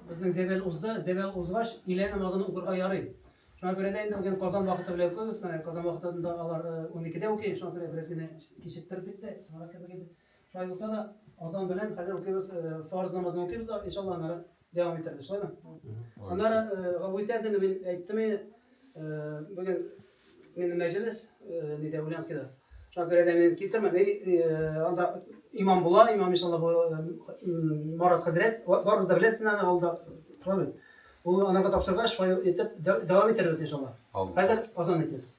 Безнең зәвәл узды, зәвәл узгач, илә намазын укырга ярый. Шуңа күрә дә инде бүген Казан вакыты белән укыйбыз. Менә Казан вакытында алар 12-дә укый, шуңа күрә бераз генә кичектердек тә, соңрак кебек иде. Шулай булса да, азан белән хәзер укыйбыз, фарз намазын укыйбыз да, иншалла, аннары дәвам итәрбез, шулаймы? Аннары гафу итәсез инде, мин әйттем инде, бүген минем мәҗлес нидә, Ульяновскида. Шуңа күрә дә мин китермә. Анда имам була, имам иншалла бу Марат хәзрәт, барыгыз да беләсез аны, ул да шулай бит. Ул анарга тапшыргач, шулай итеп дәвам итәрбез иншалла. Хәзер азан әйтәбез.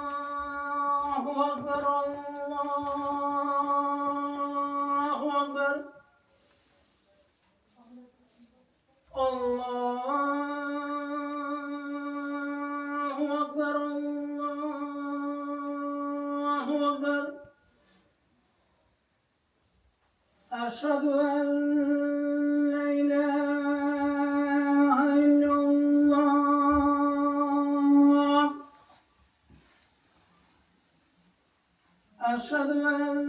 Аллаһу акбар, Аллаһу акбар. Аллаһу акбар, Аллаһу акбар. Әшһәдү ән лә иләһә илляллаһ. Әшһәдү ән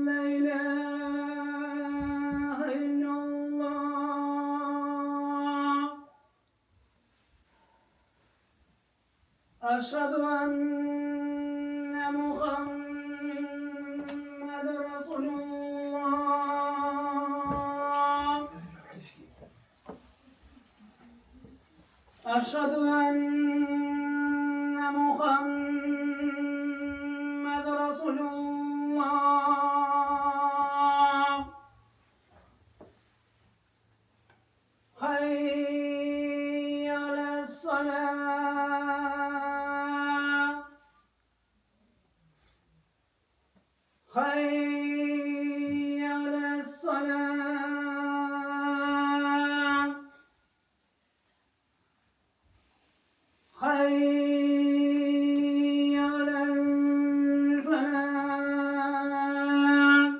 лә иләһә илляллаһ. Әшһәдү әннә Мухаммәдәр Расулуллаһ. Әшһәдү әннә Мухаммәдәр Расулуллаһ. Хәйя галәс-салә. Хәйя галәс-салә. Хәйя галәл-фәләх.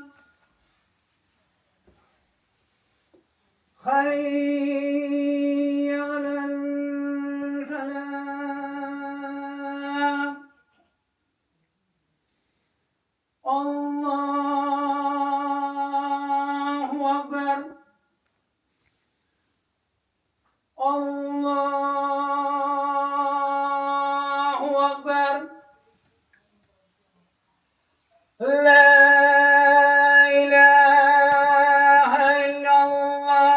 Хәйя галәл-фәләх. Аллаһу акбар. Аллаһу акбар. Лә иләһә илляллаһ.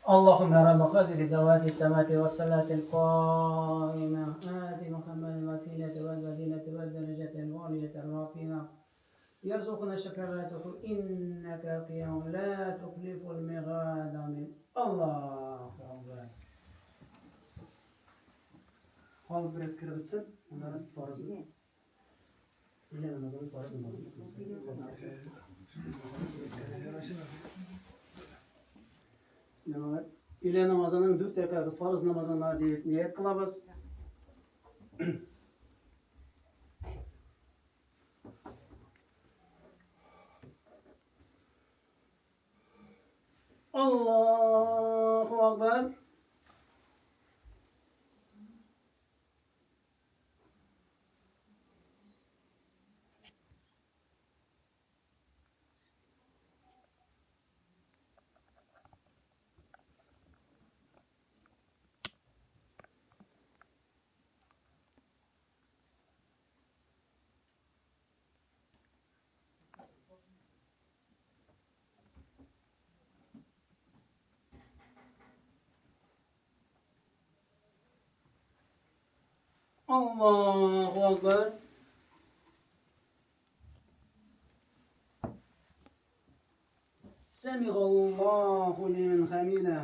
Аллаһуммә рабба хазихи дәвати тамати вә салатил каима ати Мухаммадан василата вәл фазилата вәл дәрәҗәтәл галиятә рафиа ярзукна шәфәгатәху иннәкә кыям ла тухлифул мигад амин. Аллаһу акбар. Халык бераз кереп бетсен, аннары фарызны. Өйлә намазын, фарыз намазын укымаса. Өйлә намазының дүрт рәкәгате фарыз намазына дип ният кылабыз. Аллаһу акбар. Allahu Akbar. Semigallahu limen hamide.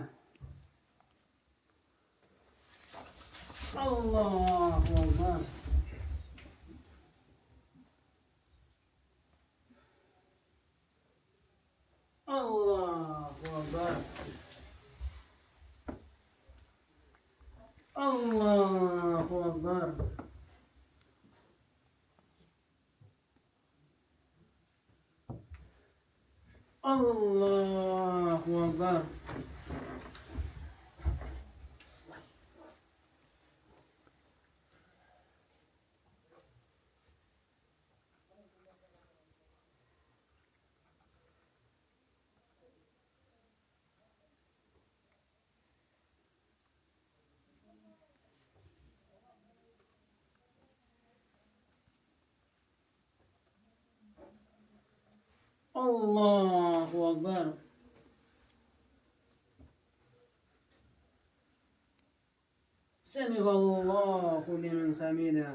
Allahu Akbar. Allahu Akbar. Allahu Akbar. Аллаһу Акбар. Allahu Akbar. Semihallahu limen hamide.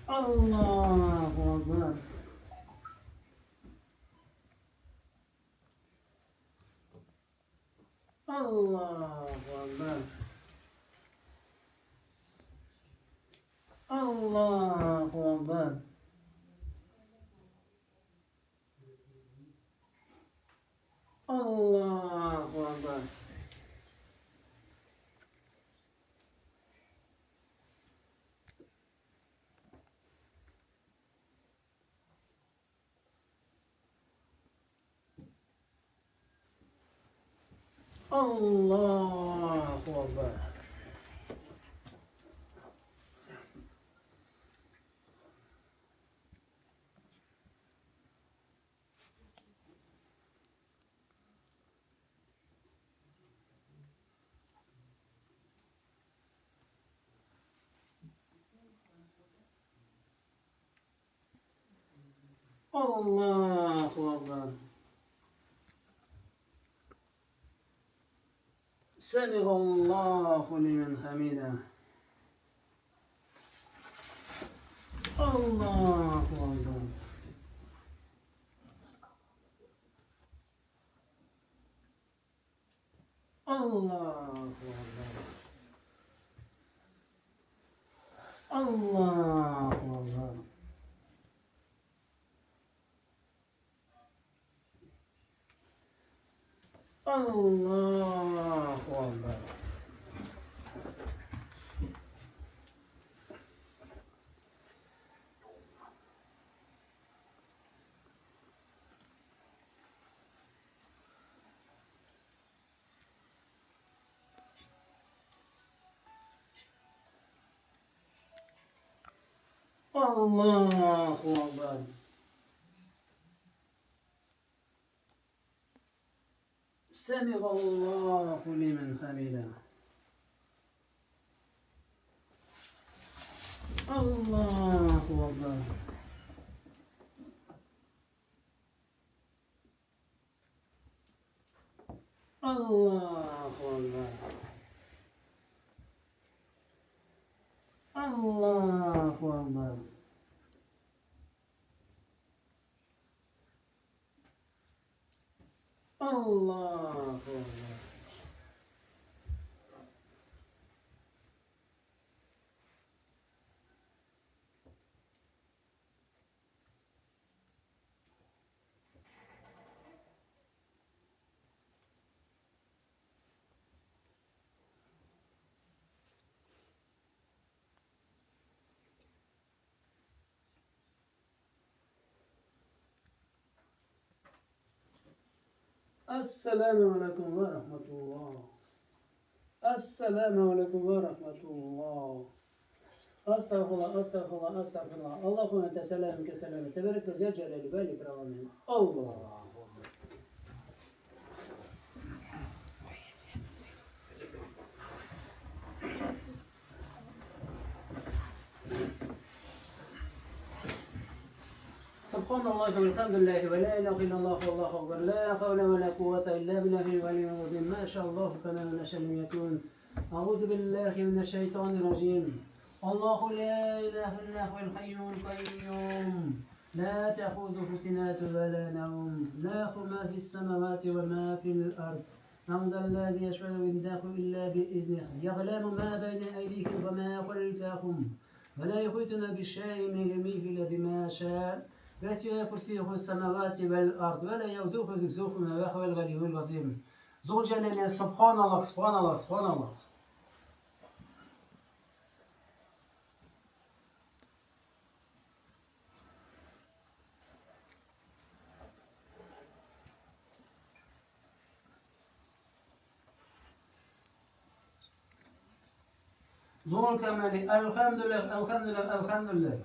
Allahu Akbar. Allahu Akbar. Allahu Akbar. Allahu Akbar. Allahu Akbar. Allahu Akbar. Semihallahu limen hamide. Allahu Akbar. Allahu Akbar. Allahu Akbar. Allahu Akbar. Allahu Akbar. Semihallahu limen hamide. Allahu Akbar. Allahu Akbar. Allahu Akbar. Allahu Akbar. Esselamu Aleyküm ve Rahmetullah. Esselamu Aleyküm ve Rahmetullah. Estağfurullah, estağfurullah, estağfurullah. Allahümme ente selam ke selam. Teberek ve zel celali vel ikram. Amin. Allah. سبحان الله والحمد لله ولا إله إلا الله والله أكبر لا حول ولا قوة إلا بالله العلي العظيم ما شاء الله كما نشاء لم يكن أعوذ بالله من الشيطان الرجيم الله لا إله إلا هو الحي القيوم لا تأخذه سنة ولا نوم له ما في السماوات وما في الأرض من ذا الذي يشفع عنده إلا بإذنه يعلم ما بين أيديهم وما خلفهم ولا يحيطون بشيء من علمه إلا بما شاء وسع كرسيه السماوات والأرض ولا يؤوده حفظهما وهو العلي العظيم ذو الجلال سبحان الله سبحان الله سبحان الله. Зур кәмали, әлхәмдүлилләһ, әлхәмдүлилләһ, әлхәмдүлилләһ.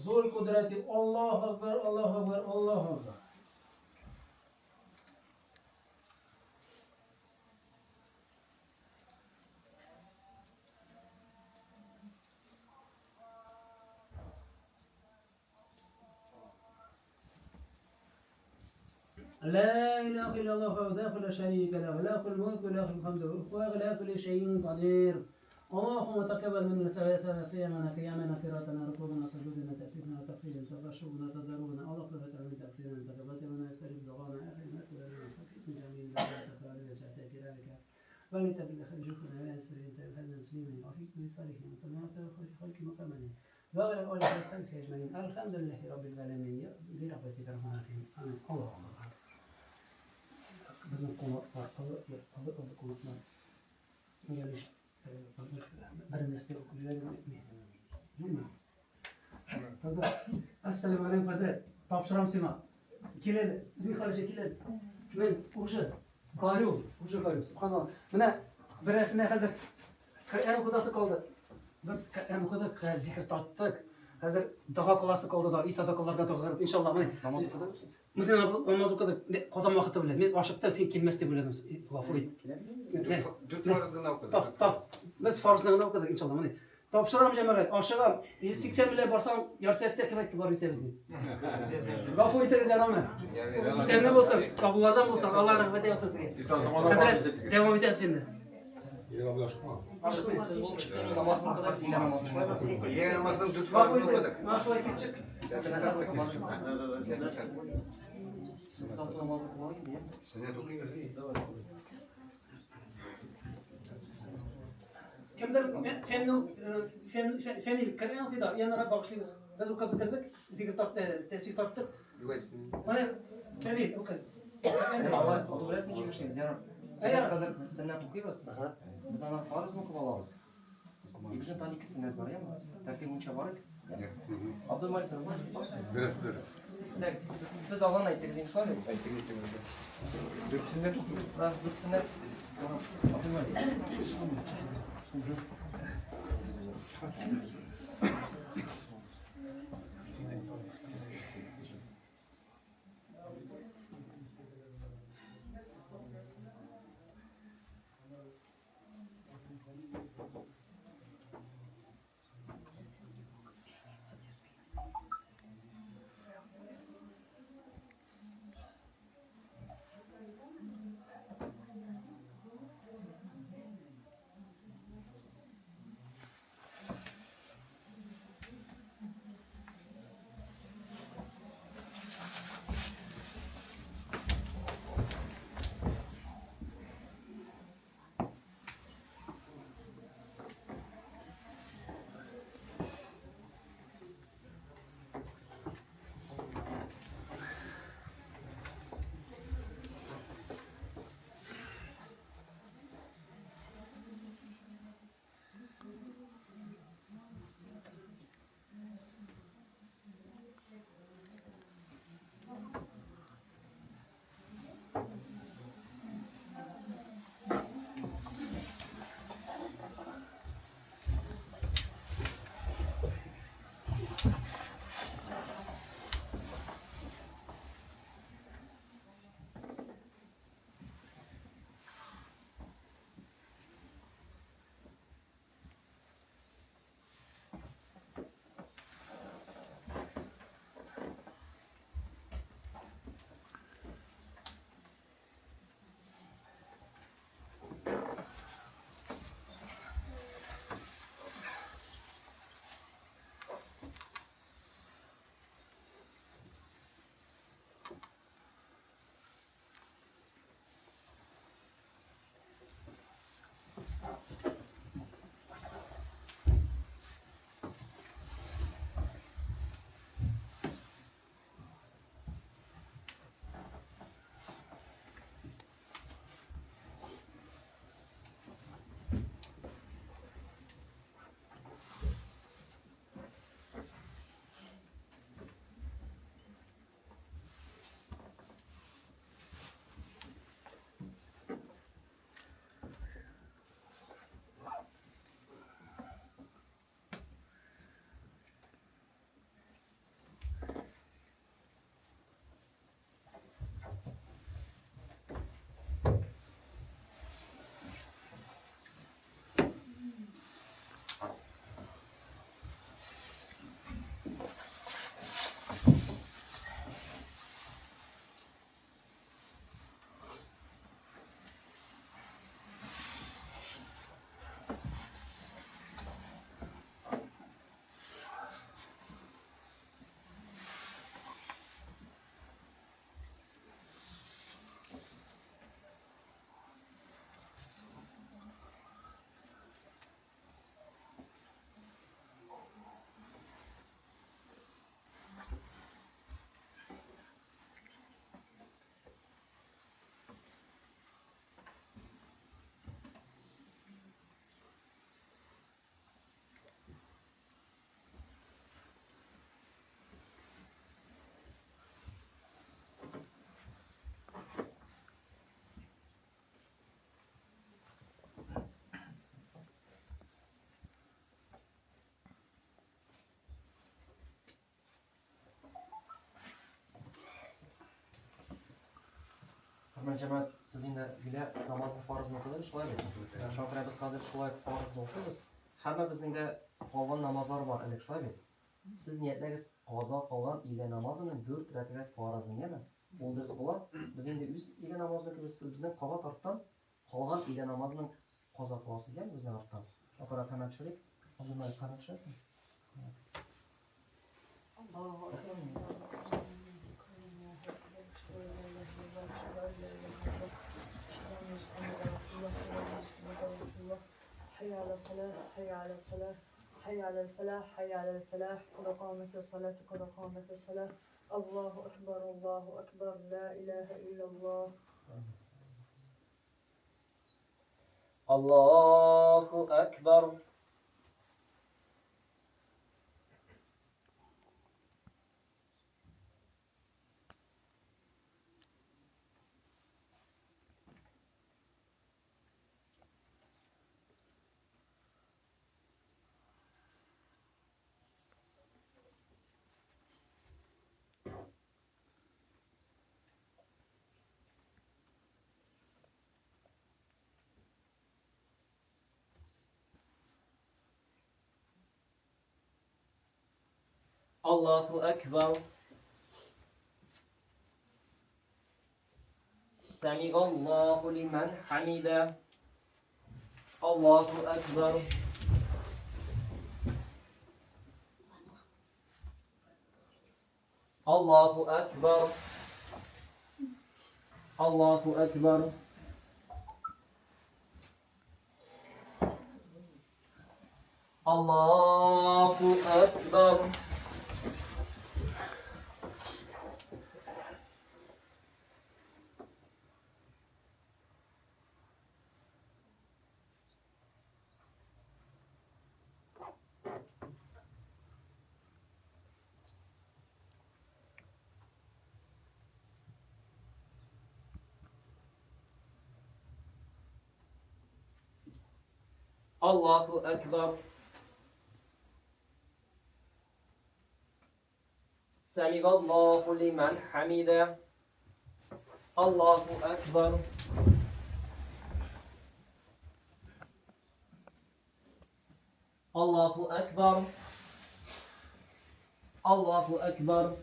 Зур кудрәти, Аллаһу акбар, Аллаһу акбар, Аллаһу акбар. لا إله إلا الله وحده لا شريك له له الملك وله الحمد وهو على كل شيء قدير اللهم تقبل منا صلاتنا صيامنا قيامنا قراءتنا ركوعنا سجودنا تسبيحنا وتقليلنا تخشعنا تضرعنا اللهم فتح من تقصيرنا تقبل منا استجب دعانا اخرنا لنا من جميع ذنوبنا وعلى ساعة كرامك ولتبلغ خرجنا يا سيدنا المسلمين وفيك من صالحين وسلامة خلق مقامنا وعلى آله وصحبه أجمعين الحمد لله رب العالمين برحمتك الرحمن الرحيم آمين الله أكبر Безнең кунаклар, олы, олы, олы кунаклар. Гәлиш, беренчесе укып җибәрдем. Юкмы? Тогда, ассаламу алейкум, хәзрәт. Тапшырам сиңа. Кил әле, зинһар өчен кил әле. Мин уже горю, уже горю. Субханалла. Менә берәрсенә хәзер Коръән укытасы калды. Без Коръән укыдык, зикер тарттык. Хәзер дога кыласы калды да, и садакаларга дога кылып, иншалла, менә. Намаз укыдыгызмы сез? Менә намаз укыдык. Мен Казан вакыты белән. Мин ашыктым, син килмәс дип уйладым. Гафу ит. Дүрт фарыз гына укыдык. Тап, тап. Без фарызны гына укыдык, иншалла. Менә. Тапшырам җәмәгать, ашыгам. 180 белән барсаң, ярты сәгатьтә кем әйтте, барып җитәбез дип. Гафу итегез, ярамы? Исәнле булсын, кабуллардан булсын, Алла рәхмәте яусын сезгә. Хәзрәт, дәвам итәсез инде. Ашыкмыйм. Сез булып чыкты, намаз укыдык, өйлә намазы шулай бит? Өйлә намазының дүрт Гафу фарызын итегез. укыдык. Менә шулай килеп чык. Сез алты намаз укыган инде, иә? Сөннәт укыйбыз. Кемдер фәнне фән фән Коръән укый да, янара багышлыйбыз. Без укып бетердек, зикер тартты, тәсбих тарттык. Менә Фәнил укы. Алай, алды беләсең ничек эшлибез, ярар. Без хәзер сөннәт укыйбыз. Без аны фарызны укып алабыз. И безнең тагын ике сөннәт бар, яме? Тәртип буенча барыйк. Абдулмалик, Дөрес, дөрес. Так, сез азан әйттегез инде шулай бит? Әйттек, әйттек. Дүрт сөннәт укыйбыз. Да, дүрт сөннәт. Абдулмалик. Хөрмәтле җәмәгать, сез инде гелә намазның фарызын укыдыгыз, шулай бит? Шуңа күрә без хәзер шулай фарызны укыйбыз. Һәммәбезнең дә калган намазлар бар элек, шулай бит? Сез ниятләгез каза калган өйлә намазының дүрт рәкәгать фарызын, яме? Ул дөрес була. Без инде үз өйлә намазын укыйбыз, сез безнең кабат арттан калган өйлә намазының каза кыласыз, яме, безнең арттан. Шуңа күрә камәт төшерик. Абдулмалик, камәт төшерәсең? حي على الصلاة حي على الصلاة حي على الفلاح حي على الفلاح قد قامت الصلاة قد قامت الصلاة الله أكبر الله أكبر لا إله إلا الله. Аллаһу Акбар. Аллаһу Акбар. Сәмигаллаһу лиман хамида. Аллаһу Акбар. Аллаһу Акбар. Аллаһу Акбар. Аллаһу Акбар. Аллаһу Акбар. Сәмигаллаһу лиман хамида. Аллаһу Акбар. Аллаһу Акбар. Аллаһу Акбар.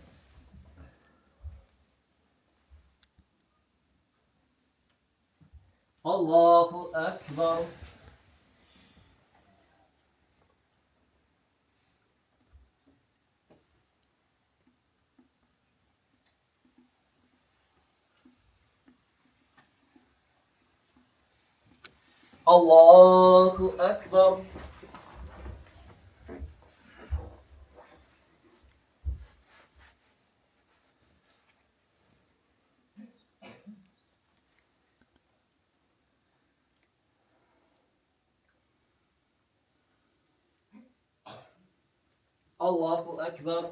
Аллаһу Акбар. Аллаһу Акбар. Аллаһу Акбар.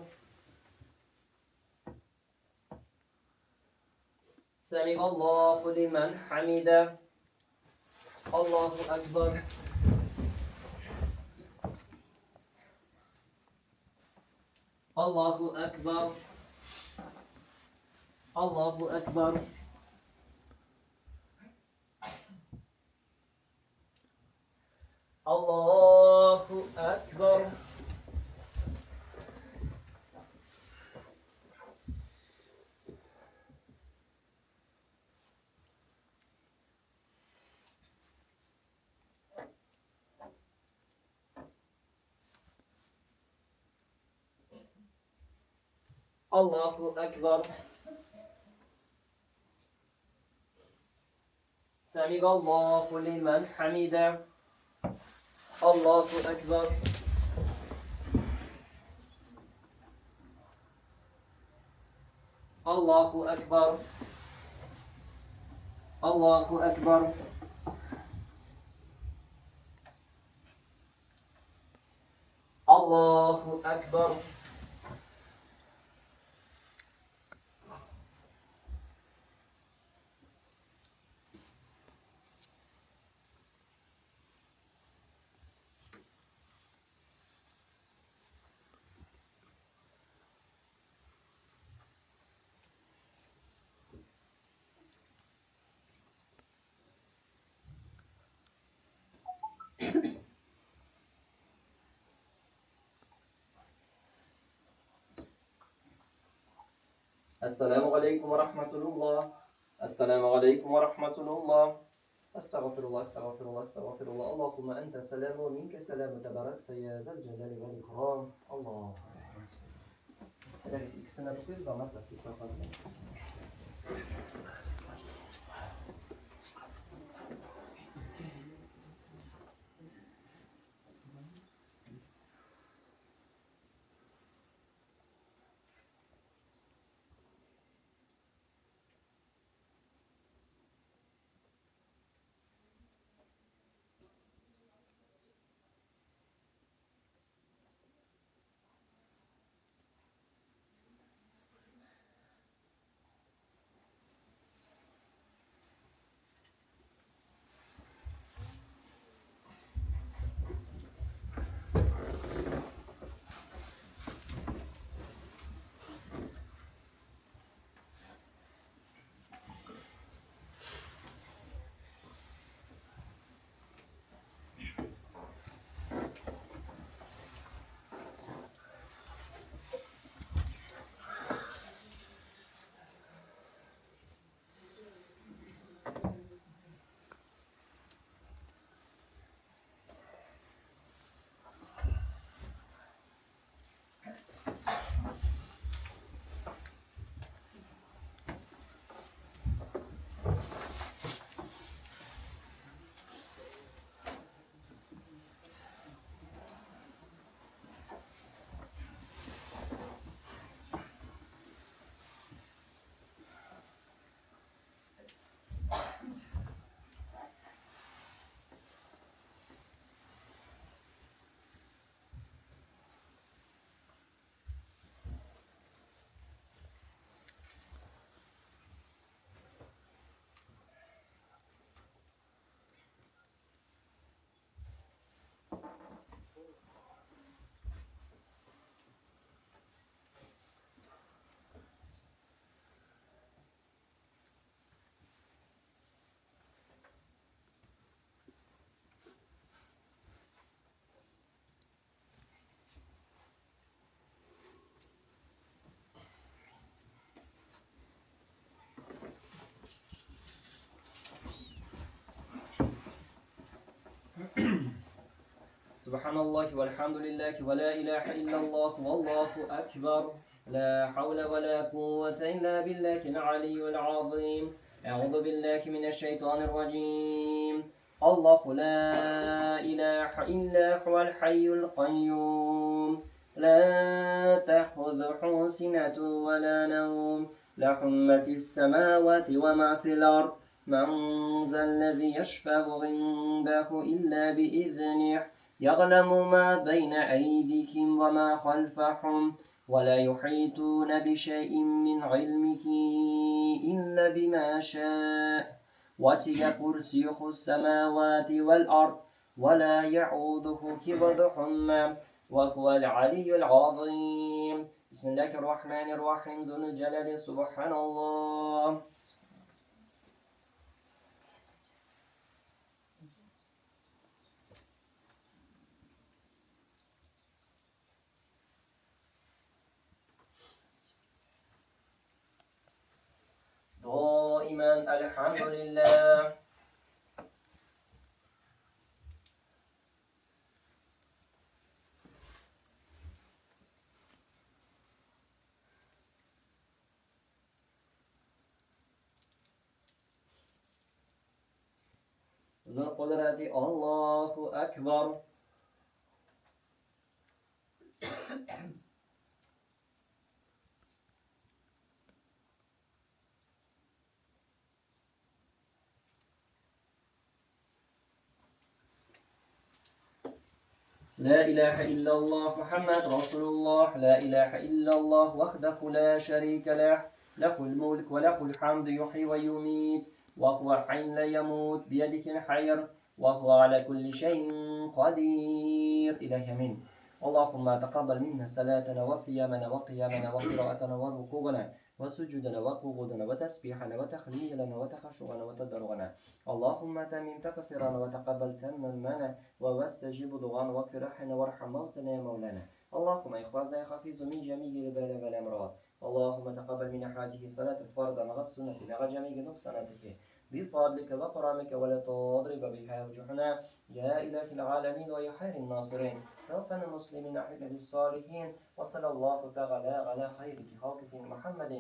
Сәмигаллаһу лиман хамида. Аллаһу Акбар. Аллаһу Акбар. Аллаһу Акбар. Аллаһу Акбар. Аллаһу Акбар. Сәмигаллаһу лиман хамида. Аллаһу Акбар. Аллаһу Акбар. Аллаһу Акбар. Аллаһу Акбар. Әссәламү галәйкүм вә рахматуллаһ. Әссәламү галәйкүм вә рахматуллаһ. Әстәгъфируллаһ, әстәгъфируллаһ, әстәгъфируллаһ. Аллаһумма әнтә сәлам вә минкә сәлам тәбарәктә я зәл җәләли вәл икрам. Аллаһу Әйдәгез, икесен дә тукыйбыз, аннан тәсбих кабул. سبحان الله والحمد لله ولا إله إلا الله والله أكبر لا حول ولا قوة إلا بالله العلي العظيم أعوذ بالله من الشيطان الرجيم الله لا إله إلا هو الحي القيوم لا تأخذه سنة ولا نوم له ما في السماوات وما في الأرض من ذا الذي يشفع عنده إلا بإذنه يعلم ما بين أيديهم وما خلفهم ولا يحيطون بشيء من علمه إلا بما شاء وسع كرسيه السماوات والأرض ولا يعوده حفظهما وهو العلي العظيم بسم الله الرحمن الرحيم ذو الجلال سبحان الله دائما الحمد لله ذو القدرة الله أكبر لا إله إلا الله محمد رسول الله لا إله إلا الله وحده لا شريك له له الملك وله الحمد يحيي ويميت وهو حي لا يموت بيده الخير وهو على كل شيء قدير إله يمين اللهم تقبل منا صلاتنا وصيامنا وقيامنا وقراءتنا وركوعنا وسجودنا وقعودنا وتسبيحنا وتخليلنا وتخشعنا وتضرعنا اللهم تمم تقصيرنا وتقبل تمامنا واستجب دعانا واغفر لنا وارحم موتنا يا مولانا اللهم احفظنا يا حفيظ من جميع البلاء والامراض اللهم تقبل منا هذه الصلاة الفرض مع السنة مع جميع نقصاناته بفضلك وكرمك ولا تضرب بها وجوهنا يا إله العالمين ويا خير الناصرين توفنا المسلمين أحبنا بالصالحين وصلى الله تعالى على خير خلقه محمد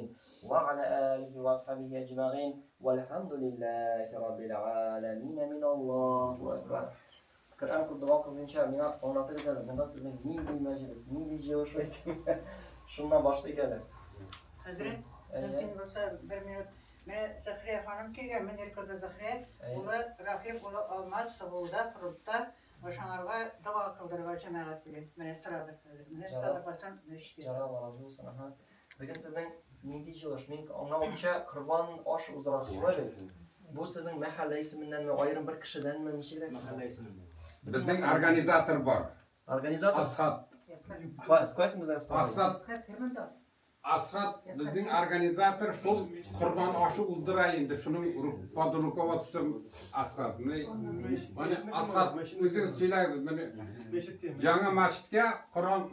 وعلى آله وأصحابه أجمعين والحمد لله رب العالمين من الله أكبر. Коръән укып дога кылганча миңа аңлатыгыз әле, монда сезнең нинди мәҗлес, нинди җыелыш икән? Шуннан башлыйк әле. Хәзрәт, мөмкин булса бер минут. Менә Зәхрия ханым килгән, Мөнир кызы Зәхрия, улы Рафик, улы Алмаз Сыбылда, Прудта, шуңарга дога кылдырырга җәмәгать белән. Менә сорады хәзер. Менә садакасын эчте. Җара Алла разый булсын. Аһа. Бүген сезнең нинди җыелыш? Мин аңлавымча, корбан аш уздырасыз, шулай бит? Бу сезнең мәхәллә исеменнәнме, аерым бер кешедәнме, ничегрәк? Мәхәллә исеменнән. Безнең организатор бар. Организатор? Асхат. Кайсы безнең Асхат. Асхат безнең организатор шул корбан ашы уздыра инде. Шуның под руководством Асхат. Менә Асхат үзең сөйләгез. Менә яңа мәчеткә Коран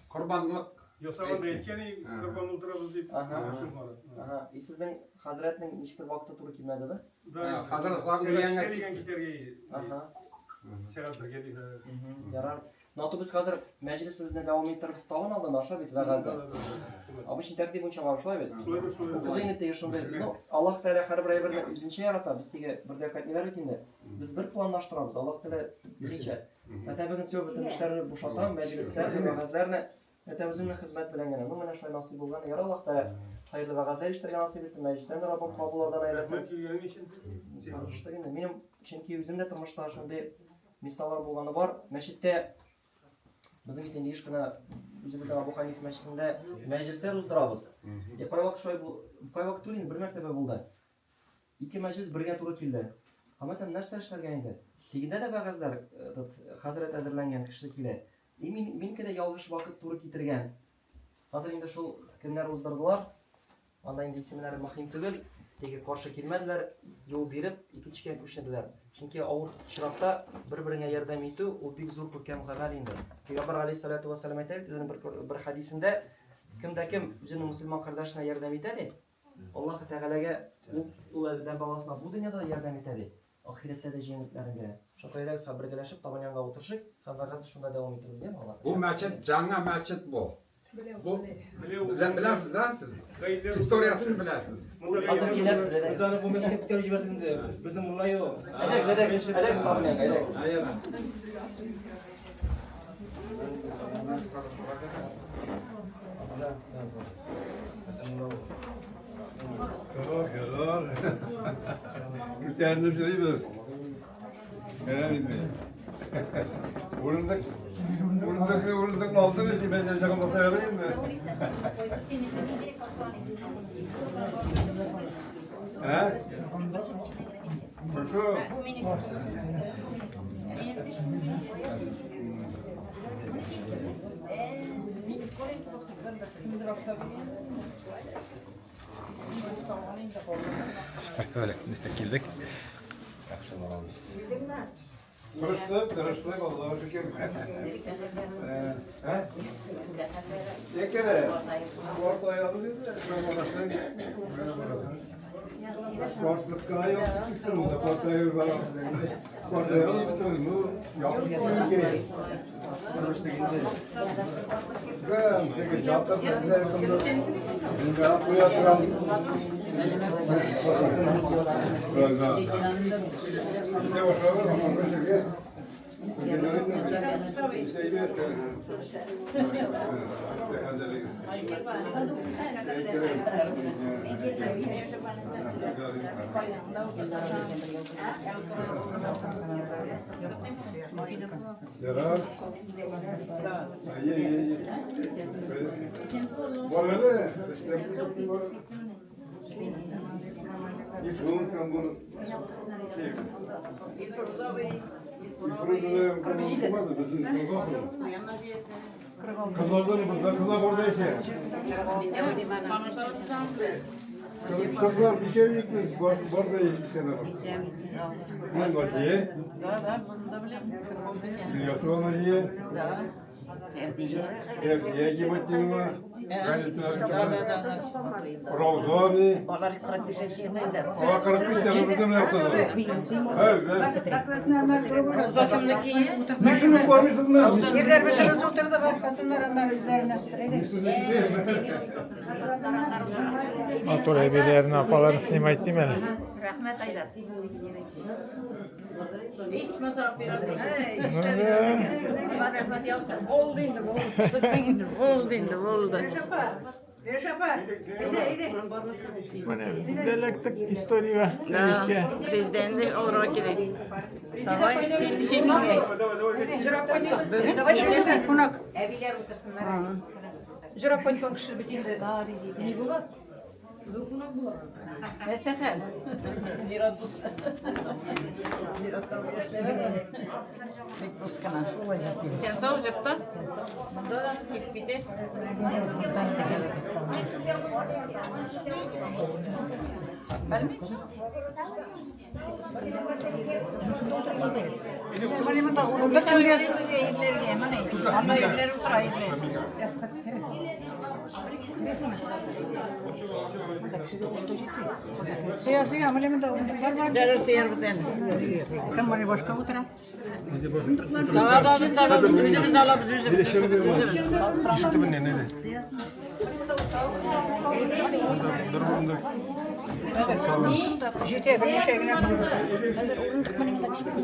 корбанлык Ясаганда әйткән корбан уздырабыз дип. Ага. И сезнең хәзрәтнең ничектер вакыты туры килмәде, да? Хәзрәт Үләнгә китәргә. Ага. Сәгать бергә дип. Ярар. Ну, а то без хәзер мәҗлесебезне дәвам иттербез тагын алдан аша бит вәгазьне. Обычный тәртип буенча барып шулай бит. Кызы инде теге шундый, ну, Аллаһ Тәгалә һәрбер әйберне үзенчә ярата, без теге бер дә ниләр бит инде. Без бер планлаштырабыз, Аллаһ Тәгалә үзенчә. Хәтта бүген все бөтен эшләрне бушатам, мәҗлесләрне, вәгазьләрне. Хәтта үземнең хезмәт белән генә. Ну, менә шулай насыйп булган. Ярар, Аллаһ Тәгалә хәерле вәгазьләр ишетергә насыйп итсен, мәҗлесләрне Раббым кабуллардан әйләсен. Тырыштык инде. Минем чөнки үзем дә тормышта шундый мисаллар булганы бар. Мәчеттә безнең бит инде еш кына үзебезнең Абу Ханиф мәчетендә мәҗлесләр уздырабыз. И кайвакыт шулай бу, кайвакыт түгел инде, бер мәртәбә булды. Ике мәҗлес бергә туры килде. Һәм әйтәм, нәрсә эшләргә инде? Тегендә дә вәгазьләр, этот, хәзрәт әзерләнгән кеше килә. И мин, минеке дә ялгыш вакыт туры китергән. Хәзер инде шул кемнәр уздырдылар, Анда инде исемнәре мөһим түгел, теге каршы килмәделәр, юл биреп, икенчегә күченделәр. Чөнки авыр очракта бер-береңә ярдәм итү ул бик зур күркәм гамәл инде. Пәйгамбәр алейһиссалату вассалам әйтә бит үзенең бер, бер хәдисендә, кем дә кем үзенең мөселман кардәшенә ярдәм итә ди, Аллаһ Тәгаләгә ул ул адәм баласына бу дөньяда да ярдәм итә ди, ахирәттә дә җиңлекләрен бирә. Шуңа күрә әйдәгез, бергәләшеп табын янында утырышыйк һәм вәгазьне шунда дәвам итербез, яме, Аллаһ. Бу мәчет яңа мәчет бу. Бу беләсез, да сез? Историясен беләсез. Хәзер сөйләрсез, әйдәгез. Без аны бу мәктәпкә җибәрдек инде. Безнең мулла юк. Әйдәгез, әйдәгез, әйдәгез табын янга, әйдәгез. Ярар. Күтәрелеп йөрибез. Ярар инде. Урындык, урындык, урындыкны алдым инде, мәҗлестә булса ярый инде. Ә? Шушы. Килдек. Тырыштык, тырыштык, Аллаһ шөкер. Ә? Екере. Ортаягы диде, Картлык кына юк, исемдә картаю бар. Картаю бөтен, ну, якын кирәк. Тырыштык инде. Бәм, теге ятып, Мин куя торам. Да, да. Китә башлады, аңа шөкер. Ярар. Әйе, әйе, әйе. Бар әле, эшләп бар. Ифрун буны. Кызлардан burada, кызлар orada ise. Kızlar bir şey yok, var, var da iki sene var. Ne var diye? Да, да, bunu da bileyim. Yatırma diye. Да. Erdiye gibi var. Рауза ни? Алар 45 елда инде. Алар 45 елда безнең белән утырдылар. Ник сез бармыйсызмы? Ирләр бөтен утырды, хатыннар аннары үзләренә утыра иде. Матур әбиләрне, апаларны снимать дим әле. Рәхмәт, Айдар. Ну да. Булды инде, булды. Булды инде, булды. Берүш апа, әйдә, әйдә. Менә без дә эләктек историягә, тарихка. Президентны авырга кирәк. Давай, син Давай, киләсең, кунак. Әбиләр утырсыннар. Җырак конькан кеше бит инде. Ни була? Зур кунак була. Нәрсә хәл? Зират бус. Зиратта эшләде. Бик бус кына. Сен сау җыртта? Монда да килеп китәс. Менә монда урындык кемгә? Анда ирләр утыра, ирләр. Сыя, сыя, менә монда урындыклар бар. Дәрер сыярбыз әле. Кем менә башка утыра? Алабыз, алабыз, үзебез алабыз, үзебез. Үзебез. Ишек төбеннән әйдә. Бер урындык. Җитә, берничә генә булды. Хәзер урындык менә монда кечкенә.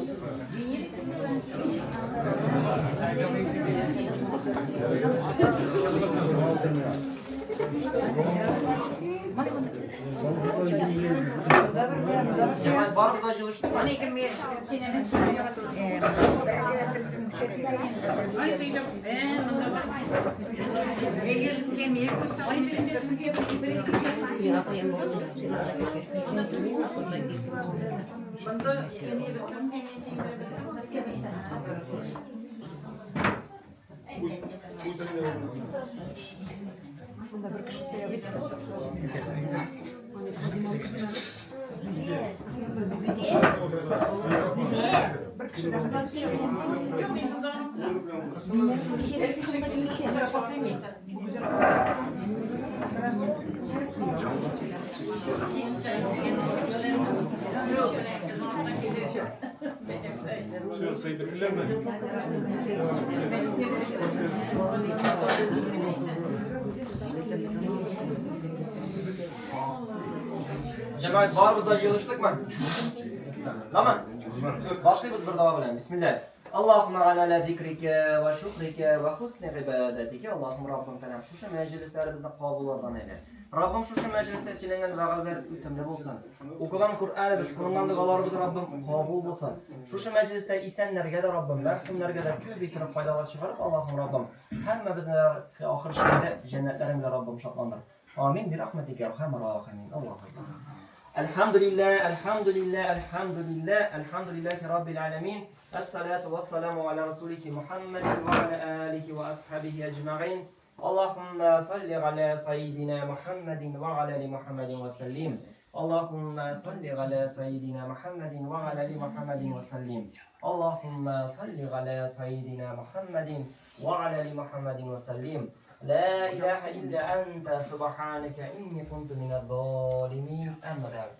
Җәмәгать барыбыз да җылыштымы? Все, сыйдырдылармы? Җәмәгать барыбыз да җыелыштыкмы? Тамам. Башлыйбыз бер дога белән. Бисмилла. Аллаһумма аля зикрика ва шукрика ва хусни гыйбадатика. Аллаһум Раббым тәгаләм, шушы мәҗлесләребезне кабуллардан әйлә. Раббым шушы мәҗлестә сөйләнгән вәгазьләр үтемле булсын. Укыган Коръәнебез, кылынган догаларыбыз Раббым кабул булсын. Шушы мәҗлестә исәннәргә дә Раббым, мәрхүмнәргә дә күп итеп файдалар чыгарып, Аллаһум Раббым, һәммәбезне дә ахыр чиктә җәннәтләрең белән Раббым шатландыр. Амин. Би рахматика я архамар рахимин. Аллаһу акбар. Әлхәмдүлилләһ, әлхәмдүлилләһ, әлхәмдүлилләһ, әлхәмдүлилләһи раббил аламин. Әс-салату вәс-саламу аля расулихи Мухаммадин ва аля алихи ва асхабихи аҗмаин. Аллаһумма салли аля саййидина Мухаммадин ва аля али Мухаммадин ва саллим. Аллаһумма салли аля саййидина Мухаммадин ва аля али Мухаммадин ва саллим. Аллаһумма салли аля саййидина Мухаммадин ва аля али Мухаммадин ва саллим. لا إله إلا أنت سبحانك إني كنت من الظالمين أما بعد.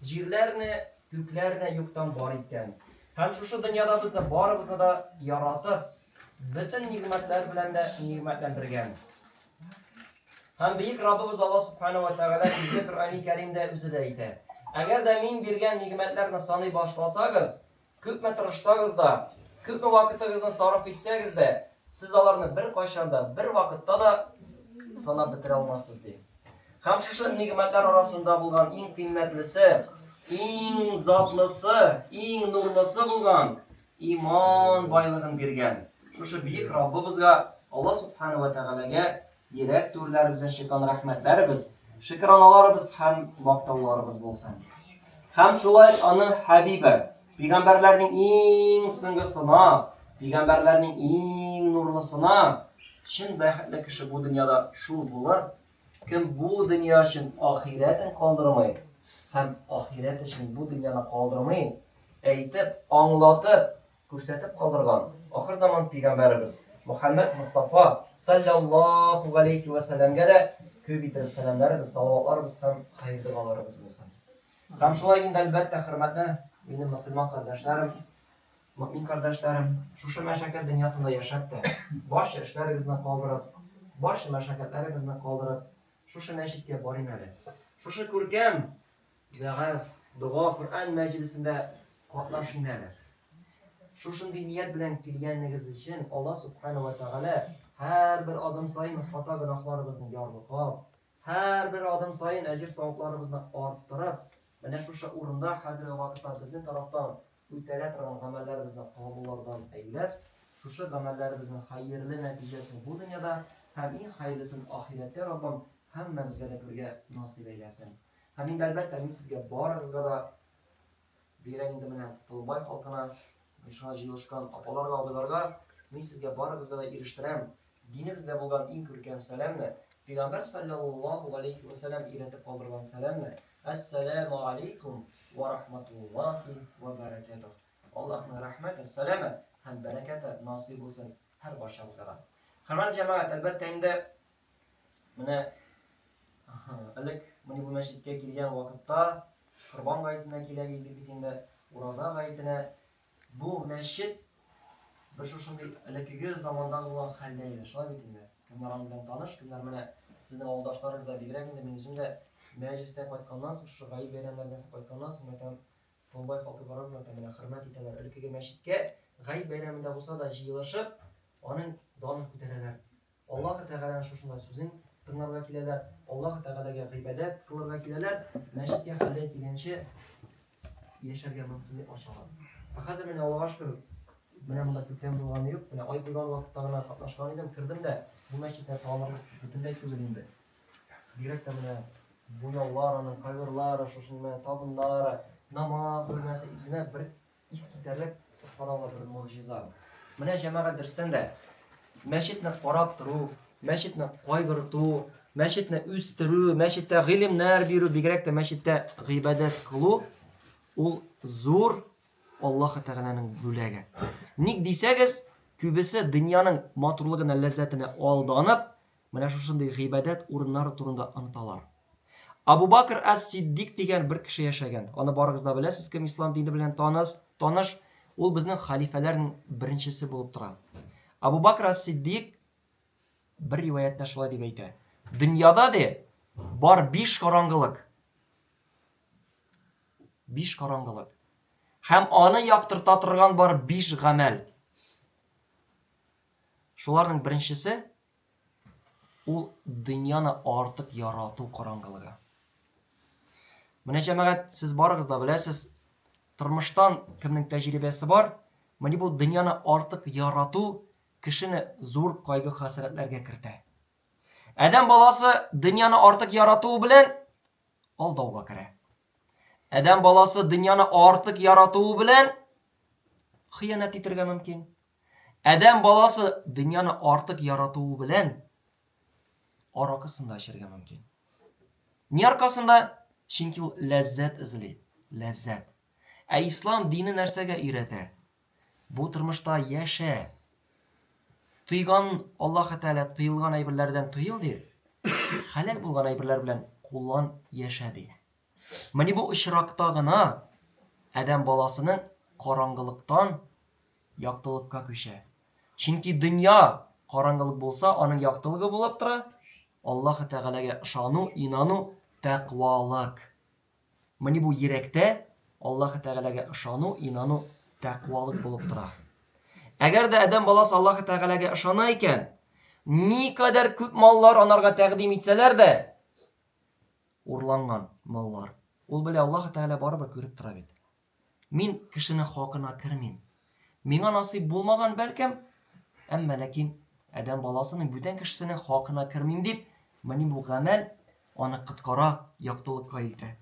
Җирләрне, күкләрне юктан бар иткән. Һәм шушы дөньяда безне барыбызны да яратып, бөтен нигъмәтләр белән дә нигъмәтләндергән. Һәм бөек Раббыбыз Аллаһ Субхану ва Тәгалә изге Коръәни Кәримдә үзе дә әйтә. Әгәр дә мин биргән нигъмәтләрне саный башласагыз, күпме тырышсагыз да, күпме вакытыгызны сарыф итсәгез дә, сез аларны беркайчан да, бер вакытта да санап бетерә алмассыз, ди. Һәм шушы нигъмәтләр арасында булган иң кыйммәтлесе, иң затлысы, иң нурлысы булган иман байлыгын биргән шушы бөек Раббыбызга, Аллаһ Субхану ва Тәгаләгә йөрәк түрләребездән чыккан рәхмәтләребез, шөкраналарыбыз һәм мактауларыбыз булсын. Һәм шулай аның хәбибе, пәйгамбәрләрнең иң соңгысына, пәйгамбәрләрнең иң нурлысына, чын бәхетле кеше бу дөньяда шул булыр, кем бу дөнья өчен ахирәтен калдырмый һәм ахирәт өчен бу дөньяны калдырмый, әйтеп, аңлатып, күрсәтеп калдырган ахыр заман пәйгамбәребез. Мөхәммәд Мостафа салләллаһу галәйһи вә сәлләмгә дә күп иттереп сәламнәребез, салаватларыбыз һәм хәер догаларыбыз булсын. Һәм шулай инде, әлбәттә, хөрмәтле минем мөселман кардәшләрем, мөэмин кардәшләрем, шушы мәшәкать дөньясында яшәп тә, барча эшләрегезне калдырып, барча мәшәкатьләрегезне калдырып, шушы мәчеткә барыйм әле. Шушы күркәм вәгазь, дога, Коръән мәҗлесендә катнашыйм әле. Шушындый ният белән килгәнегез өчен Алла Субхана ва Тәгалә һәрбер адым саен хата гөнаһларыбызны ярлыкап, һәрбер адым саен әҗер-савапларыбызны арттырып, менә шушы урында хәзерге вакытта безнең тарафтан үтәлә торган гамәлләребезне кабуллардан әйләп, шушы гамәлләребезнең хәерле нәтиҗәсен бу дөньяда һәм иң хәерлесен ахирәттә Раббым һәммәбезгә дә күрергә насыйп әйләсен. Һәм инде әлбәттә мин сезгә барыгызга да Бигрәк инде менә Толымбай халкына, шуңа җыелышкан апаларга, абыйларга мин сезгә барыгызга да ирештерәм. Динебездә булган иң күркәм сәламне, Пәйгамбәр салләллаһу галәйһи вә сәлам өйрәтеп калдырган сәламне, Әссәләмү алейкум вә рахматуллаһи вә бәрәкәтүһ. Аллаһның рәхмәте, сәламе һәм бәрәкәте насыйп булсын һәр барчабызга да. Хөрмәтле җәмәгать, әлбәттә инде Менә элек менә бу мәчеткә килгән вакытта Корбан гаетенә килә идек бит инде, ураза гаетенә. Бу мәчет бер шушындый элеккеге замандагы булган хәлдә иде, шулай бит инде. Кемнәр аның белән таныш, кемнәр менә сезнең авылдашларыгыз да бигрәк инде, мин үзем дә мәҗлестән кайтканнан соң, шушы гает бәйрәмнәреннән соң кайтканнан соң, мәйтәм, Толбай халкы барыр мәйтәм, менә хөрмәт итәләр. Элеккеге мәчеткә гает бәйрәмендә булса да җыелышып, аның данын күтәрәләр. Аллаһы Тәгаләнең шушында сүзен тыңларга киләләр, Аллаһы Тәгаләгә гыйбадәт кылырга киләләр, мәчеткә хәлдән килгәнче яшәргә мөмкинлек ачалар. Ә хәзер менә Аллага шөкер, менә монда күптән булганы юк, менә ай куйган вакытта гына катнашкан идем, кердем дә, бу мәчетне танырлык бөтенләй түгел инде. Бигрәк тә менә буяулар аның, коверлары, шушында менә табыннары, намаз бүлмәсе үзенә бер Искитәрлек, сөбханалла, бер могҗиза. Менә җәмәгать дөрестән дә мәчетне карап тору, мәчетне кайгырту, мәчетне үстерү, мәчеттә гыйлемнәр бирү, бигрәк тә мәчеттә гыйбадәт кылу ул зур Аллаһ Тәгаләнең бүләге. Ник дисәгез, күбесе дөньяның матурлыгына, ләззәтенә алданып, Менә шушындый гыйбадәт урыннары турында оныталар. Абу Бакр әс-Сиддик дигән бер кеше яшәгән. Аны барыгыз да беләсез, кем ислам дине белән таныш, таныш. Ул безнең халифәләрнең беренчесе булып тора. Абу Бакр әс-Сиддик бер риваятьтә шулай дип әйтә. Дөньяда ди бар биш караңгылык. Биш караңгылык. Һәм аны яктырта торган бар биш гамәл. Шуларның беренчесе ул дөньяны артык ярату караңгылыгы. Менә җәмәгать, сез барыгыз да беләсез, тормыштан кемнең тәҗрибәсе бар, менә бу дөньяны артык ярату кешене зур кайгы-хәсрәтләргә кертә. Адәм баласы дөньяны артык яратуы белән алдауга керә. Адәм баласы дөньяны артык яратуы белән хыянәт итәргә мөмкин. Адәм баласы дөньяны артык яратуы белән аракысын да эчәргә мөмкин. Ни аркасында? Чөнки ул ләззәт эзли. Ләззәт. Ә ислам дине нәрсәгә өйрәтә? Бу тормышта яшә. Тыйган Аллаһ Тәгалә тыелган әйберләрдән тыел ди. Хәләл булган әйберләр белән куллан, яшә ди. Менә бу очракта гына адәм баласының караңгылыктан яктылыкка күчә. Чөнки дөнья караңгылык булса, аның яктылыгы булып тора. Аллаһ Тәгаләгә ышану, инану, тәкъвалык. Менә бу йөрәктә Аллаһ Тәгаләгә ышану, инану, тәкъвалык булып тора. Әгәр дә адәм баласы Аллаһ Тәгаләгә ышана икән, никадәр күп маллар анарга тәкъдим итсәләр дә, урланган маллар. Ул белә, Аллаһ Тәгалә барыбер күреп тора бит. Мин кешенең хакына кермим. Миңа насыйп булмаган бәлкем, әмма ләкин адәм баласының бүтән кешесенең хакына кермим дип, менә бу гамәл аны коткара, яктылыкка илтә.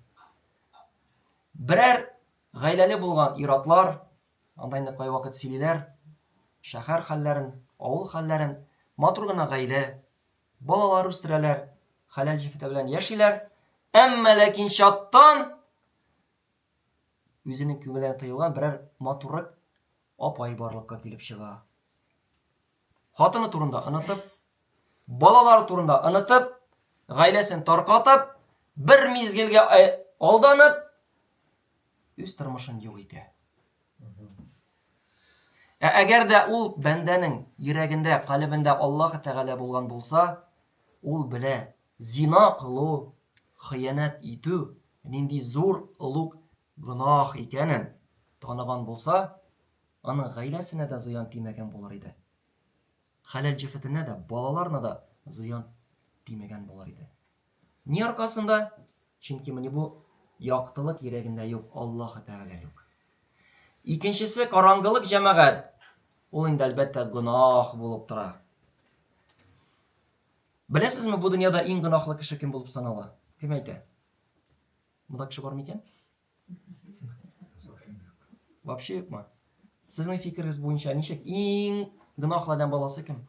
Берәр гаиләле булган ир-атлар, анда инде кайвакыт сөйлиләр, шәһәр хәлләрен, авыл хәлләрен, матур гына гаилә, балалар үстерәләр, хәләл җефете белән яшиләр, әмма ләкин чаттан үзенең күңеленә тоелган берәр матуррак апай барлыкка килеп чыга. Хатыны турында онытып, балалары турында онытып, гаиләсен таркатып, бер мизгелгә алданып, үз тормышын юк итә. Ә әгәр дә ул бәндәнең йөрәгендә, калебендә Аллаһ Тәгалә булган булса, ул белә, зина кылу, хыянәт итү нинди зур олуг гөнаһ икәнен таныган булса, аның гаиләсенә дә зыян тимәгән булыр иде. Хәләл җефетенә дә, балаларына да зыян тимәгән булыр иде. Ни аркасында? Чөнки менә бу яктылык йөрәгендә юк, Аллаһы Тәгалә юк. Икенчесе караңгылык җәмәгать. Ул инде әлбәттә гөнаһ булып тора. Беләсезме, бу дөньяда иң гөнаһлы кеше кем булып санала? Кем әйтә? Монда кеше бар микән? Вообще юкмы? Сезнең фикерегез буенча ничек иң гөнаһлы адәм баласы кем?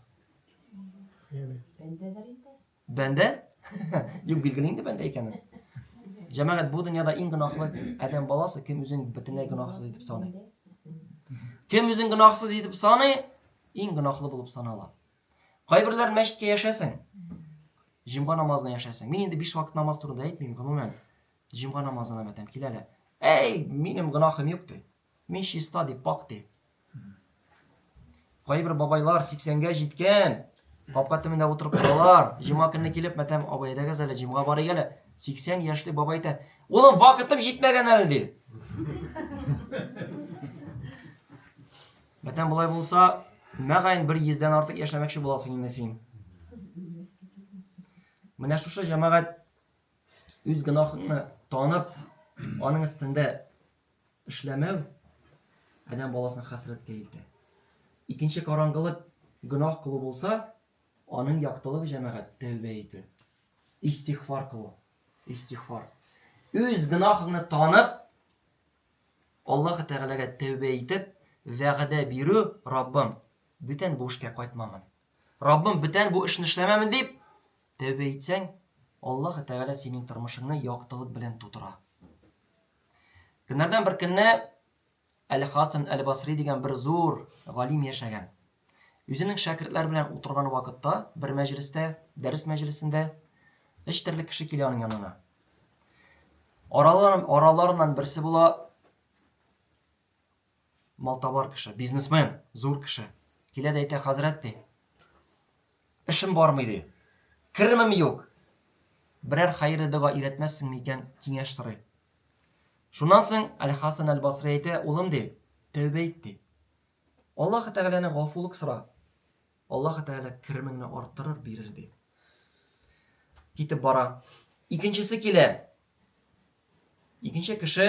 Бәндәдер инде. Бәндә? Юк, билгеле инде бәндә икәнен. Җәмәгать, бу дөньяда иң гөнаһлы адәм баласы кем үзен бөтенләй гөнаһсыз итеп саный? Кем үзен гөнаһсыз итеп саный, иң гөнаһлы булып санала. Кайберләр мәчеткә яшәсең. Җомга намазына яшәсең. Мин инде биш вакыт намаз турында әйтмим, гомумән. Җомга намазына мәтәм килә әле. Әй, минем гөнаһым юк ди. Мин чиста ди, пак ди. Кайбер бабайлар 80-гә җиткән, капка төбендә утырып торалар. Җомга көнне килеп, мәтәм, абый, әйдәгез әле, җомга барыйк әле. 80 яшьлек бабай әйтә, улым, вакытым җитмәгән әле ди. Мәтән болай булса, мәгаен бер йөздән артык яшәмәкче буласың инде син. Менә шушы җәмәгать үз гөнаһыңны танып, аның өстендә эшләмәү адәм баласын хәсрәткә илтә. Икенче караңгылык гөнаһ кылу булса, аның яктылыгы җәмәгать тәүбә итү. Истигъфар кылу. Истигъфар. Үз гөнаһыңны танып, Аллаһы Тәгаләгә тәүбә итеп, вәгъдә бирү, Раббым, бүтән бу эшкә кайтмамын. Раббым, бүтән бу эшне эшләмәмен дип, тәүбә итсәң, Аллаһы Тәгалә синең тормышыңны яктылык белән тутыра. Көннәрдән бер көнне Әл-Хасан Әл-Басри дигән бер зур галим яшәгән. Үзенең шәкертләре белән утырган вакытта, бер мәҗлестә, дәрес мәҗлесендә, өч төрле кеше килә аның янына. Аралар, араларыннан берсе була малтабар кеше, бизнесмен, зур кеше. Килә дә әйтә, хәзрәт ди. Эшем бармый ди. Керемем юк. Берәр хәерле дога өйрәтмәссең микән, киңәш сорый. Шуннан соң Әл-Хасан Әл-Басри әйтә, улым ди, тәүбә ит ди. Аллаһ Тәгаләне гафулык сора. Аллаһ Тәгалә керемеңне арттырыр, бирер ди. Китеп бара. Икенчесе килә. Икенче кеше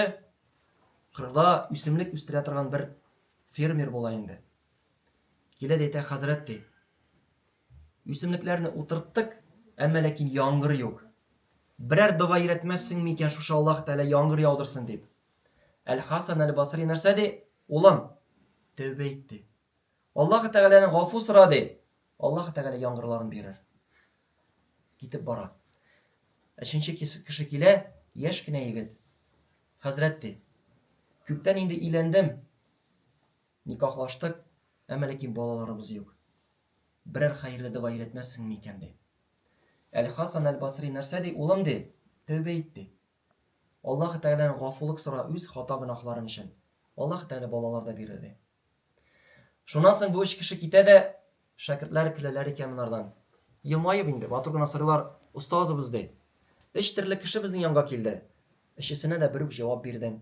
кырда үсемлек үстерә торган бер фермер була инде. Килә дә әйтә, хәзрәт ди. Үсемлекләрне утырттык, әмма ләкин яңгыр юк. Берәр дога өйрәтмәссең микән шушы Аллаһ Тәгалә яңгыр яудырсын дип. Әл-Хасан әл-Басри нәрсә ди? Улым, тәүбә ит ди. Аллаһ Тәгаләне гафу сора ди. Аллаһ Тәгалә яңгырларын бирер. Китеп бара. Өченче кеше килә, яшь кенә егет. Хәзрәт ди. Күптән инде өйләндем. Никахлаштык, әмма ләкин балаларыбыз юк. Берәр хәерле дога өйрәтмәссең микән ди. Әл-Хасан әл-Басри нәрсә ди? Улым ди, тәүбә ит ди. Аллаһ Тәгаләдән гафулык сора үз хата-гөнаһларың өчен. Аллаһ Тәгалә балалар да бирер ди. Шуннан соң бу өч кеше китә дә, шәкертләр көләләр икән монардан. Елмаеп инде, матур гына сорыйлар, остазыбыз ди. Өч төрле кеше безнең янга килде. Өчесенә дә бер үк җавап бирдең.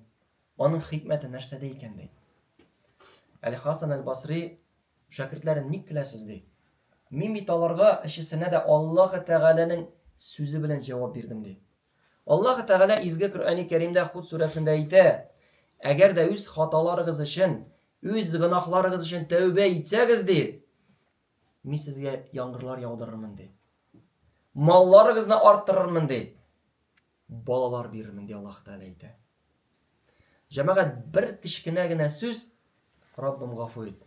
Аның хикмәте нәрсәдә икән ди. Әл-Хасан әл-Басри шәкертләрен ник көләсез ди. Мин бит аларга өчесенә дә Аллаһ Тәгаләнең сүзе белән җавап бирдем ди. Аллаһ Тәгалә Изге Коръәни Кәримдә Худ сүрәсендә әйтә, Әгәр дә үз хаталарыгыз өчен, үз гөнаһларыгыз өчен тәүбә итсәгез, ди, мин сезгә яңгырлар яудырырмын, ди. Малларыгызны арттырырмын, ди. Балалар бирермен, ди Аллаһ Тәгалә әйтә. Җәмәгать, бер кечкенә генә сүз, Раббым гафу ит.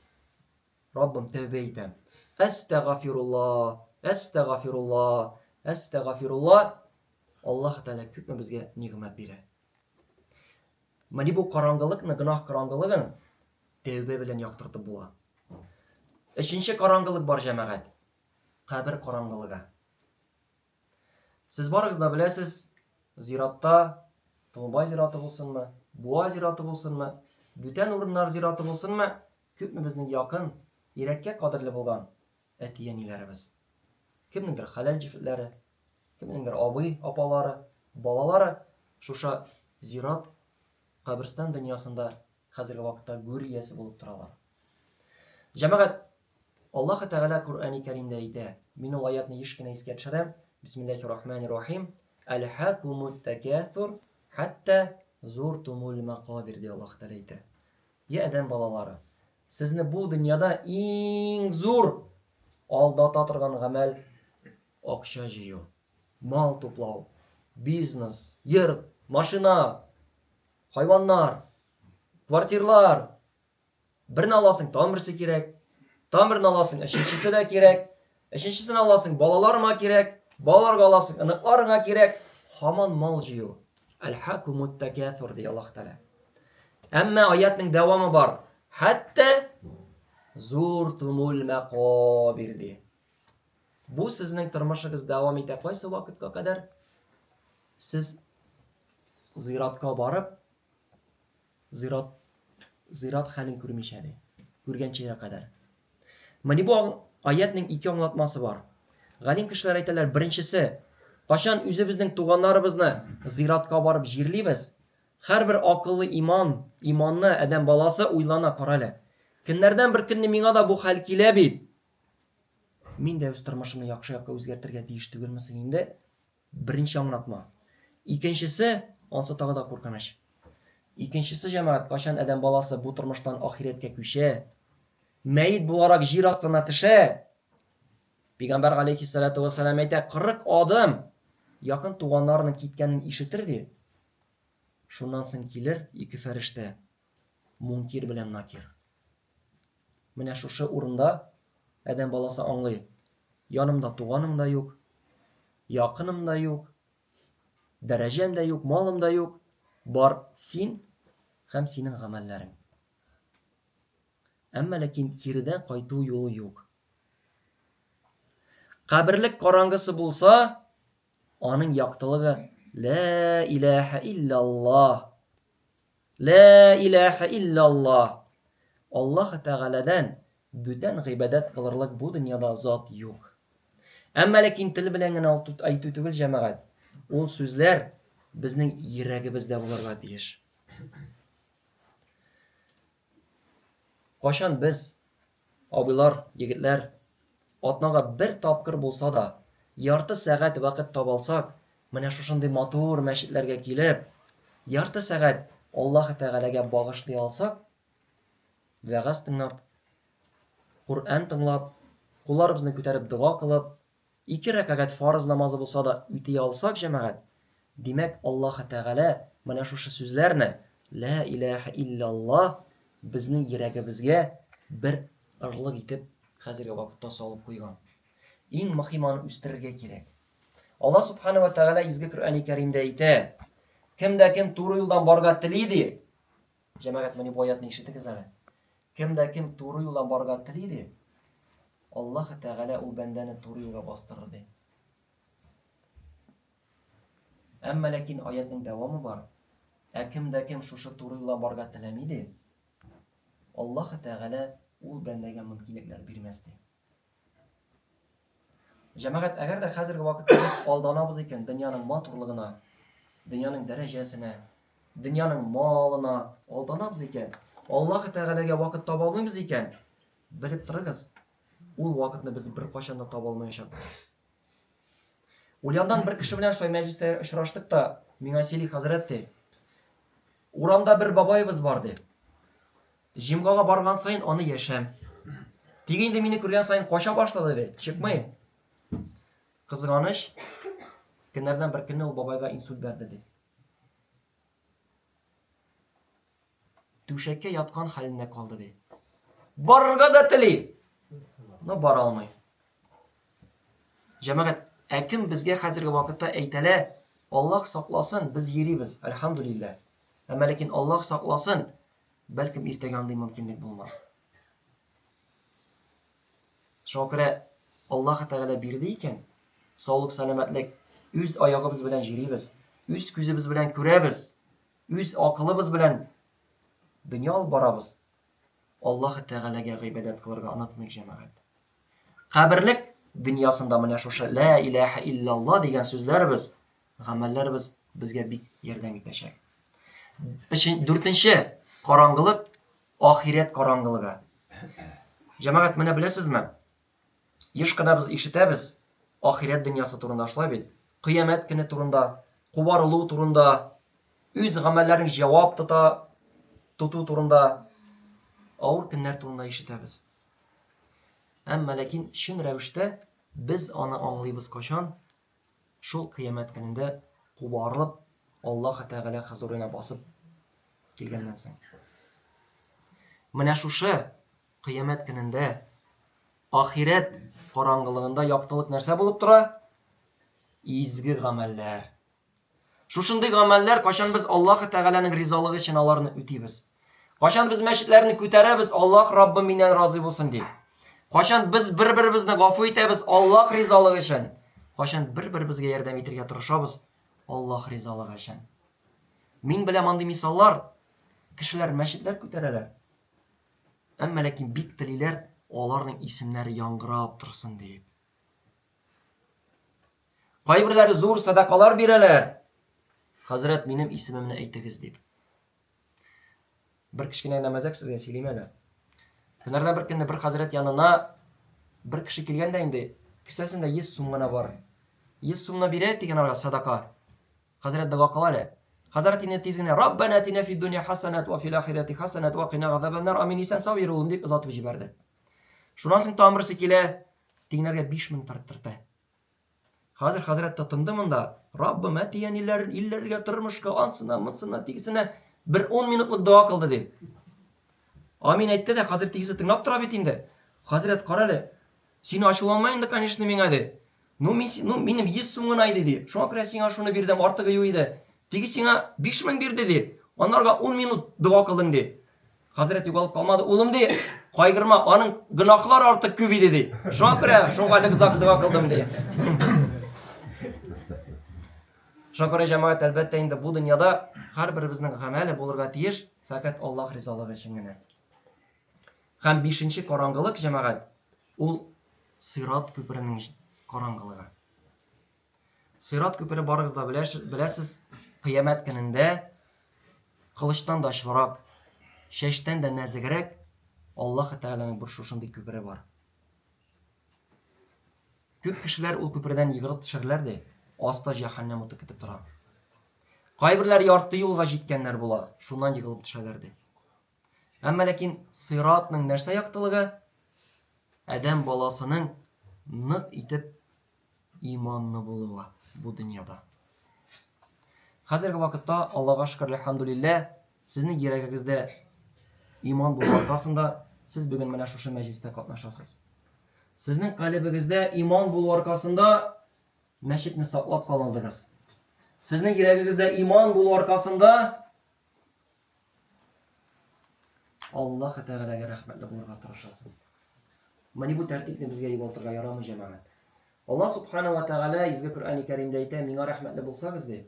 Раббым, тәүбә итәм. Әстәгафирулла, әстәгафирулла, әстәгафирулла. Аллаһ Тәгалә күпме безгә нигъмәт бирә. Менә бу караңгылыкны, гөнаһ караңгылыгын тәүбә белән яктыртып була. Өченче караңгылык бар, җәмәгать. Кабер караңгылыгы. Сез барыгыз да беләсез, зиратта Толбай зираты булсынмы, Буа зираты булсынмы, бүтән урыннар зираты булсынмы, күпме безнең якын, йөрәккә кадерле булган әти-әниләребез. Кемнеңдер хәләл җефетләре, кемнеңдер абый, апалары, балалары шушы зират, каберстан дөньясында хәзерге вакытта гүр иясе булып торалар. Җәмәгать, Аллаһ Тәгалә Коръәни Кәримдә әйтә, мин ул аятны еш кенә искә төшерәм, Бисмиллахи рахмани рахим, Әлхакумут тәкәсур хәтта зуртумул мәкабир, ди Аллаһ Тәгалә әйтә. Я адәм балалары, сезне бу дөньяда иң зур алдата торган гамәл акча җыю, мал туплау, бизнес, йорт, машина, хайваннар, квартирлар. Берне аласың, тагын берсе кирәк. Тагын берне аласың, өченчесе дә кирәк. Өченчесен аласың, балаларыма кирәк. Балаларга аласың, оныкларыңа кирәк. Һаман мал җыю. Әлхакумут тәкәсур, ди Аллаһ Тәгалә. Әмма аятның дәвамы бар. Хәтта зуртумул мәкабир, ди. Бу сезнең тормышыгыз дәвам итә кайсы вакытка кадәр? Сез зиратка барып, зират зират хәлен күрмичә ди. Күргәнчегә кадәр. Менә бу аятның ике аңлатмасы бар. Галим кешеләр әйтәләр, беренчесе, кайчан үзебезнең туганнарыбызны зиратка барып җирлибез, һәрбер акыллы иман, иманны адәм баласы уйлана, карале. Көннәрдән бер көнне миңа да бу хәл килә бит. Мин дә үз тормышымны яхшы якка үзгәртергә тиеш түгелме соң инде? Беренче аңлатма. Икенчесе, ансы тагы да куркыныч. Икенчесе, җәмәгать, кайчан адәм баласы бу тормыштан ахирәткә күчә, мәет буларак җир астына төшә, Пәйгамбәр алейхиссалату вассалам әйтә, 40 адым якын туганнарының киткәнен ишетер ди. Шуннан соң килер ике фәрештә, Мункир белән Накир. Менә шушы урында адәм баласы аңлый, янымда туганым да юк, якыным да юк, дәрәҗәм дә юк, малым да юк, бар син һәм синең гамәлләрең. Әмма ләкин киредән кайту юлы юк. Каберлек караңгысы булса, аның яктылыгы Лә иләһә илляллаһ. Лә иләһә илляллаһ. Аллаһ Тәгаләдән бүтән гыйбадәт кылырлык бу дөньяда зат юк. Әмма ләкин тел белән генә әйтү түгел, җәмәгать. Ул сүзләр безнең йөрәгебездә булырга тиеш. Кайчан без, абыйлар, егетләр, атнага бер тапкыр булса да, ярты сәгать вакыт таба алсак, менә шушындый матур мәчетләргә килеп, ярты сәгать Аллаһы Тәгаләгә багышлый алсак, вәгазь тыңлап, Коръән тыңлап, кулларыбызны күтәреп дога кылып, Ике рәкәгать фарыз намазы булса да үти алсак, җәмәгать, димәк, Аллаһы Тәгалә менә шушы сүзләрне, Лә иләһә илляллаһ, безнең йөрәгебезгә бер ырлык итеп хәзерге вакытта салып куйган. Иң мөһиме аны үстерергә кирәк. Аллаһ Субхана ва Тәгалә Изге Коръәни Кәримдә әйтә, кем дә кем туры юлдан барырга тели, ди. Җәмәгать, менә бу аятны ишетегез әле. Кем дә кем туры юлдан барырга тели, ди, Аллаһы Тәгалә ул бәндәне туры юлга бастырыр, ди. Әмма ләкин аятның дәвамы бар. Ә кем дә кем шушы туры юлдан барырга теләми, ди, Аллаһы Тәгалә ул бәндәгә мөмкинлекләр бирмәс, ди. Җәмәгать, әгәр дә хәзерге вакытта без алданабыз икән дөньяның матурлыгына, дөньяның дәрәҗәсенә, дөньяның малына алданабыз икән, Аллаһы Тәгаләгә вакыт таба алмыйбыз икән, Белеп торыгыз, ул вакытны без беркайчан да таба алмаячакбыз. Ульяндан бер кеше белән шулай мәҗлестә очраштык та, миңа сөйли хәзрәт ди. Урамда бер бабаебыз бар ди. Җимгага барган саен аны яшәм. Тик инде мине күргән саен кача башлады ди, чыкмый. Кызганыч, көннәрдән бер көнне ул бабайга инсульт бәрде ди. Түшәккә яткан хәлендә калды ди. Барырга да тели, но бара алмый. Җәмәгать, ә кем безгә хәзерге вакытта әйтәлә, Аллаһ сакласын, без йөрибез, әлхәмдүлилләһ. Әмма ләкин Аллаһ сакласын, бәлкем иртәгә андый мөмкинлек булмас. Шуңа күрә Аллаһ Тәгалә бирде икән, саулык, сәламәтлек, үз аягыбыз белән җөрибез, үз күзебез белән күрәбез, үз акылыбыз белән дөнья алып барабыз. Аллаһ Тәгаләгә гыйбадәт кылырга онытмыйк, җәмәгать. Каберлек дөньясында менә шушы лә илаһә иллаллаһ дигән сүзләребез, гамәлләребез безгә бик ярдәм итәчәк. Дүртенче караңгылык ахирәт караңгылыгы. Җәмәгать, менә беләсезме? Еш кына без ишетәбез ахирәт дөньясы турында, шулай бит? Кыямәт көне турында, кубарылу турында, үз гамәлләрең җавап тота, тоту турында, авыр көннәр турында ишетәбез. Әмма ләкин чын рәвештә без аны аңлыйбыз кайчан? Шул кыямәт көнендә кубарылып, Аллаһ Тәгалә хозурына басып килгәннән соң. Менә шушы кыямәт көнендә ахирәт караңгылыгында яктылык нәрсә булып тора? Изге гамәлләр. Шушындый гамәлләр, кайчан без Аллаһ Тәгаләнең ризалыгы өчен аларны үтибез. Кайчан без мәчетләрне күтәрәбез, Аллаһ Раббым миннән разый булсын дип. Кайчан без бер-беребезне гафу итәбез, Аллаһ ризалыгы өчен. Кайчан бер-беребезгә ярдәм итәргә тырышабыз, Аллаһ ризалыгы өчен. Мин беләм андый мисаллар, кешеләр мәчетләр күтәрәләр. Әмма ләкин бик телиләр, аларның исемнәре яңгырап торсын дип. Кайберләре зур садакалар бирәләр. Хәзрәт, минем исемемне әйтегез дип. Бер кечкенә генә мәзәк сезгә сөйлим әле. Көннәрдән бер көнне бер хәзрәт янына бер кеше килгән дә инде, кесәсендә 100 сум гына бар. 100 сумны бирә дигән арга садака. Хәзрәт дога кыла әле. Хәзрәт инде тиз генә Раббана атина фид дөнья хасанат ва фил ахирати хасанат ва кина газабаннар. Амин исән сау йөр улым дип озатып җибәрде. Шуннан соң тагын берсе килә, Тиңнәргә 5000 тарттырды. Хәзер хәзрәт тотынды монда. Раббым, әти-әниләрен илләргә, тормышка, ансына, монсына, тегесенә бер 10 минутлык дога кылды ди. Амин әйтте дә, хәзер тегесе тыңлап тора бит инде. Хәзрәт, кара әле, син ачуланма инде, конечно, миңа ди. Ну, мин, ну, минем 100 сум гына иде ди. Шуңа күрә сиңа шуны бирдем, артыгы юк иде. Теге сиңа 5000 бирде ди. Анарга 10 минут дога кылдың ди. Хәзрәт югалып калмады. Улым ди, кайгырма, аның гөнаһлары артык күп иде ди. Шуңа күрә шуңа әле озак дога кылдым ди. Шуңа күрә җәмәгать, әлбәттә инде бу дөньяда һәрберебезнең гамәле булырга тиеш, фәкать Аллаһ ризалыгы өчен генә. Һәм бишенче караңгылык, җәмәгать, ул сират күперенең караңгылыгы. Сират күпере барыгыз да беләсез, кыямәт көнендә кылычтан да очлырак, чәчтән дә нәзегрәк Аллаһ Тәгаләнең бер шушындый күпере бар. Күп кешеләр ул күпердән егылып төшәрләр дә, аста җәһәннәм уты көтеп тора. Кайберләр ярты юлга җиткәннәр була, шуннан егылып төшәләр ди. Әмма ләкин сиратның нәрсә яктылыгы? Адәм баласының нык итеп иманлы булуы бу дөньяда. Хәзерге вакытта, Аллага шөкер, әлхәмдүлилләһ, сезнең йөрәгегездә иман булу аркасында сез бүген менә шушы мәҗлестә катнашасыз. Сезнең калебегездә иман булу аркасында мәчетне саклап кала алдыгыз. Сезнең йөрәгегездә иман булу аркасында Аллаһ Тәгаләгә рәхмәтле булырга тырышасыз. Менә бу тәртипне безгә югалтырга ярамый, җәмәгать. Аллаһ Субхана ва Тәгалә Изге Коръәни Кәримдә әйтә, миңа рәхмәтле булсагыз, ди,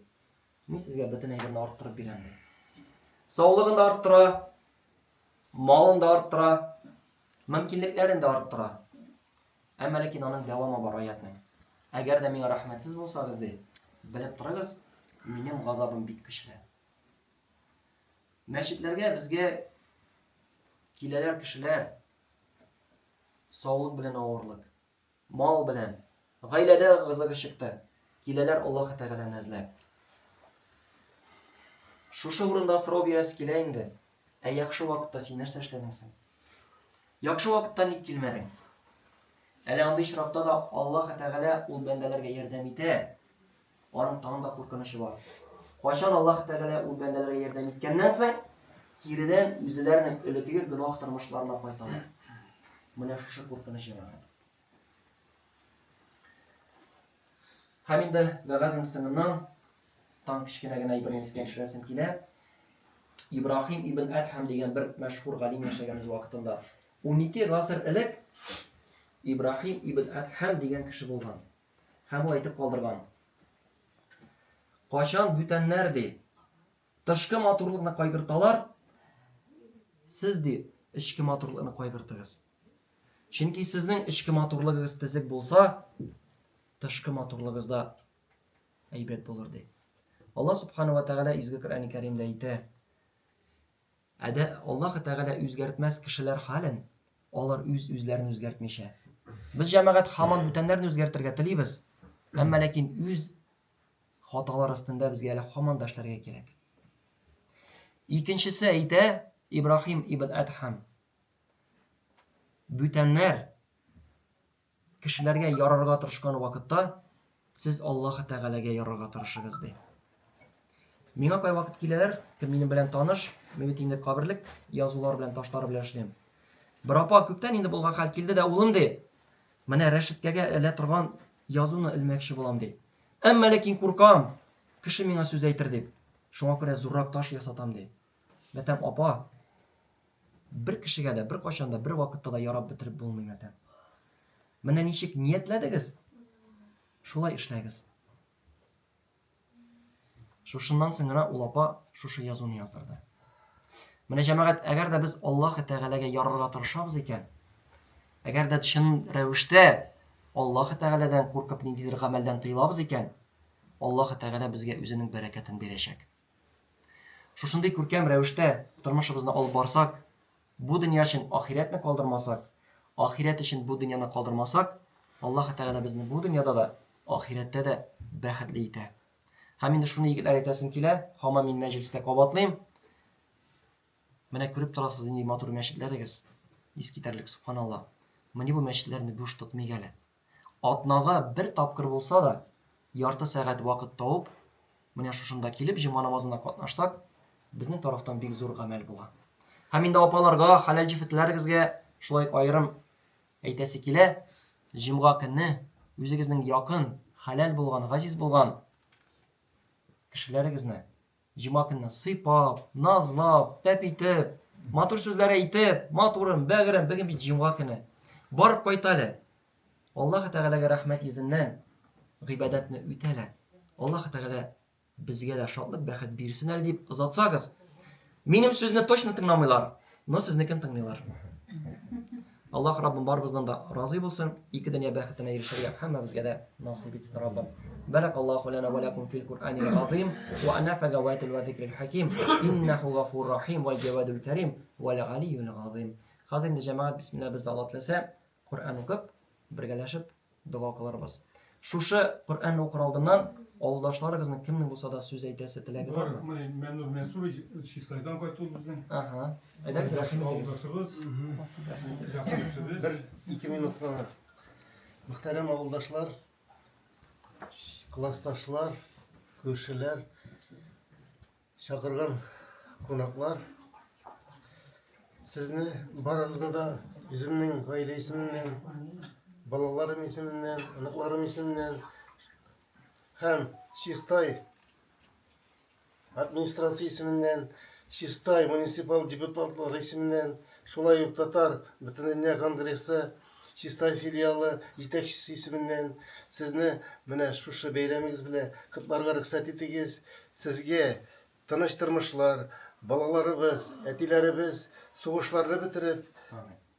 мин сезгә бөтен әйберне арттырып бирәм, ди. Саулыгын да арттыра, малын да арттыра, мөмкинлекләрен дә арттыра. Әмма ләкин аның дәвамы бар аятның. Әгәр дә миңа рәхмәтсез булсагыз, ди, белеп торыгыз, минем газабым бик көчле. Мәчетләргә безгә киләләр кешеләр саулык белән авырлык, мал белән, гаиләдә ыгы-зыгы чыкты. Киләләр Аллаһ Тәгаләне эзләп. Шушы урында сорау бирәсе килә инде. Ә яхшы вакытта син нәрсә эшләдең соң? Яхшы вакытта ник килмәдең? Әле андый очракта да Аллаһ Тәгалә ул бәндәләргә ярдәм итә. Аның тагын да куркынычы бар. Кайчан Аллаһ Тәгалә ул бәндәләргә ярдәм иткәннән соң, киредән үзләренең элеккеге гөнаһ тормышларына кайталар. Менә шушы куркыныч җәмәгать. Һәм инде вәгазьнең соңыннан тагын кечкенә генә әйберне искә төшерәсем килә. Ибраһим ибн Әдһәм дигән бер мәшһүр галим яшәгән үз вакытында. 12 гасыр элек. Ибраһим ибн Әдһәм дигән кеше булган. Һәм ул әйтеп калдырган. Кайчан бүтәннәр, ди, тышкы матурлыкны кайгырталар, сез, ди, эчке матурлыкны кайгыртыгыз. Чөнки сезнең эчке матурлыгыгыз төзек булса, тышкы матурлыгыз да әйбәт булыр, ди. Алла субхана ва тәгалә изге Коръәни Кәримдә әйтә, Әдә Аллаһы Тәгалә үзгәртмәс кешеләр хәлен, алар үз-үзләрен үзгәртмичә. Без җәмәгать һаман бүтәннәрне үзгәртергә телибез, әмма ләкин үз хаталар өстендә безгә әле һаман да эшләргә кирәк. Икенчесе әйтә Ибраһим ибн Әдһәм. Бүтәннәр Кешеләргә ярарга тырышкан вакытта сез Аллаһы Тәгаләгә ярарга тырышыгыз, ди. Миңа кайвакыт киләләр, кем минем белән таныш, мин бит инде каберлек язулар белән, ташлар белән эшлим. Бер апа күптән инде булган хәл килде дә, улым ди, менә рәшеткәгә элә торган язуны элмәкче булам ди. Әмма ләкин куркам, кеше миңа сүз әйтер дип. Шуңа күрә зуррак таш ясатам ди. Мәтәм апа, Бер кешегә дә, беркайчан да, бервакытта да ярап бетереп булмый, мәтәм. Менә ничек ниятләдегез, шулай эшләгез. Шушыннан соң гына ул апа шушы язуны яздырды. Менә җәмәгать, әгәр дә без Аллаһ Тәгаләгә ярарга тырышабыз икән, әгәр дә чын рәвештә Аллаһ Тәгаләдән куркып ниндидер гамәлдән тыелабыз икән, Аллаһ Тәгалә безгә үзенең бәрәкәтен бирәчәк. Шушындый күркәм рәвештә тормышыбызны алып барсак, бу дөнья өчен ахирәтне калдырмасак, ахирәт өчен бу дөньяны калдырмасак, Аллаһ Тәгалә безне бу дөньяда да, ахирәттә дә бәхетле итә. Һәм инде шуны егетләр әйтәсем килә, һаман мин мәҗлестә кабатлыйм. Менә күреп торасыз нинди матур мәчетләрегез. Искитәрлек, субханалла. Менә бу мәчетләрне буш тотмыйк әле. Атнага бер тапкыр булса да, ярты сәгать вакыт табып, менә шушында килеп җомга намазына катнашсак, безнең тарафтан бик зур гамәл була. Һәм инде апаларга, хәләл җефетләрегезгә шулай аерым әйтәсе килә, җомга көнне үзегезнең якын, хәләл булган, газиз булган кешеләрегезне Җомга көнне сыйпап, назлап, пәп итеп, матур сүзләр әйтеп, матурым, бәгырем, бүген бит җомга көне. Барып кайт әле. Аллаһ Тәгаләгә рәхмәт йөзеннән гыйбадәтне үтә әле. Аллаһ Тәгалә безгә дә шатлык, бәхет бирсен әле дип озатсагыз, минем сүзне точно тыңламыйлар, но сезнекен тыңлыйлар. Аллаһ Раббым барыбыздан да разый булсын, ике дөнья бәхетенә ирешергә һәммәбезгә дә насыйп итсен Раббым. Баракаллаху лана ва лакум фил Куръанил азим ва нафага ва ва зикрил хаким. Иннаху гафур рахим вал җавадул карим вал алиюл азим. Хәзер инде җәмәгать бисмилла без Алла теләсә Коръән укып, бергәләшеп дога кылырбыз. Шушы Коръән укыр алдыннан авылдашларыгызның кемнең булса да сүз әйтәсе теләге бармы? Бар, менә Мәннур Мәнсурович Чистайдан кайтты ул безнең. Ага. Әйдәгез, рәхим итегез. Авылдашыбыз. Якын кешебез. Бер ике минут кына. Мөхтәрәм авылдашлар, классташлар, күршеләр, Чакырган кунаклар, сезне барыгызны да үземнең гаилә исеменнән, балаларым исеменнән, оныкларым исеменнән һәм Чистай администрация исеменнән, Чистай муниципаль депутатлары исеменнән, шулай ук Татар Бөтендөнья конгрессы Чистай филиалы җитәкчесе исеменнән сезне менә шушы бәйрәмегез белән котларга рөхсәт итегез. Сезгә тыныч тормышлар, балаларыбыз, әтиләребез сугышларны бетереп,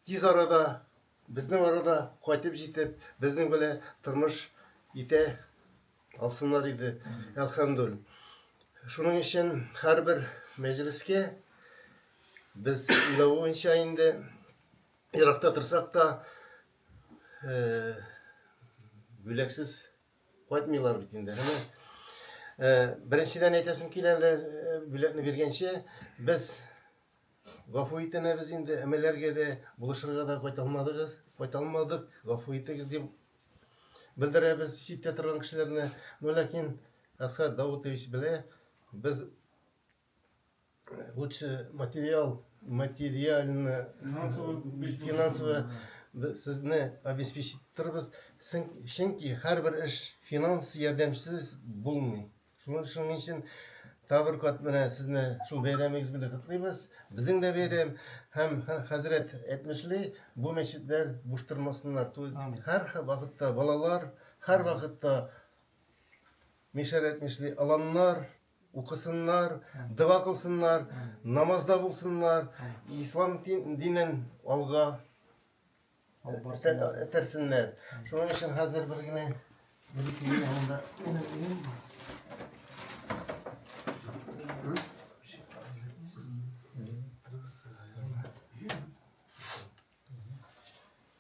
тиз арада безнең арада кайтып җитеп, безнең белән тормыш итә алсыннар иде. Әлхәмдүл. Шуның өчен һәрбер мәҗлескә без уйлау буенча инде Еракта торсак та, бүләксез кайтмыйлар бит инде. Әмма беренчедән әйтәсем килә әле, бүләкне биргәнче, без гафу итенәбез инде, әмәләргә дә, булышырга да кайта алмадыгыз, кайта алмадык, гафу итегез дип белдерәбез читтә торган кешеләрне. Но ләкин Әсхәт Даутович белә, без лучше материал, материально, финансово сезне обеспечить иттербез. Чөнки һәрбер эш финанс ярдәмсез булмый. Шуның өчен Тагы бер кат менә сезне шул бәйрәмегез белән котлыйбыз. Безнең дә бәйрәм һәм хәзрәт әйтмешли, бу мәчетләр буш тормасыннар. То есть һәр вакытта балалар, һәр вакытта Мишәр әйтмешли, аланнар укысыннар, дога кылсыннар, намазда булсыннар, ислам динен алга этәрсеннәр. Шуның өчен хәзер бер генә бер ике генә монда.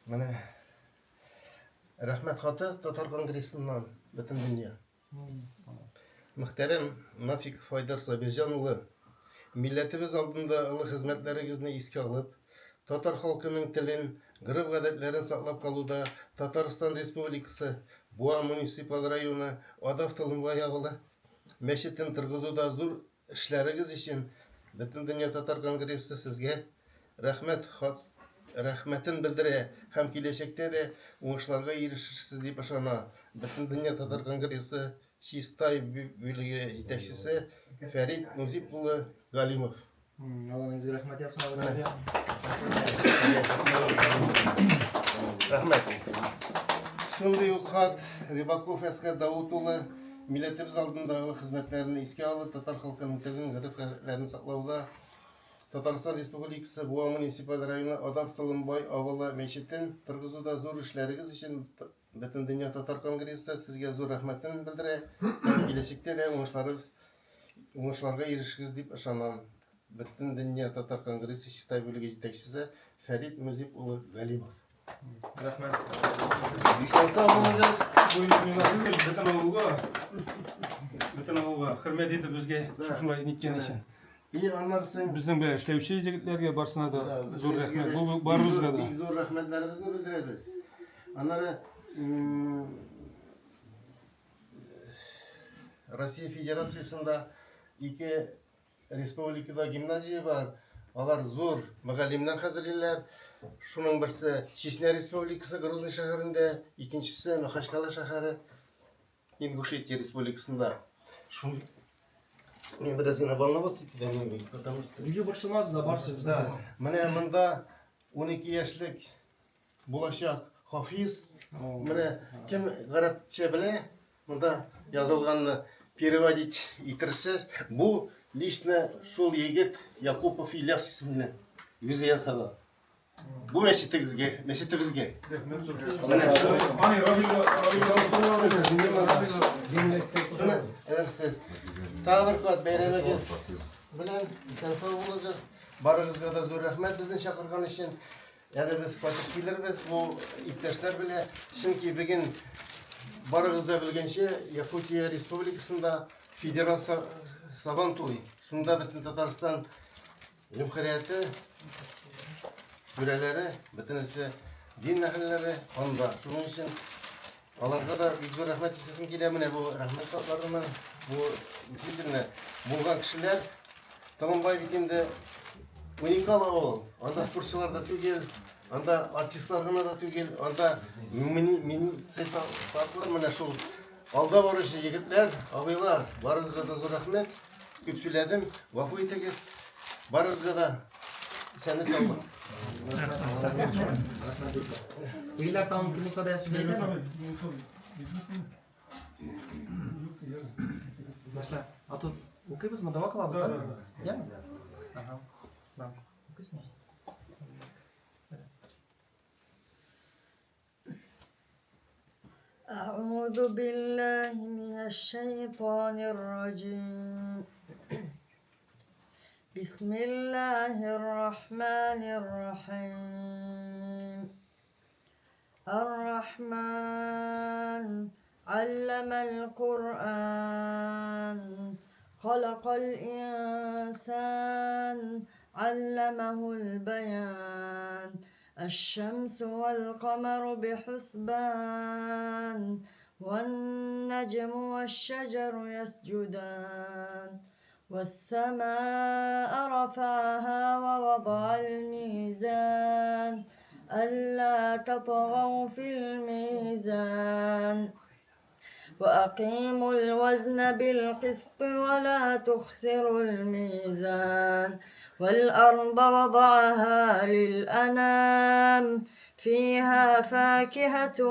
Менә рәхмәт хаты Татар конгрессыннан бөтен дөнья. Мөхтәрәм Нафик Файдар Сабирҗан улы, милләтебез алдында олы хезмәтләрегезне искә алып, татар халкының телен, гореф-гадәтләрен саклап калуда Татарстан Республикасы Буа муниципаль районы Адав Толымбай авылы мәчетен торгызуда зур Эшләрегез өчен Бөтендөнья татар конгрессы сезгә рәхмәт хат рәхмәтен белдерә һәм киләчәктә дә уңышларга ирешерсез дип ышана. Бөтендөнья татар конгрессы Чистай бүлеге җитәкчесе Фәрит Музип улы Галимов. Алланың изге рәхмәте яусын абый сезгә. Рәхмәт. Шундый ук хат Рыбаков Әсгать Давыт улы Милләтебез алдындагы хезмәтләрен искә алып, татар халкының телен, гореф-гадәтләрен саклауда Татарстан Республикасы Буа муниципаль районы Адав Толымбай авылы мәчетен торгызуда зур эшләрегез өчен Бөтендөнья татар конгрессы сезгә зур рәхмәтен белдерә һәм киләчәктә дә уңышларыгыз уңышларга ирешегез дип ышанам. Бөтендөнья татар конгрессы Чистай бүлеге җитәкчесе Фәрит Мөзип улы Галимов. Рәхмәт. Исән-сау булыгыз. Бу инде миңа түгел, бөтен авылга. Бөтен авылга хөрмәт итеп безгә шушылай ниткән өчен. И аннан соң Безнең белән эшләүче егетләргә барсына да Да, зур безгә рәхмәт. дә Бу барыбызга да. Бик зур рәхмәтләребезне белдерәбез. Аннары Россия Федерациясендә ике Республикада гимназия бар. Алар зур мөгаллимнәр хәзерлиләр. Шуның берсе Чечня Республикасы Грозный шәһәрендә, икенчесе Махачкала шәһәре Ингушетия Республикасында. Шул мин бераз генә волноваться итәм, потому что Үзе борчылмас да барсы Да. Менә монда 12 яшьлек Булачак хафиз. Менә кем гарәпчә белә, монда язылганны переводить итерсез. Бу лично шул егет Якупов Ильяс исемле үзе ясаган. Бу мәчетегезгә, мәчетебезгә. Менә Сез тагы бер кат бәйрәмегез белән исән-сау булыгыз. Барыгызга да зур рәхмәт безне чакырган өчен. Әле без кайтып килербез бу иптәшләр белән, чөнки бүген барыгыз да белгәнчә, Якутия Республикасында федераль Сабан туй. Шунда бөтен Татарстан җөмһүрияте түрәләре, бөтенесе дин әһелләре анда. Шуның өчен аларга да бик зур рәхмәт әйтәсем килә. Менә бу рәхмәт хатларына, бу действительно булган кешеләр. Толымбай бит инде уникал авыл. Анда спортчылар да түгел, анда артистлар гына да түгел, анда мини сыйфатлы менә шул алда баручы егетләр, абыйлар, барыгызга да зур рәхмәт. Күп сөйләдем, гафу итегез. Барыгызга да исәнлек саулык. Егетләр тагын кем булса да сүз әйтәме? Нәрсә? А тут укыйбызмы, дога кылабыз, да? Яме? Ага. Да. Укыйсыңмы? أعوذ بالله من الشيطان الرجيم بسم الله الرحمن الرحيم الرحمن علم القرآن خلق الإنسان علمه البيان الشمس والقمر بحسبان والنجم والشجر يسجدان والسماء رفعها ووضع الميزان ألا تطغوا في الميزان وأقيموا الوزن بالقسط ولا تخسروا الميزان والأرض وضعها للأنام فيها فاكهة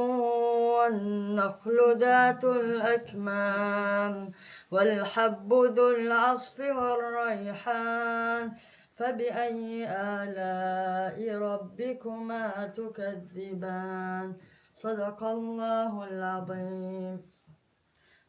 والنخل ذات الأكمام والحب ذو العصف والريحان فبأي آلاء ربكما تكذبان صدق الله العظيم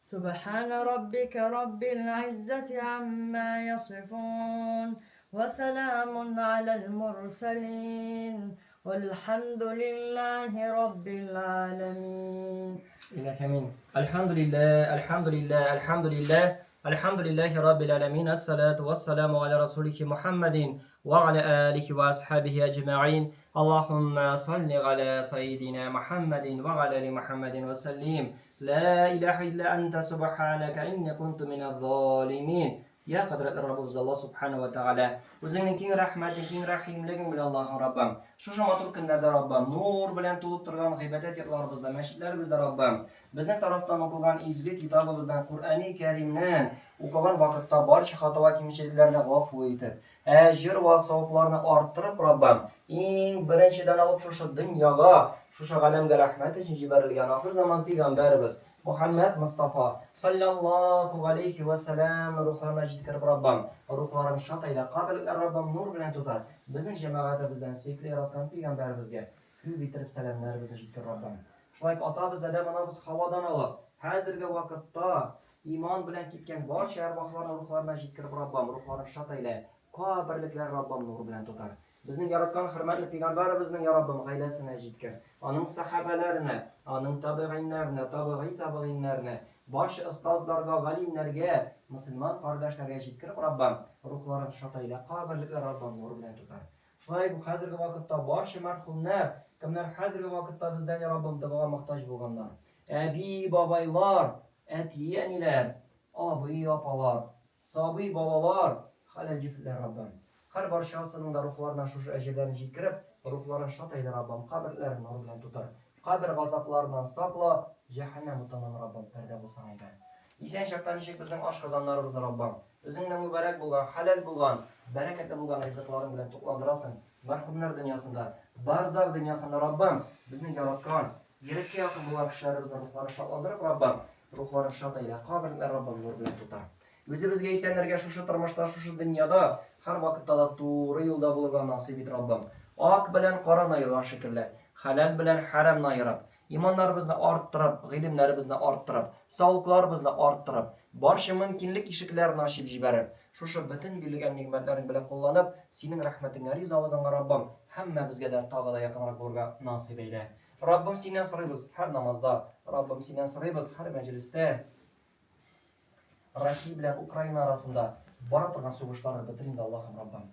سبحان ربك رب العزة عما يصفون وسلام على المرسلين والحمد لله رب العالمين إلهك أمين الحمد لله الحمد لله الحمد لله الحمد لله رب العالمين الصلاة والسلام على رسوله محمد وعلى آله وأصحابه أجمعين اللهم صل على سيدنا محمد وعلى آل محمد وسلم لا إله إلا أنت سبحانك إني كنت من الظالمين Я кадретле Раббыбыз Аллаһ Субхана ва Тәгалә, Үзеңнең киң рәхмәтең, киң рәхимлегең белән Аллаһым Раббым, шушы матур көннәрдә Раббым, нур белән тулып торган гыйбадәт йортларыбызда, мәчетләребездә Раббым, безнең тарафтан укылган изге китабыбыздан Коръәни Кәримнән укыган вакытта барча хата ва кимчелекләрне гафу итеп, әҗер ва савапларны арттырып Раббым, иң беренчедән алып шушы дөньяга, шушы галәмгә рәхмәт өчен җибәрелгән ахыр заман пигамбәребез, Мөхәммәд Мостафа, салләллаһу галәйһи вә сәлам, рухларына җиткереп, Раббым, рухларын шат әйлә, каберлекләрен, Раббым, нур белән тутыр, безнең җәмәгатебездән сөекле яраткан пәйгамбәребезгә күп иттереп сәламнәребезне җиткер, Раббым. Шулай ук атабыз Адәм, анабыз Хавадан алып, хәзерге вакытта иман белән киткән барча әрвахларның рухларына җиткереп, Раббым, рухларын шат әйлә, каберлекләрен, Раббым, нур белән тутыр. Безнең яраткан хөрмәтле пигамбәребезнең, я Раббым, гаиләсенә җиткер, аның сәхабәләренә, аның табигыйннәренә, табигый табигыйннәренә, барча остазларга, галимнәргә, мөселман кардәшләргә җиткереп, Раббым, рухларын шат әйлә, каберлекләр, Раббым, нур белән тутыр. Шулай ук хәзерге вакытта барча мәрхүмнәр, кемнәр хәзерге вакытта бездән, я Раббым, догага мохтаҗ булганнар, әби, бабайлар, әти, әниләр, абый, апалар, сабый балалар, хәләл җефетләр, Раббым, Һәр барчасының да рухларына шушы әҗерләрне җиткереп, рухларын шат әйлә, Раббым, каберләрен нур белән тутыр. Кабер газапларыннан сакла, җәһәннәм утыннан, Раббым, пәрдә булсын әйдә. Исән чакта ничек безнең ашказаннарыбызны, Раббым, Үзеңнең мөбарәк булган, хәләл булган, бәрәкәтле булган ризыкларың белән тукландырасың, мәрхүмнәр дөньясында, барзах дөньясында, Раббым, безнең яраткан, йөрәккә якын булган кешеләребезнең рухларын шатландырып, Раббым, рухларын шат әйлә, каберләрен, Раббым, нур белән тутыр. Үзебезгә исәннәргә шушы тормышта, шушы дөньяда һәрвакытта да туры юлда булырга насыйп ит, Раббым. Ак белән караны аерган шикелле, хәләл белән хәрамны аерып, иманнарыбызны арттырып, гыйлемнәребезне арттырып, саулыкларыбызны арттырып, барча мөмкинлек ишекләрен ачып җибәреп, шушы бөтен бирелгән нигъмәтләрең белән кулланып, Синең рәхмәтеңә, ризалыгыңа, Раббым, һәммәбезгә дә тагы да якынрак булырга насыйп әйлә. Раббым, Синнән сорыйбыз һәр намазда, Раббым, Синнән сорыйбыз һәр мәҗлестә. Россия белән Украина арасында бара торган сугышларны бетер инде, Аллаһым Раббым.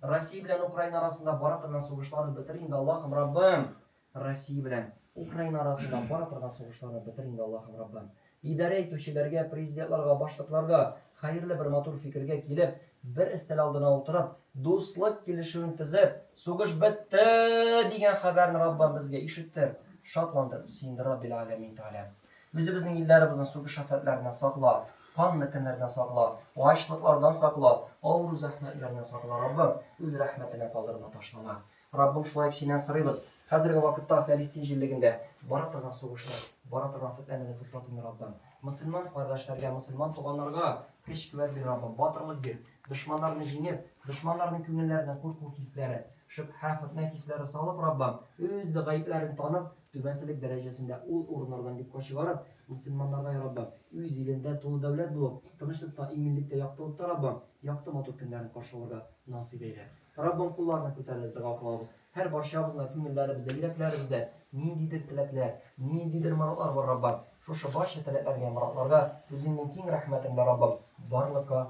Россия белән Украина арасында бара торган сугышларны бетер инде, Аллаһым Раббым. Россия белән Украина арасында бара торган сугышларны бетер инде, Аллаһым Раббым. Идарә итүчеләргә, президентларга, башлыкларга хәерле бер матур фикергә килеп, бер өстәл алдына утырып, дуслык килешүен төзеп, сугыш бетте дигән хәбәрне Раббым безгә ишеттер, шатландыр, сөендер Раббил Аләмин Тәгалә. Үзебезнең илләребезне сугыш афәтләреннән сакла, канлы көннәрдән сакла, ачлыклардан сакла, авыру-зәхмәтләреннән сакла, Раббым, үз рәхмәтеңә калдырма, ташлама. Раббым, шулай ук Синнән сорыйбыз, хәзерге вакытта Фәлистин җирлегендә бара торган сугышны, бара торган фетнәне туктат инде, Раббым. Мөселман кардәшләргә, мөселман туганнарга көч-куәт бир, Раббым, батырлык бир, дошманнарны җиңеп, дошманнарның күңелләренә курку хисләре, шөбһә, фетнә хисләре салып, Раббым, үз гаепләрен танып, Түбәнчелек дәрәҗәсендә ул урыннардан юкка чыгарып, мөселманнарга, я Раббым, үз илендә тулы дәүләт булып, тынычлыкта, иминлектә, яктылыкта, Раббым, якты матур көннәрен каршы алырга насыйп әйлә. Раббым, кулларны күтәреп дога кылабыз. Һәр барчабызның да күңелләребездә, йөрәкләребездә ниндидер теләкләр, ниндидер морадлар бар, Раббым. Шушы барча теләкләргә, морадларга Үзеңнең киң рәхмәтең белән, Раббым, барлыкка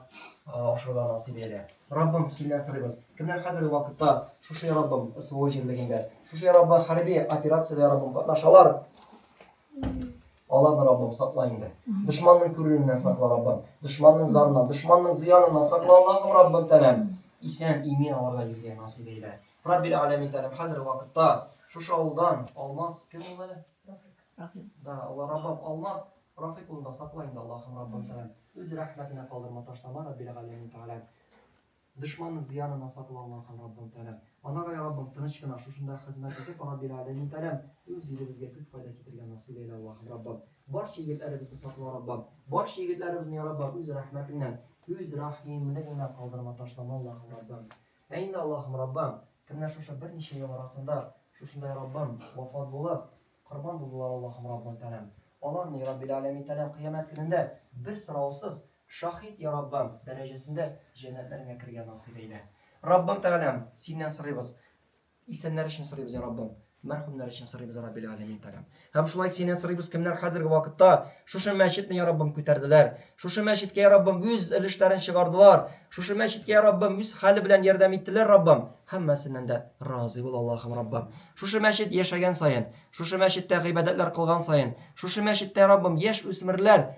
ашырырга насыйп әйлә. Раббым, Синнән сорыйбыз, кемнәр хәзерге вакытта шушы, я Раббым, СВО җирлегендә, шушы, я Раббым, хәрби операциядә, я Раббым, катнашалар, аларны, Раббым, сакла инде. Дошманның күрүеннән сакла, Раббым. Дошманның зарыннан, дошманның зыяныннан сакла, Аллаһым, Раббым, Тәгаләм. Исән, имин аларга йөрергә насыйп әйлә. Раббил Аләмин Тәгаләм, хәзерге вакытта шушы авылдан Алмаз кем ул әле? Рафик. Да, Алла Раббым, Алмаз. Рафыйк улын да сакла инде, Аллаһым Раббым Тәгаләм. Үз рәхмәтенә калдырма, ташлама, Раббил Галәмин Тәгаләм. Дошманның зыяныннан сакла, Аллаһым Раббым Тәгаләм. Анага, я Раббым, тыныч кына шушында хезмәт итеп, Раббил Галәмин Тәгаләм, үз илебезгә күп файда китерергә насыйп әйлә, Аллаһым Раббым. Барча егетләребезне сакла, Раббым. Барча егетләребезне, я Раббым, үз рәхмәтеңнән, үз рәхимлегеңнән калдырма, ташлама, Аллаһым Раббым. Ә инде, Аллаһым Раббым, кемнәр шушы берничә ел арасында шушында, я Раббым, вафат булып, корбан булдылар, Аллаһым Раббым Тәгаләм. Аларны, я Раббил Галәмин Тәгаләм, кыямәт көнендә бер сораусыз, шаһит, я Раббым, дәрәҗәсендә җәннәтләреңә керергә насыйп әйлә. Раббым Тәгаләм, Синнән сорыйбыз, Исәннәр өчен сорыйбыз, я Раббым, мәрхүмнәр өчен сорыйбыз, Раббил Галәмин Тәгаләм. Һәм шулай синнән сорыйбыз, кемнәр хәзерге вакытта шушы мәчетне, я Раббым, күтәрделәр, шушы мәчеткә, я Раббым, үз өлешләрен чыгардылар, шушы мәчеткә, я Раббым, үз хәле белән ярдәм иттеләр, Раббым, һәммәсеннән дә разый бул, Аллаһым, Раббым. Шушы мәчет яшәгән саен, шушы мәчеттә гыйбадәтләр кылган саен, шушы мәчеттә, Раббым, яшь үсмерләр,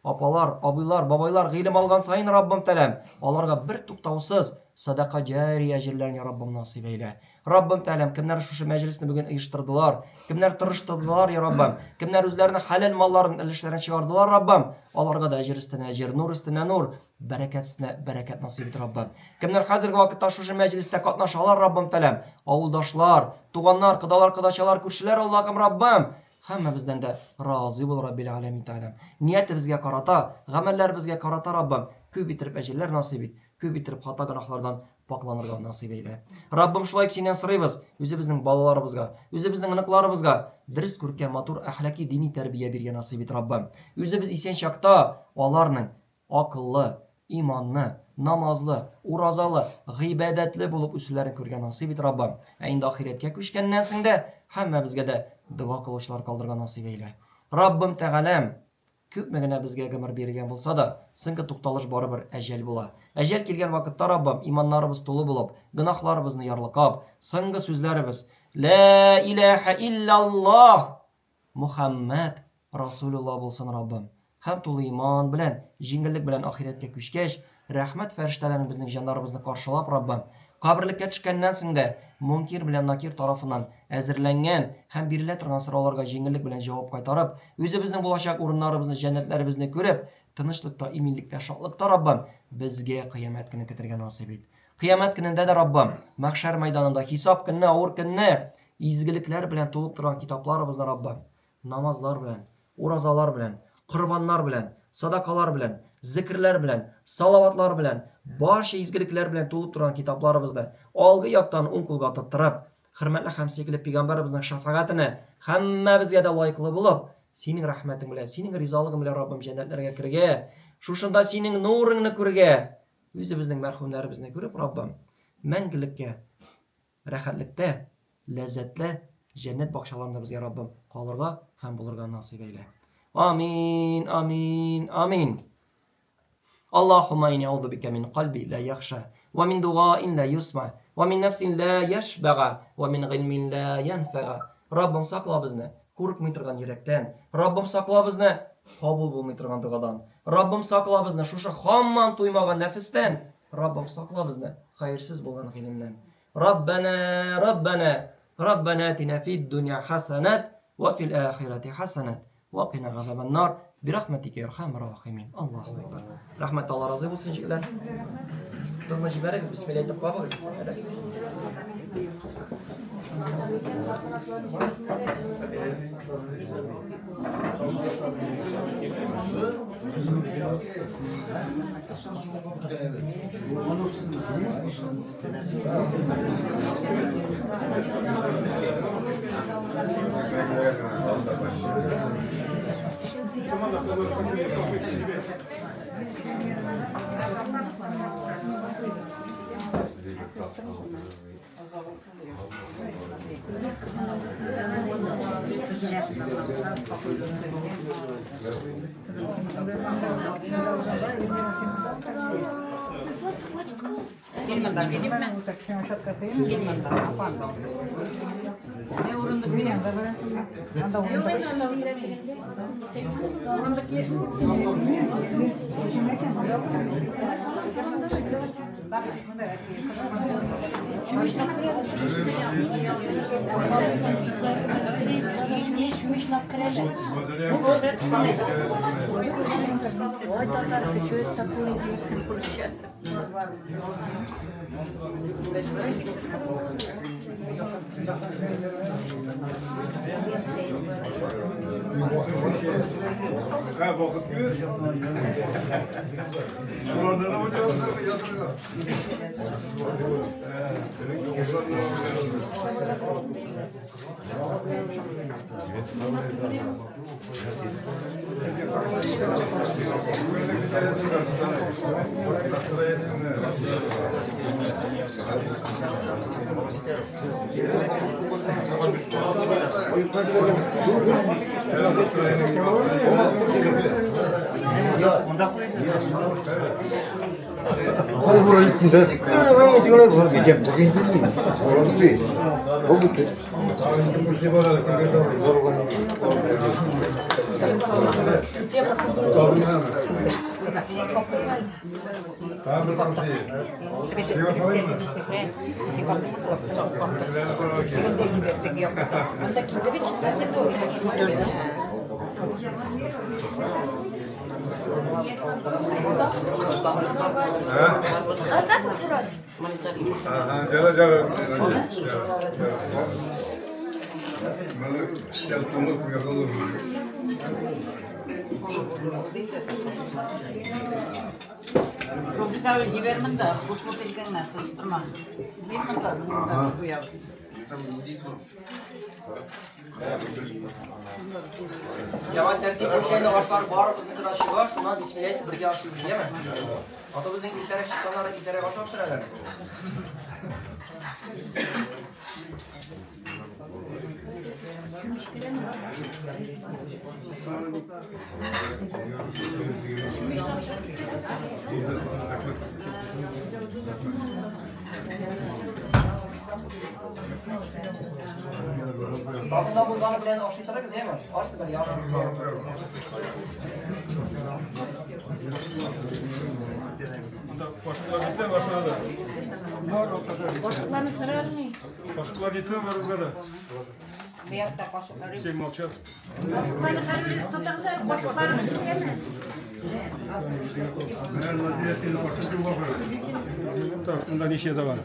Апалар, абыйлар, бабайлар гыйлем алган саен, Раббым Тәгаләм, аларга бер туктаусыз садака җария әҗерләрен, я Раббым, насыйп әйлә. Раббым Тәгаләм, кемнәр шушы мәҗлесне бүген оештырдылар, кемнәр тырыштырдылар, я Раббым, кемнәр үзләренең хәләл малларын, өлешләрен чыгардылар, Раббым, аларга да әҗер өстенә әҗер, нур өстенә нур, бәрәкәт өстенә бәрәкәт насыйп ит, Раббым. Кемнәр хәзерге вакытта шушы мәҗлестә катнашалар, Раббым Тәгаләм, авылдашлар, туганнар, кодалар, кодачалар, күршеләр, Аллаһым, Раббым, Һәммәбездән дә разый бул, Раббил Галәмин Тәгаләм. Ниятебезгә карата, гамәлләребезгә карата, Раббым, күп иттереп әҗерләр насыйп ит, күп иттереп хата-гөнаһлардан пакъланырга насыйп әйлә. Раббым, шулай ук синнән сорыйбыз, үзебезнең балаларыбызга, үзебезнең оныкларыбызга дөрес, күркәм, матур әхлаки, дини тәрбия биргә насыйп ит, Раббым. Үзебез исән чакта аларның Акыллы, иманны, намазлы, уразалы, гыйбадәтле булып үсүләрен күрергә насыйп ит, Раббым. Ә инде ахирәткә күчкәннән соң дә һәммәбезгә дә дога кылучылар калдырырга насыйп әйлә. Раббым Тәгаләм, күпме генә безгә гомер бирелгән булса да, соңгы тукталыш барыбер әҗәл була. Әҗәл килгән вакытта, Раббым, иманнарыбыз тулы булып, гөнаһларыбызны ярлыкап, соңгы сүзләребез, Лә иләһә илляллаһ! Мөхәммәд Расулулла булсын, Раббым! Һәм тулы иман белән, җиңеллек белән ахирәткә күчкәч, рәхмәт фәрештәләрең безнең җаннарыбызны каршылап, Раббым, каберлеккә төшкәннән соң дә, Мөнкир белән Накир тарафыннан әзерләнгән һәм бирелә торган сорауларга җиңеллек белән җавап кайтарып, үзебезнең булачак урыннарыбызны, җәннәтләребезне күреп, тынычлыкта, иминлектә, шатлыкта, Раббым, безгә кыямәт көнен көтәргә насыйп ит. Кыямәт көнендә дә, Раббым, мәхшәр мәйданында, хисап көнне, авыр көнне, изгелекләр белән тулып торган китапларыбызны, Раббым, намазлар белән, уразалар белән, корбаннар белән, садакалар белән, зикерләр белән, салаватлар белән, барча изгелекләр белән тулып торган китапларыбызны алгы яктан уң кулга тоттырып, хөрмәтле һәм сөекле пәйгамбәребезнең шәфәгатенә һәммәбезгә дә лаеклы булып, Синең рәхмәтең белән, Синең ризалыгың белән, Раббым, җәннәтләргә керергә, шушында Синең нурыңны күрергә, үзебезнең мәрхүмнәребезне күреп, Раббым, мәңгелеккә рәхәтлектә, ләззәтле җәннәт бакчаларында безгә, Раббым, калырга һәм булырга насыйп әйлә. Амин, амин, амин. Аллаһумма инни аузу бика мин кальби ла яхша, ва мин дугаин ла юсма, ва мин нәфсин ла яшбага, ва мин гыйльмин ла янфага. Раббым, сакла безне курыкмый торган йөрәктән. Раббым, сакла безне кабул булмый торган догадан. Раббым, сакла безне шушы һаман туймаган нәфестән. Раббым, сакла безне хәерсез булган гыйлемнән. Раббана, Раббана, Раббана атина фид дөнья хасанат ва фил ахирати хасанат ва кина газабаннар бирахматика я архамар рахимин. Аллаһу акбар. Рәхмәт, Алла разый булсын, җегетләр. Кызны җибәрегез, бисмилла әйтеп кабыгыз. Тынычлап керәләр. Ой, татарка, что это такое дерсең урысча. Ha вакыт күп. Шуларны язырга. А так уж вроде. Ага, gel. Professor җибәр монда, кушылып килгәннәр, сыздырма. Бир монда, монда куябыз. Җәмәгать тәртип буенча инде ашлар барыбызныкы да чыга, шуннан бисмилла әйтеп бергә ашыйбыз, яме? А то безнең иртәрәк чыкканнары иртәрәк ашап торалар. Табында булганы белән ашый торыгыз, яме? Аш бер ярым. Кашыклар җитә барсына да. Кашыкларны сорый алмый. Кашыклар җитә барыбызга да. Все молчат. Кашыкларны хәзер тотыгыз әле, кашыкларны җиткәнме? Так, монда ничә бар?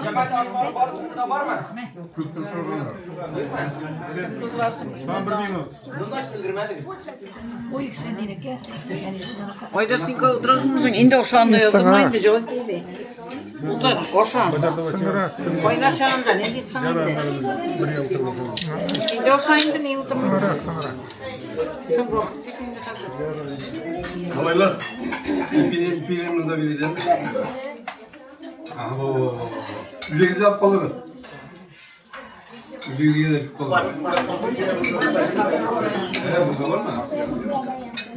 Җәмәгать ашлар барысыныкы да бармы? Там бер минут. Ну, значит, өлгермәдегез. Ой, синеке. Айдар, син кая утырасың соң? Инде ошанда язылма инде, җавап бирде. Утыр, аша. Кайнар чагында нинди соң инде? Инде аша инде, ни утырмыйсың? Соң вакыт бит инде хәзер. Малайлар, ипине монда бирәм. Ага, бу. Үлегезгә алып калыгыз. Үлегезгә дә алып калыгыз. Монда бармы?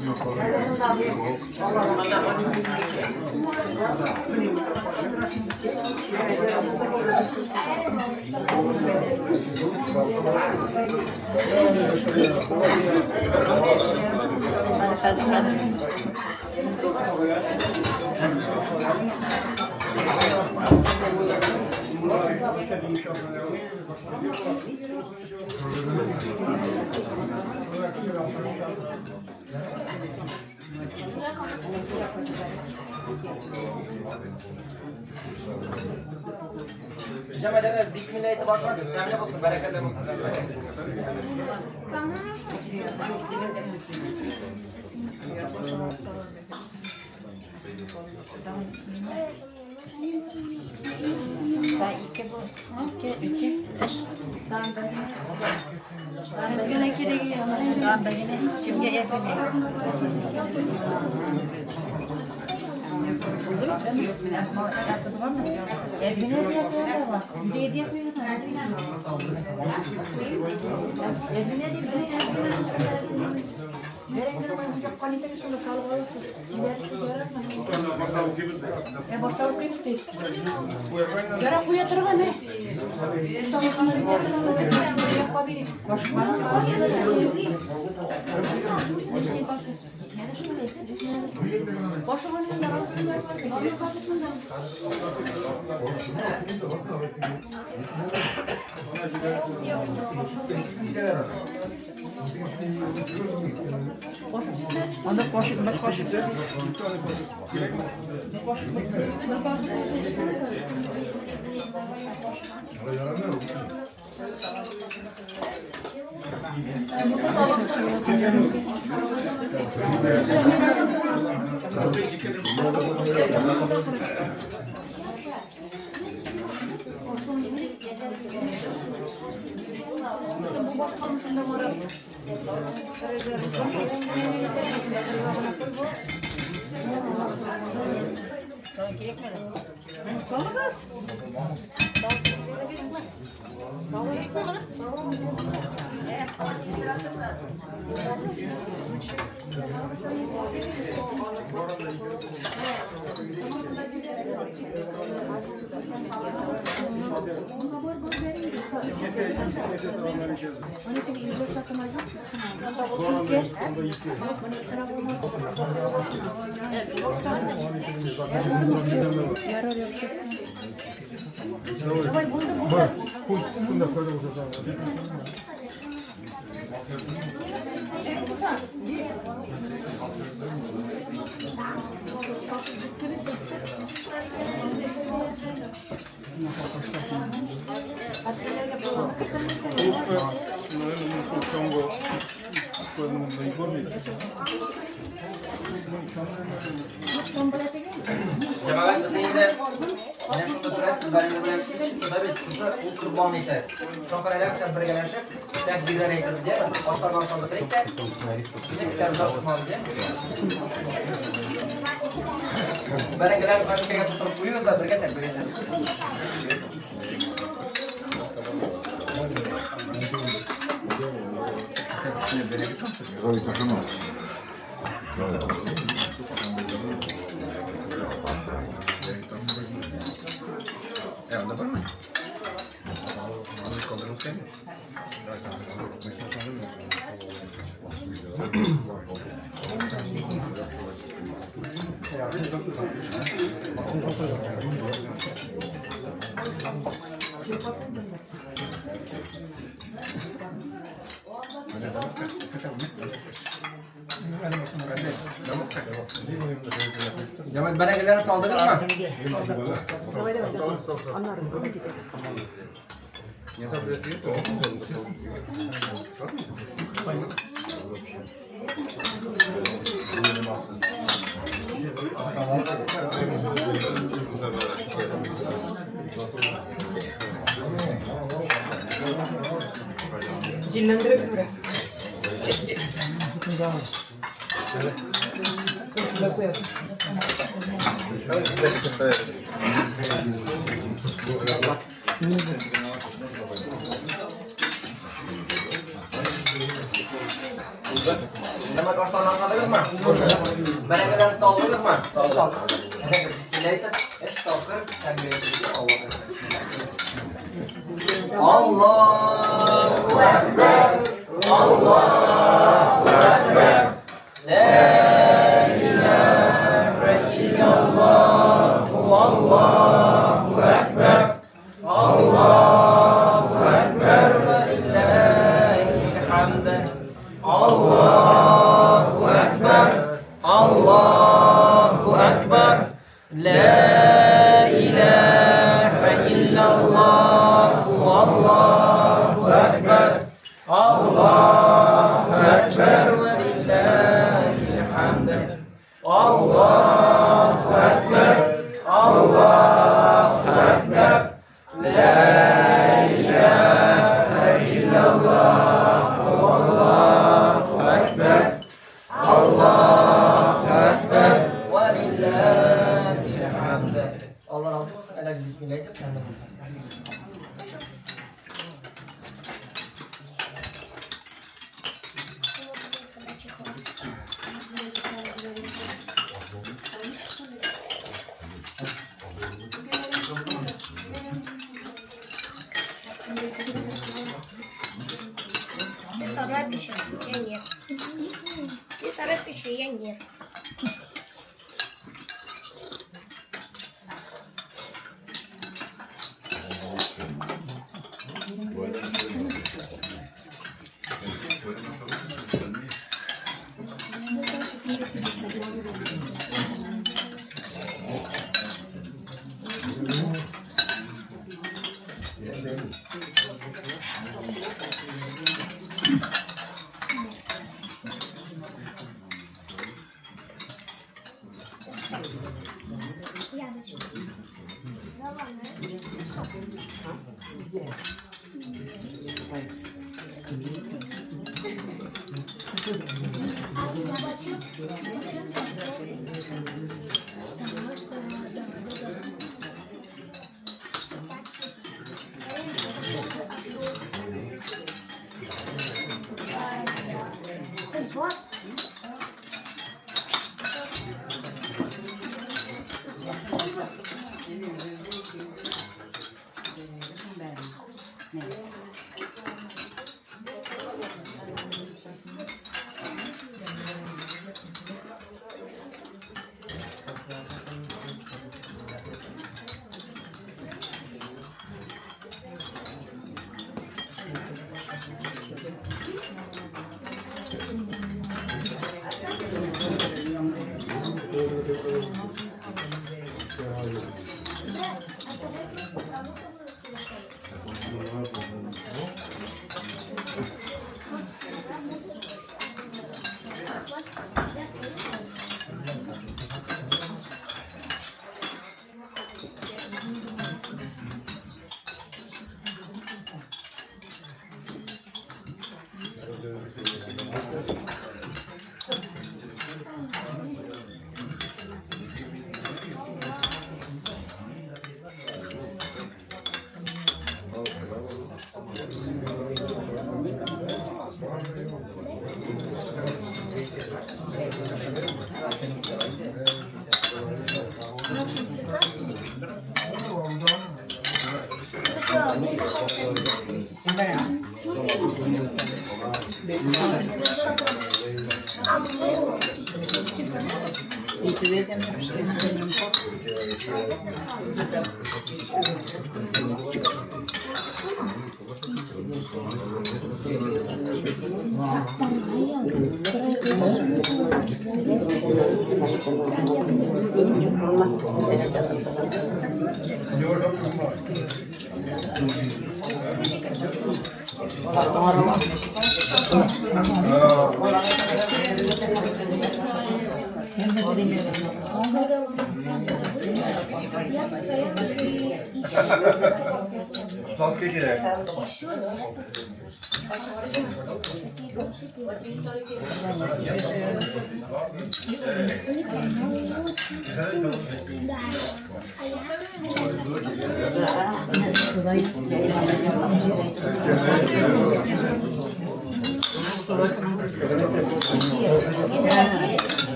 Юк. Җәмәгать, бисмилла әйтеп ашагыз, тәмле булсын, бәрәкәтле булсын. Ике бу. Ике, ике, өч. Безгә дә кирәк. Кемгә әзгенә? Ярап куя торган, ә? Анда кашык, бер кашык. Җәмәгать безне инде менә шунда күрәсез, бәрәңге белән ит чыкты да бит, шушы ул корбан ите. Шуңа күрә әйдәгез бергәләшеп, тәкбирләр әйтәбез, яме? Ашларны ашап бетерик тә, инде көтәрбез ашыкмабыз, яме? Бәрәңгеләрне кабинкага тутырып куегыз да бергә тәкбир әйтәбез. Җәмәгать бәрәңгеләрне салдыгызмы? Җилләндереп бераз. Җәмәгать ашларны ашадыгызмы? Бәрәңгеләрне салдыгызмы? Салдык. Әйдәгез бисмилла әйтеп, өч тапкыр тәкбир әйтеп, Аллаһу әкбәр. Аллаһу әкбәр. Аллаһу әкбәр. Ла илаһа иллаллаһ. Аллаһу әкбәр. Аллаһу әкбәр вә лиллаһил хамд. Аллаһу әкбәр. Аллаһу әкбәр. Ла илаһа иллаллаһ. Аллаһу әкбәр. Аллаһу әкбәр вә лиллаһил хамд. Аллаһу әкбәр. Аллаһу Ты торопишься, я нет. Ты торопишься, я нет.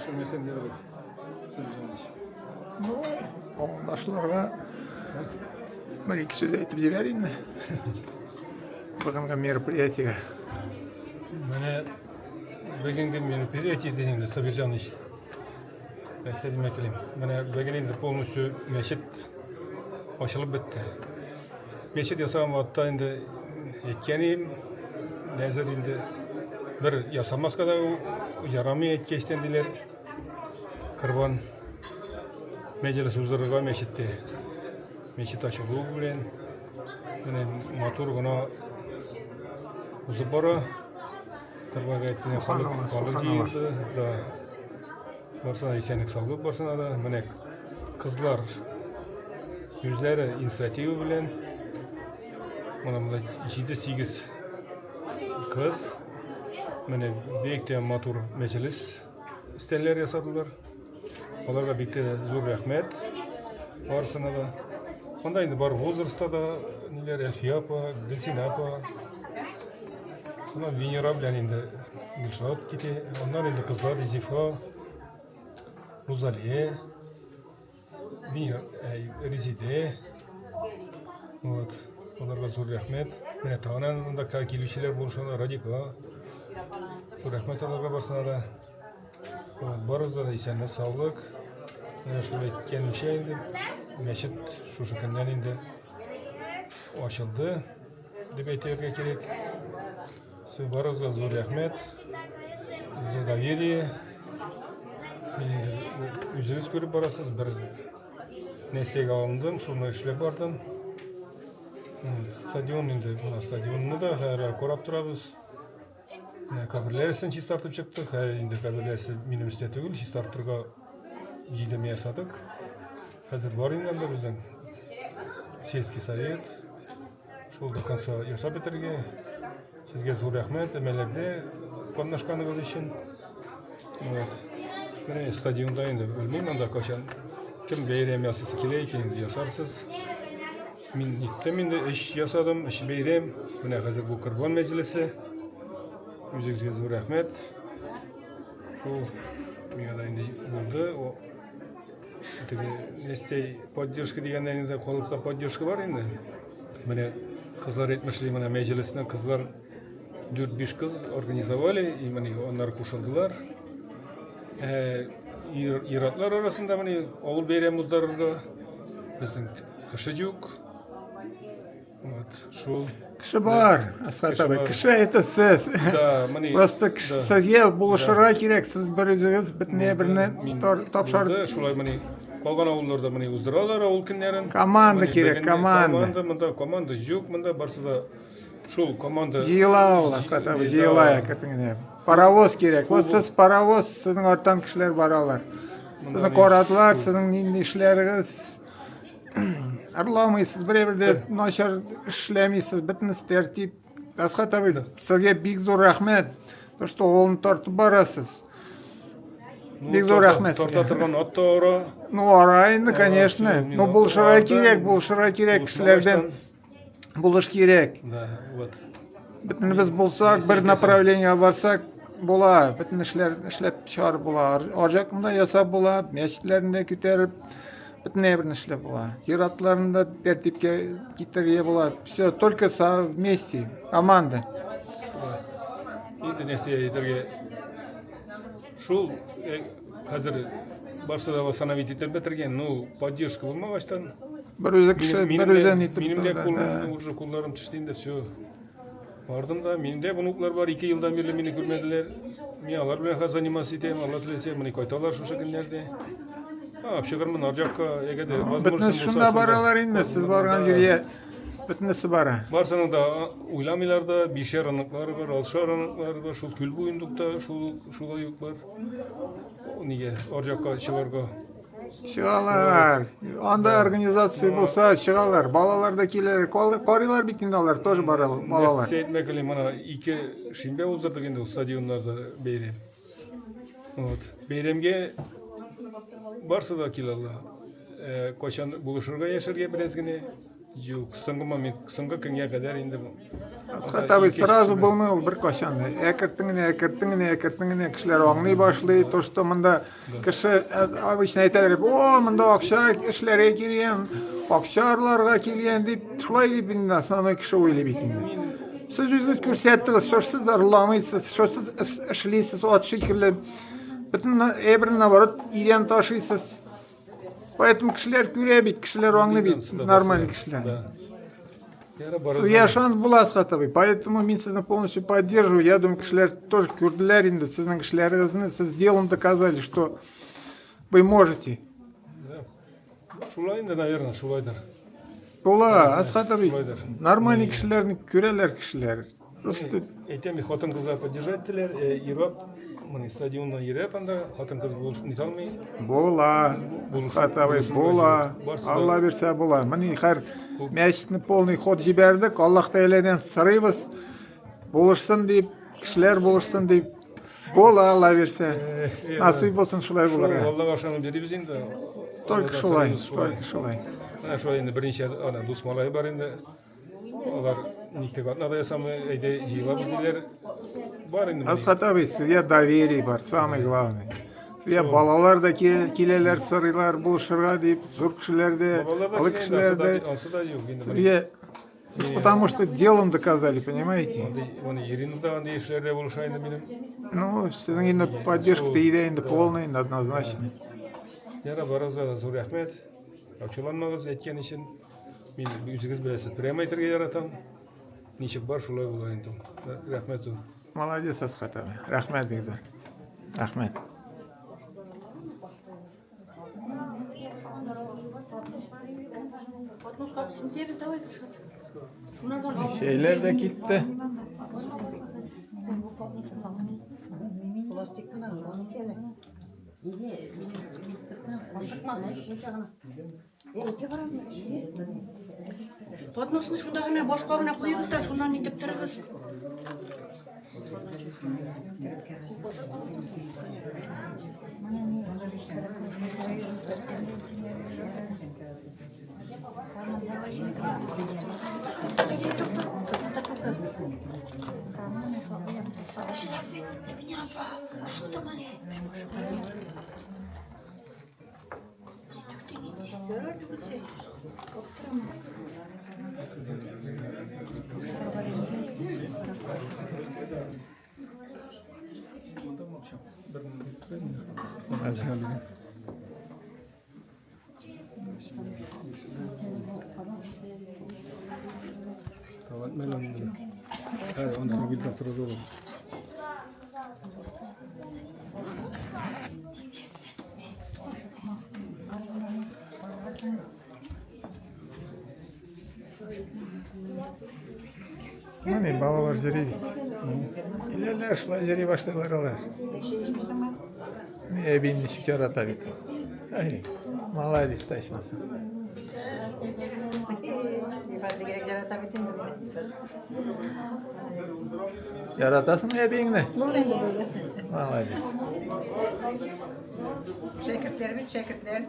Төшермәсәң ярый. Сабирҗанович. Ну, авылдашларга бер ике сүз әйтеп җибәр инде. Бүгенге мероприятиегә. Менә бүгенге мероприятие дидең инде, Сабирҗанович. Нәрсә димәк телим. Менә бүген инде полностью мәчет ачылып бетте. Мәчет ясаган вакытта инде әйткән идем, нәзер инде бер ясамаска да ярамый әйткәчтән диләр. Корбан мәҗлес уздырырга мәчеттә. Мәчет ачылу белән менә матур гына узып бара. Корбан гаетенә халык халык җыелды. Да. Барсына исәнлек саулык барсына да. Менә кызлар үзләре инициатива белән менә монда 7-8 кыз менә бик тә матур мәҗлес өстәлләр ясадылар. Аларга бик тә зур рәхмәт барысына да. Монда инде бар возрастта да ниләр Әлфия апа, Гөлсинә апа. Аннан Венера белән инде Гөлшат китә. Аннан инде кызлар Зифа, Рузалия, Венера, Резиде. Вот. Аларга зур рәхмәт. Менә тагын монда килүчеләр булышалар, Радика. Зур рәхмәт аларга барсына да. Вот, барыгызга да исәнлек, саулык. Менә шул әйткәнемчә инде, мәчет шушы көннән инде ачылды дип әйтергә кирәк. Все, барыгызга зур рәхмәт за доверие. Мин үзегез күреп барасыз, бер нәрсәгә алындым, шуны эшләп бардым. Стадион инде, менә стадионны да һәр карап торабыз. Менә каберләресен чистартып чыктык. Хәзер инде каберләресе минем өстә түгел, чистартырга җыйдым ясадык. Хәзер бар инде анда безнең сельский совет. Шул до конца ясап бетерергә. Сезгә зур рәхмәт, әмәлләрдә катнашканыгыз өчен. Вот. Менә стадионда инде белмим анда кайчан кем бәйрәм ясасы килә икән, ясарсыз. Мин иттем инде, эш ясадым, эш бәйрәм. Менә хәзер бу корбан мәҗлесе. Үзегезгә зур рәхмәт. Шул миңа да инде булды. О, теге нәстәй поддержка дигәннән инде халыкта поддержка бар инде. Менә кызлар әйтмешли, менә мәҗлесне кызлар 4-5 кыз организовали, и менә аннары кушылдылар. Ә, ир-атлар арасында менә авыл бәйрәме уздырырга безнең Кеше юк. Вот, шул. Кеше бар, Асхат абый. Кеше это сез. Да, мени. Просто сезгә булышырга кирәк. Сез бер үзегез бөтенләй берне тапшыр. Шулай мени. Калган авылларда мени уздыралар авыл көннәрен. Команда кирәк, команда. Команда монда команда юк, монда барсы да шул команда. Җыела ул, Асхат абый, җыела әкрен генә. Паровоз кирәк. Вот сез паровоз, сезнең арттан кешеләр баралар. Сезне карадылар, сезнең нинди эшләрегез. Арламыйсыз, берәбер дә начар эшләмисез, бөтенесе тәртип. Әсхәт абый, сезгә бик зур рәхмәт, то что авылны тартып барасыз. Бик зур рәхмәт. Тарта торган ат та ара. Ну, ара инде, конечно. Ну, булышырга кирәк, булышырга кирәк кешеләрдән. Булыш кирәк. Да, вот. Бөтенебез булсак, бер направлениегә барсак, була. Бөтен эшләр эшләп чыгарып була. Арҗакны да ясап була, мәчетләрне дә күтәреп, бөтен әйберне эшләп була. Зиратларны да тәртипкә китерергә була. Все, только вместе, команда. Инде нәрсә әйтергә? Шул хәзер барсы да восстановить итеп бетергән, ну, поддержка булмагачтан. Бер үзе кеше, бер үзе нитеп. Минем дә кул, уже кулларым төште инде, все. Бардым да, минем дә внуклар бар, 2 елдан бирле мине күрмәделәр. Мин алар белән хәзер заниматься итәм, Алла теләсә, менә кайталар шушы көннәрдә. А, чыгармын ар якка, әгәр дә возможность булса. Шунда баралар инде, сез барган җиргә бөтенесе бара. Барсының да уйламыйлар да, бишәр оныклары бар, алтышар оныклары бар, шул күл буенда шул шулай ук бар. Нигә ар якка чыгарга? Чыгалар. Анда организация булса, чыгалар. Балалар да киләләр. Карыйлар бит инде алар, тоже бара балалар. Нәрсә әйтмәк телим, менә ике шимбә уздырдык инде стадионнарда бәйрәм. Вот. Бәйрәмгә барсы да килә ала. Кайчан булышырга яшәргә бераз генә. Юк, соңгы момент, соңгы көнгә кадәр инде бу. Асхат абый, сразу булмый ул беркайчан да. Әкертен генә, әкертен генә, әкертен генә кешеләр аңлый башлый, то, что монда кеше обычно әйтәләр, о, монда акча эшләргә килгән, акча арларга килгән дип, шулай дип инде основной кеше уйлый бит инде. Сез үзегез күрсәттегез, что сез ырламыйсыз, что сез эшлисез ат шикелле. Бөтен әйберне наоборот идән ташыйсыз. Поэтому кешеләр күрә бит, кешеләр аңлый бит, нормальный кешеләр. Сезгә шанс була, Асхат абый. Поэтому мин сезне полностью поддерживаю. Я думаю, кешеләр тоже күрделәр инде сезнең эшләрегезне. Сез делом доказали, что вы можете. Шулай инде, наверное, шулайдыр. Була, Асхат абый. Нормальный кешеләрне күрәләр кешеләр. Просто әйтәм, хатын-кызлар поддержать ителәр, ир-ат моны стадионда йөрәт анда, хатын-кыз булыш нитә алмый. Була, Асхат абый, була. Алла бирсә була. Менә хәр мәчетне полный ход җибәрдек. Аллаһ Тәгаләдән сорыйбыз, булышсын дип, кешеләр булышсын дип. Була, Алла бирсә. Насыйп булсын шулай булырга. Шул Аллага ышанып йөрибез инде. Только шулай, только шулай. Менә шулай инде берничә ана дус малае бар инде. Алар никтек атна да ясамый, әйдә җыелабыз диләр. Бар инде. Асхат абый, сезгә доверие бар, самый главный. Сезгә балалар да киләләр, сорыйлар булышырга дип, зур кешеләр дә, олы кешеләр дә. Ансы да юк инде. Сезгә Потому что делом доказали, понимаете? Оны Ирина да андый эшләрдә булыша инде минем. Ну, сезнең инде поддержка өйдә инде полный, инде однозначно. Яра, барыгызга да зур рәхмәт. Ачуланмагыз әйткән өчен. Мин үзегез беләсез, прямо әйтергә яратам. Ничек бар, шулай була инде ул. Рәхмәт зур. Молодец, Асхат абый. Рәхмәт бик зур. Рәхмәт. Чәйләр дә китте. Подносны шунда гына башка гына куегыз да шуннан итеп торыгыз. Менә балалар йөри. Киләләр, шулай йөри башлыйлар алар. Әбием ничек ярата бит. Ай, молодец, ичмасам. Бигрәк ярата бит инде. Яратасыңмы әбиеңне? Булды инде, булды. Молодец. Шәкертләр бит, шәкертләр.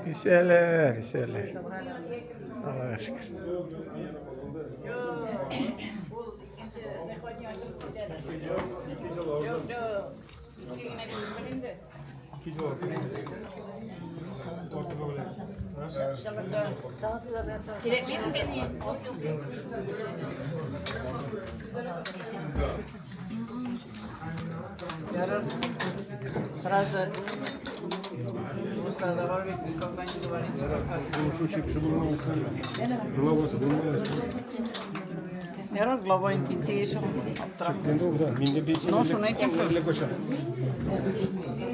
Үсәләр, үсәләр. Аллага шөкер. Ярар. Сразу Русларда бар бит, никогда не говорит. Ярар, глава пенсия чыгып. Ну, шуны әйтәм.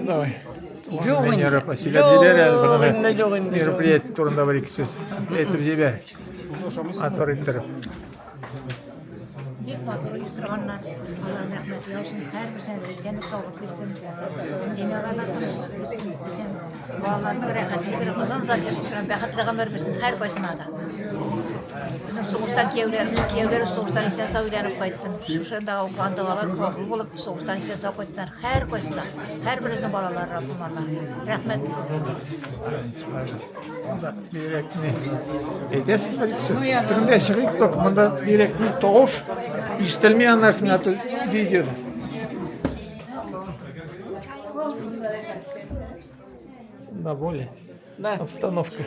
Давай. Юк инде. Венера сөйләп җибәр әле Юк моны. инде, юк инде, юк. Мероприятие турында бер ике сүз әйтеп җибәр. Матур иттереп. Бик матур оештырганнар. Аллаһ рәхмәт яусын. Һәрберсенә дә исәнлек, саулык бирсен. Семьяларына тынычлык бирсен. Исән балаларның рәхәтен күреп, озын озак яши торган бәхетле гомер бирсен һәркайсына да. Безнең сугыштан кияүләребез, кияүләребез сугыштан исән сау әйләнеп кайтсын. Шушында укыган догалар кабул булып, сугыштан исән сау кайтсыннар һәркайсы да. Һәрберебезнең балалары Раббым Алла. Рәхмәт. Монда бигрәк ни. Әйтәсез бер ике сүз. Тегендә чыгыйк та, монда бигрәк ни тавыш ишетелми аннарсын, а то видеода. Да, более. Да. Обстановка.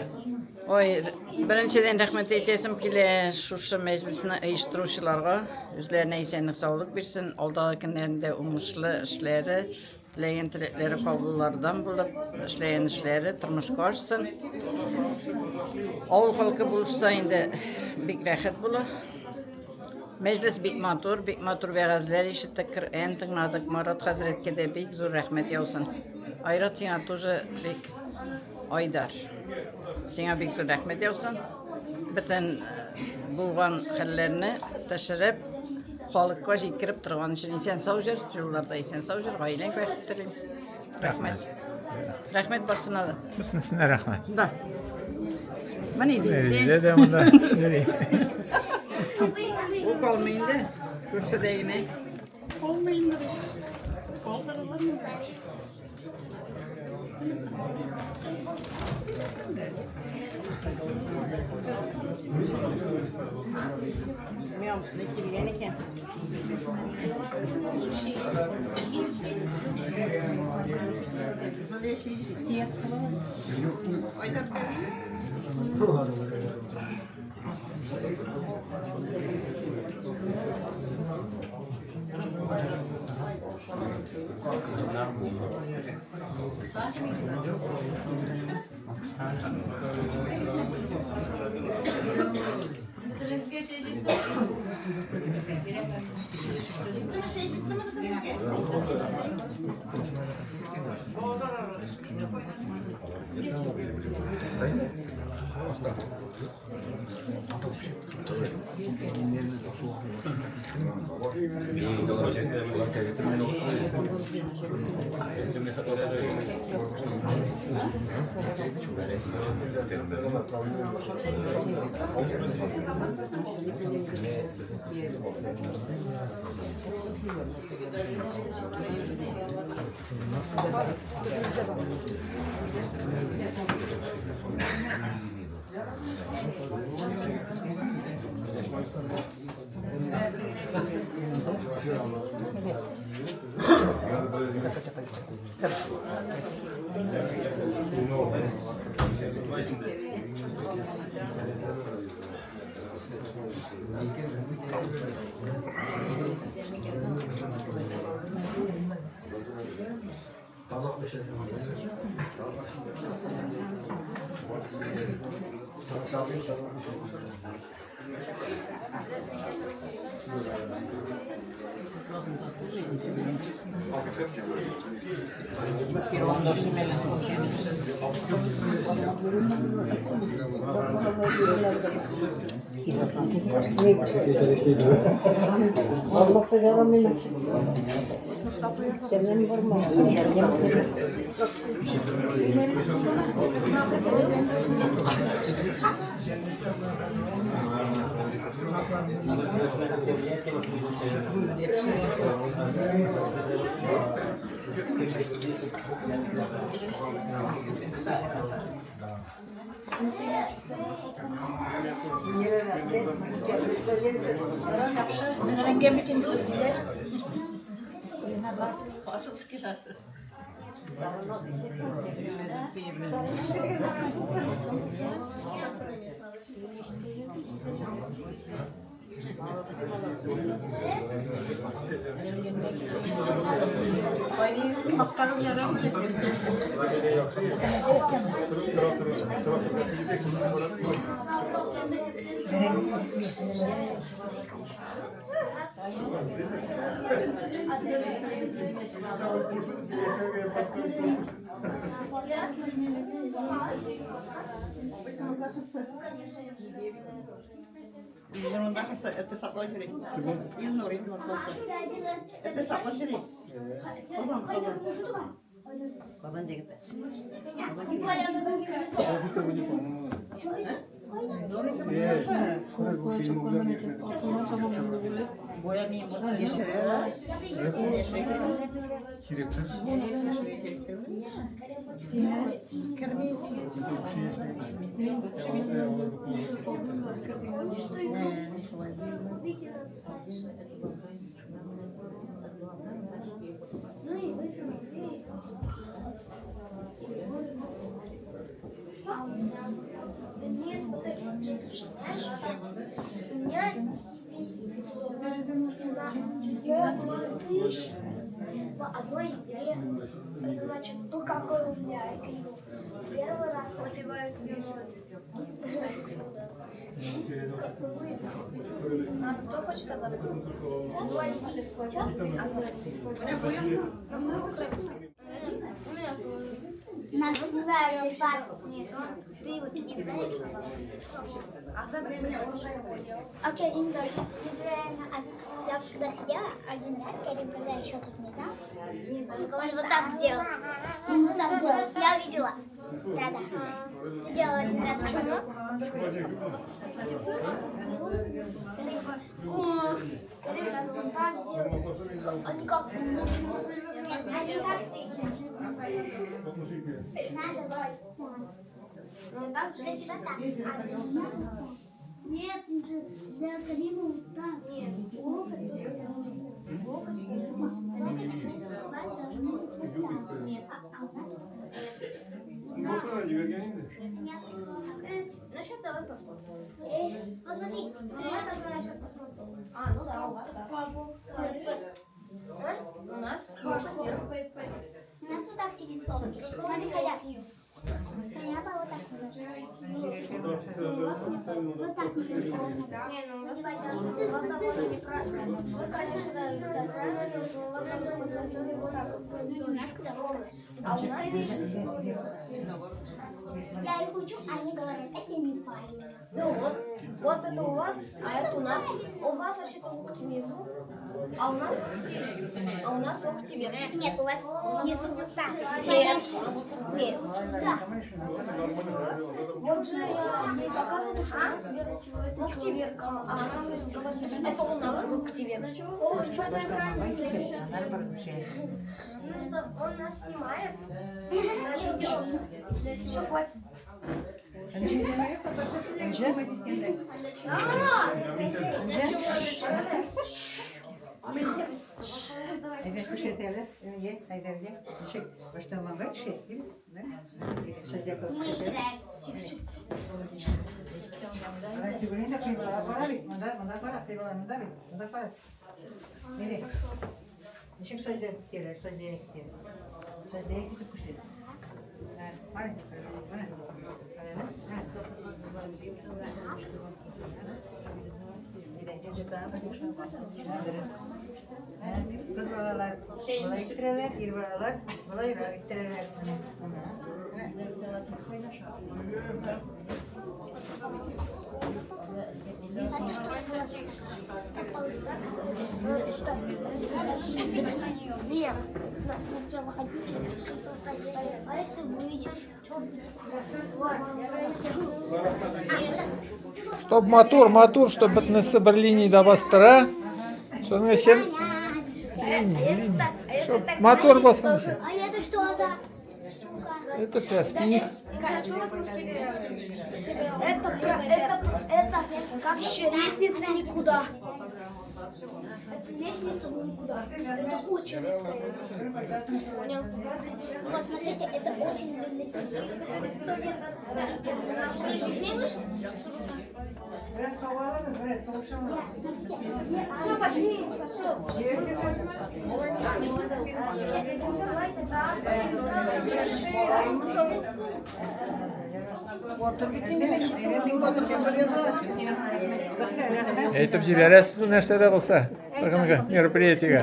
Ой, беренчедән рәхмәт әйтәсем килә шушы мәҗлесне оештыручыларга. Үзләренә исәнлек, саулык бирсен. Алдагы көннәрендә уңышлы эшләре, теләгән теләкләре кабуллардан булып, эшләгән эшләре тормышка ашсын. Авыл халкы булышса инде бик рәхәт була. Мәҗлес бик матур, бик матур вәгазьләр ишеттек, Коръән тыңладык. Марат хәзрәткә дә бик зур рәхмәт яусын. Айрат, сиңа тоже бик Айдар. Сиңа бик зур рәхмәт яусын. Бөтен булган хәлләрне төшереп, халыкка җиткереп торган өчен исән сау җыр, юлларда исән сау җыр, гаиләң бәхет телим. Рәхмәт. Рәхмәт барсына да. Бөтенесенә рәхмәт. Да. Менә Резидә дә монда. Йөри. Ул калмый инде. Күршедә генә. Калмый инде. Калдырылыр инде. Мин не килгән икән. По одной игре. Это значит, ну какой у меня IQ. С первого раза. У тебя IQ 0. А кто хочет азарт? Нет, ты вот не знаешь. Окей, я когда сидела один раз, Карим, когда еще тут не знал, он вот так сделал. Он вот так делал. Я видела. Да-да. Ты делала один раз. Почему? Карим вот так делал. Он никак. А что так ты? Надо. Ну так для тебя так. Нет, для Карима вот так. Нет, локоть только за ручку. Локоть, локоть у вас должны быть вот так. Нет, а у нас вот так. Нет. Ну сейчас давай посмотрим. Вот смотри, давай тогда я сейчас посмотрю. А, ну да, у вас. А? У нас У нас вот так сидит локоть. Смотри, Халя. Халя вот так. Вот так. Не, ну у вас неправильно. Вы, конечно, даже так правильно, но у вас вот так. Немножко даже сказать. А у нас я их учу, а они говорят, это неправильно. Ну вот, вот это у вас, а это у нас. У вас вообще-то локти внизу, а у нас локти, а у нас локти вверх. Нет, у вас внизу вот так. Нет, нет, да. Вот же я ей показываю, что у нас локти вверх, а она мне говорит, что это у нас локти вверх. О, что это такая? Ну что, он нас снимает. Все, хватит. Мы играем. Кыз балалар болай иттерәләр, ир балалар болайрак иттерәләр. А это что за полоса такая? Это полоса, которая... Это, надо наступить на нее. Нет, нельзя выходить. А если выйдешь, что будет? Чтоб матур, матур, чтоб бөтенесе бер линиядә бастыра. Шуның өчен Чтоб мотор булсын өчен. А это что за штука? Это тәсбих. Это, это, это как лестница никуда. Это лестница в никуда. Это очень редкая лестница. Понял? Вот смотрите, это очень длинный. Слышишь, не вышел? Все, пошли. Все. Әйтеп җибәрәсезме нәрсә дә булса? Бүгенге мероприятиегә.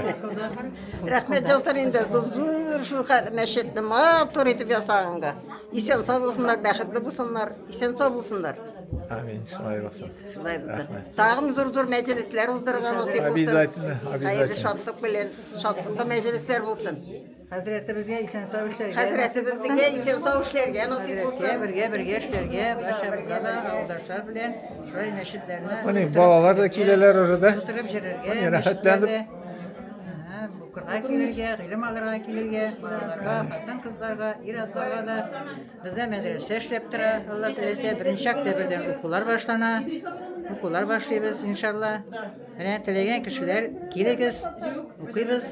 Рәхмәт яусын инде бу зур шул хәл мәчетне матур итеп ясаганга. Исән сау булсыннар, бәхетле булсыннар, исән сау булсыннар. Амин, шулай булсын. Шулай булсын. Рәхмәт. Тагын зур-зур мәҗлесләр уздырырга насыйп булсын. Обязательно, Хәерле обязательно. шатлык белән, шатлыклы мәҗлесләр булсын. Хәзрәтебезгә исән сау эшләргә. Хәзрәтебезгә исән сау эшләргә насыйп булсын. Бергә бергә эшләргә, барчабызга да авылдашлар белән шулай мәчетләрне Менә балалар да киләләр уже да. тутырып йөрергә, Менә рәхәтләнеп. мәчетләрдә, укырга килергә, гыйлем алырга килергә, балаларга, хатын-кызларга, ир-атларга да. Бездә мәдрәсә эшләп тора, Алла теләсә, 1 октябрьдән укулар башлана. Укулар башлыйбыз, иншалла. Менә теләгән кешеләр килегез, укыйбыз,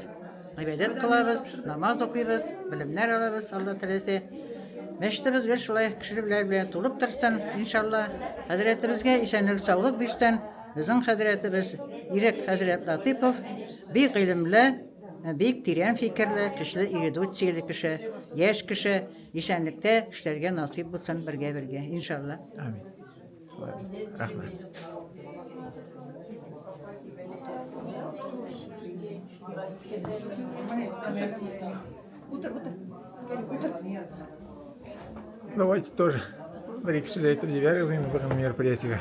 гыйбадәт кылабыз, намаз укыйбыз, белемнәр алабыз, Алла теләсә. Мәчетебез гел шулай кешеләр белән тулып торсын, иншалла. Хәзрәтебезгә исәнлек саулык бирсен. Безнең хәзрәтебез Ирек хәзрәт Латыйпов бик гыйлемле, бик тирән фикерле, көчле эрудицияле кеше, яшь кеше, исәнлектә эшләргә насыйп булсын бергә-бергә, иншалла. Амин. Рәхмәт. Утыр, утыр. Утыр. Давайте тоже бер-ике сүз әйтеп җибәрегез инде бүген мероприятиегә.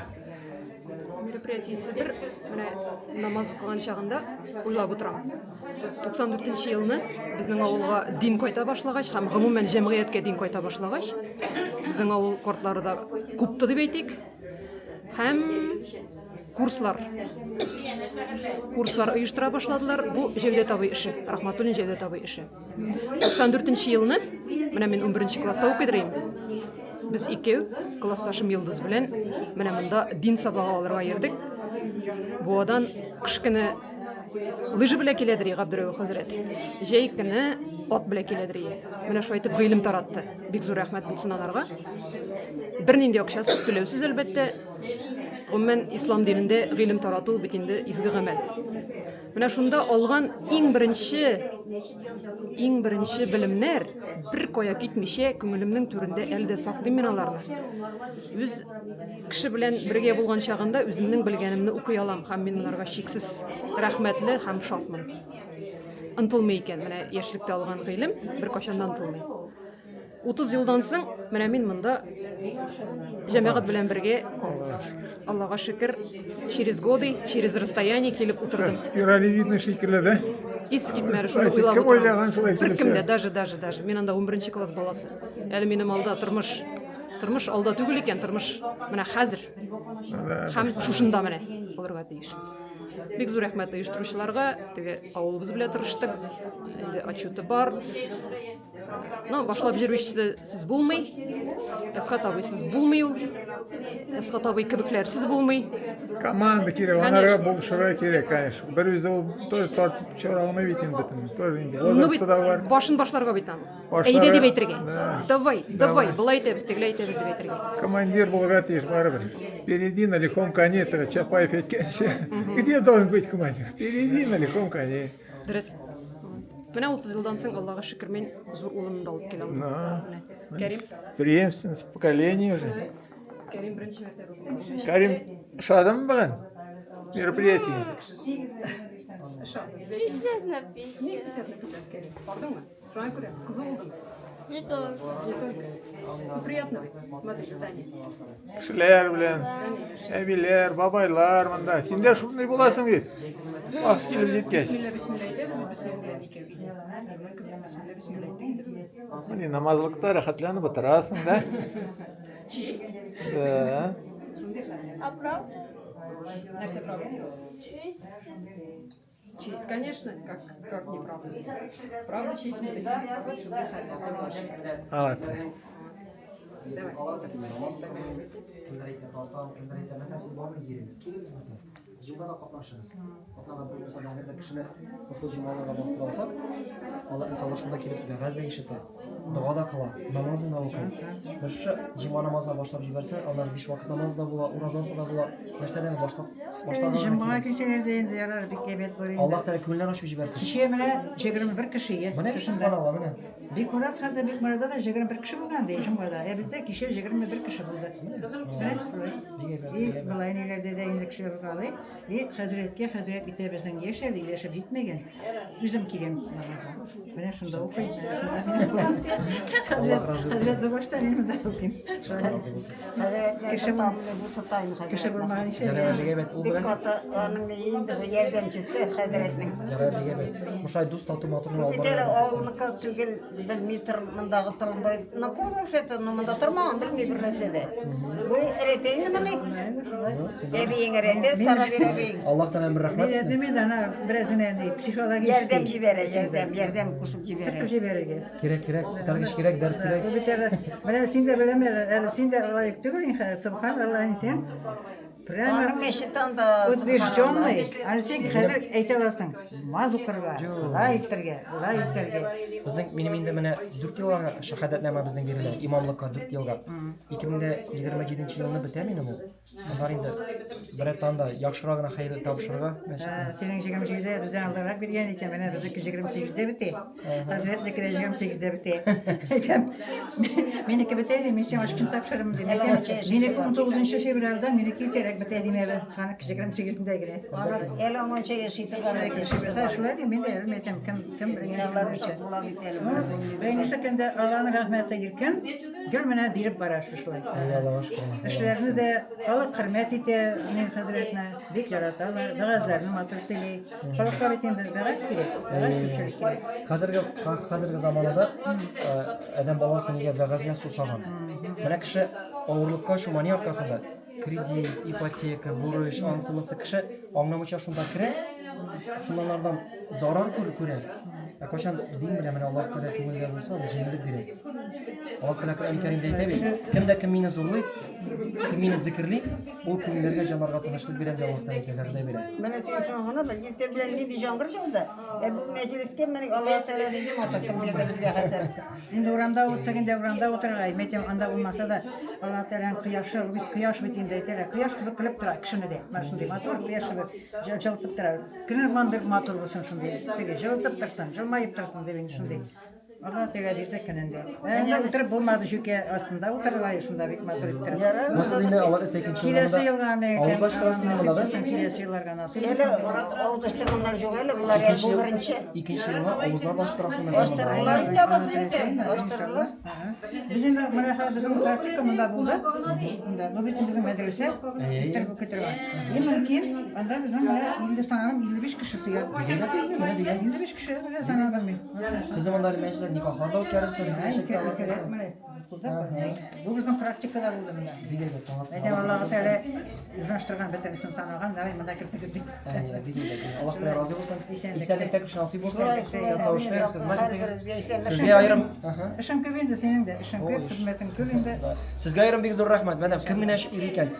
Мероприятиесе бер менә намаз укыган чагында уйлап утырам. 94 елны безнең авылга дин кайта башлагач һәм гомумән җәмгыятькә дин кайта башлагач, безнең авыл картлары да купты дип әйтик. Һәм курслар курслар оештыра башладылар. Бу Җәүдәт абый эше, Рахматуллин Җәүдәт абый эше. 94 елны, менә мин 11 класста укыйдыр идем. Без икәү, классташым Йолдыз белән менә монда дин сабагы алырга йөрдек. Буадан кыш көне лыжи белән киләдер Габдерәүф хәзрәт. Җәй көне ат белән киләдер. Менә шулай итеп гыйлем таратты. Бик зур рәхмәт булсын аларга. Бернинди акчасыз, түләүсез әлбәттә. Гомумән, ислам динендә гыйлем тарату бит инде изге гамәл. Менә шунда алган иң беренче иң беренче белемнәр бер кая китмичә күңелемнең түрендә әле дә саклыйм мин аларны. Үз кеше белән бергә булган чагында үземнең белгәнемне укый алам һәм мин моңарга чиксез рәхмәтле һәм шатмын. Онытылмый икән, менә яшьлектә алган гыйлем беркайчан да онытылмый. 30 елдан соң менә мин монда җәмәгать белән бергә Аллага шөкер, через годы, через расстояние килеп утырдым. Спиралевидный шикелле, да? Ис китмәде, шуны Ай, уйлап кем уйлаган шулай Бер килеп кем дә, чыга? даже, даже, даже. Мин анда 11 класс баласы. Әле минем алда тормыш, тормыш алда түгел икән, тормыш менә хәзер. Һәм шушында менә булырга тиеш. Бик зур рәхмәт оештыручыларга, теге авылыбыз белән тырыштык. Инде отчеты бар. Ну, башлап йөрүчесе сез булмый. Әсхат абый сез булмый ул. Әсхат абый кебекләрсез булмый. Команда кирәк, анарга булышырга кирәк, конечно. Бер үзе ул тоже тартып чыгара алмый бит инде бөтен. Тоже инде Ну бит возрасты да бар. башын башларга бит аның. Башларга, Әйдә дип әйтергә. да. Давай, давай, Давай. былай итәбез, тегеләй итәбез дип әйтергә. Командир булырга тиеш барыбер. Впереди на лихом коне, это Чапаев әйткәнчә. Где должен быть командир? Впереди на лихом коне. Дөрес. Менә 30 елдан соң Аллага шөкер мин зур улымны да алып килә алдым. Да. Менә. Кәрим. Преемственность поколений уже. Кәрим беренче мәртәбә булды. Кәрим, ошадымы бүген мероприятие? Ошады. 50 на 50. Ник 50 на 50, Кәрим? Бардыңмы? Шуңа күрә кызу булдың. Не только. Не только. Ну, приятно ведь. Смотри, здание. Кешеләр белән, әбиләр, бабайлар монда. Син дә шундый буласың бит. Вакыт килеп җиткәч. Бисмилла, бисмилла әйтәбез бит без синең белән икәү өйдә. Шуннан кебек бисмилла, бисмилла әйттек инде бүген. Менә намазлыкта рәхәтләнеп утырасың да. Честь. Да. Шундый хәл. А правда? Нәрсә правда? Честь. Честь, конечно, как, как неправда. Правда, честь мы Вот шундый хәл. Аллага шөкер. Молодцы. Давай. Кемдер әйтә тартам, кемдер әйтә, мәтәм сез барыбер йөрегез, килегез мәтәм. Җомгада катнашыгыз. Атнага бер булса да, әгәр дә кешене шушы җомгаларга бастыра алсак, алар иншалла шунда килеп вәгазь дә ишетә, дога да кыла, намазын да укый. Менә шушы җомга намазына башлап җибәрсә, аннары биш вакыт намаз да була, уразасы да була. Нәрсәдән башлап башларга гына Җомгага кирәк. килсәләр дә инде ярар, бик әйбәт булыр инде. Аллаһ Тәгалә күңелләрен ачып җибәрсен. Кичә менә 21 кеше ес. Менә субханалла, менә. Бикмурат хәтта Бикмуратта да 21 кеше булган ди җомгада. Ә бездә кичә 21 кеше булды. Менә шулай. И болай ниләрдә дә инде кешеләр булгалый. И хәзрәткә хәзрәт бит безнең яшь әле, яше җитмәгән. Үзем киләм намазга. Менә шунда укыйм. Аллаһ разый булсын. Хәзрәт башта мин монда укыйм. Кеше Кеше булмаган ишә. Ярар, бик әйбәт. Ул Бик бераз каты аның инде бу ярдәмчесе хәзрәтнең. Ярар, бик әйбәт. Мушай дус тату матур Бу бит әле авылныкы түгел, белми тор, мондагы Торымбай. Ну, вообще-то, ну, монда тормаган, белми бер нәрсә дә. Бу рәте инде моны. Әбиең рәте, Сарабир әбиең. Аллаһ Тәгаләдән бер рәхмәт. Мин мин ана бераз генә ни психологический Ярдәм җибәрә, ярдәм, ярдәм кушып җибәрә. Тотып җибәрергә. Кирәк, кирәк. Этәргеч кирәк, дәрт кирәк. Бу бит әле, менә син дә беләм әле, әле син дә лаек түгел инде, хәзер, субханалла, син прямо Аның мәчете анда, утвержденный. Аны син хәзер әйтә аласың. Намаз укырга, болай итәргә, болай итәргә. Безнең минем инде менә 4 елга шәһадәтнамә безнең бирелә, имамлыкка 4 елга. 2027 елны бетә минем ул. Аннары инде берәр да яхшырак гына хәерле табышырга мәчетне. Синең 27-дә бездән алдарак биргән икән, менә безнеке 28-дә бетә. Хәзрәтнеке дә 28-дә бетә. Әйтәм, минеке бетә ди, мин сиңа өч көн тапшырырмын дим. Әйтәм, минеке 19 февральдә, минеке иртәрәк бетә дим әле, аныкы 28-ндә генә. Әле аңанча яши торган Ә, шулай дим, мин дә әле әйтәм, кем кем Биналар ничек була бит әле. Бәйнесе көндә Алланың рәхмәте иркен, гел менә биреп бара шушылай. Аллаһка шөкер. Эшләрне дә халык хөрмәт итә, мин хәзрәтне бик яраталар, вәгазьләрне матур сөйли. Халыкка бит инде вәгазь кирәк, вәгазь күпчелек кирәк. Хәзерге хәзерге заманада адәм баласы нигә вәгазьгә сусаган? Менә кеше авырлыкка чума ни аркасында? Кредит, ипотека, бурыч, анысы монысы кеше аңламыйча шунда керә, шуннан зарар күр күрә. Ә кайчан дин белән менә Аллаһ Тәгалә күңелдә булса, ул җиңеллек бирә. Аллаһ Тәгалә Коръән Кәримдә әйтә бит, кем дә кем мине зурлый, кем мине зикерли, ул күңелләргә, җаннарга тынычлык бирәм дип Аллаһ Тәгалә әйтә, вәгъдә бирә. Менә син шуны гына бел, иртә белән нинди яңгыр яуды. Ә бу мәҗлескә менә Аллаһ Тәгалә нинди матур кем бирде безгә хәзер. Инде урамда тегендә урамда утырырга, әйтәм, анда булмаса да, Аллаһ Тәгаләнең кояшы, бит кояш бит инде әйтәләр, кояш кебек көлеп тора кешене дә. Менә шундый матур кояш кебек җылытып тора. Көне мондый матур булсын шундый, теге җылытып торсын, җылмаеп торсын дип инде шундый. Аллаһ Тәгалә бирде көнендә. Ә анда утырып булмады, чүкә астында утырырга, шунда бик матур иттереп. Бу сез инде алар исә икенче Киләсе елга аны Авыз ачтырасыз монда да? Киләсе елларга насыйп Әле авыз ачтырганнар юк әле, болар әле бу беренче. Икенче елга авызлар да ачтырасыз. Ачтырырлар инде Батыревтә, ачтырырлар. Без инде менә хәзер безнең практика монда булды. Монда бу бит безнең мәдрәсә. Итер бу көтергән. И мөмкин, анда безнең менә инде санадым 55 кеше сыя. Менә дигән. 55 кеше менә санадым мин. Сез монда мәҗлесләр никахлар да үткәрерсез. Кирәк менә. Бу безнең практикада булды менә. Бик әйбәт, молодцы. Әйтәм, Аллаһы Тәгалә урнаштырган бөтенесен санаган, давай монда кертегез дип. Әйе, бик әйбәт. Аллаһ Тәгалә разый булсын. Исәнлектә. Исәнлектә кеше насыйп булсын. Исәнлектә. Исән сау эшләгез, хезмәт итегез. Исәнлектә. Сезгә аерым Эшең күп инде синең дә, эшең күп, хезмәтең күп инде. Сезгә аерым бик зур рәхмәт. Менә кем генә йөри икән.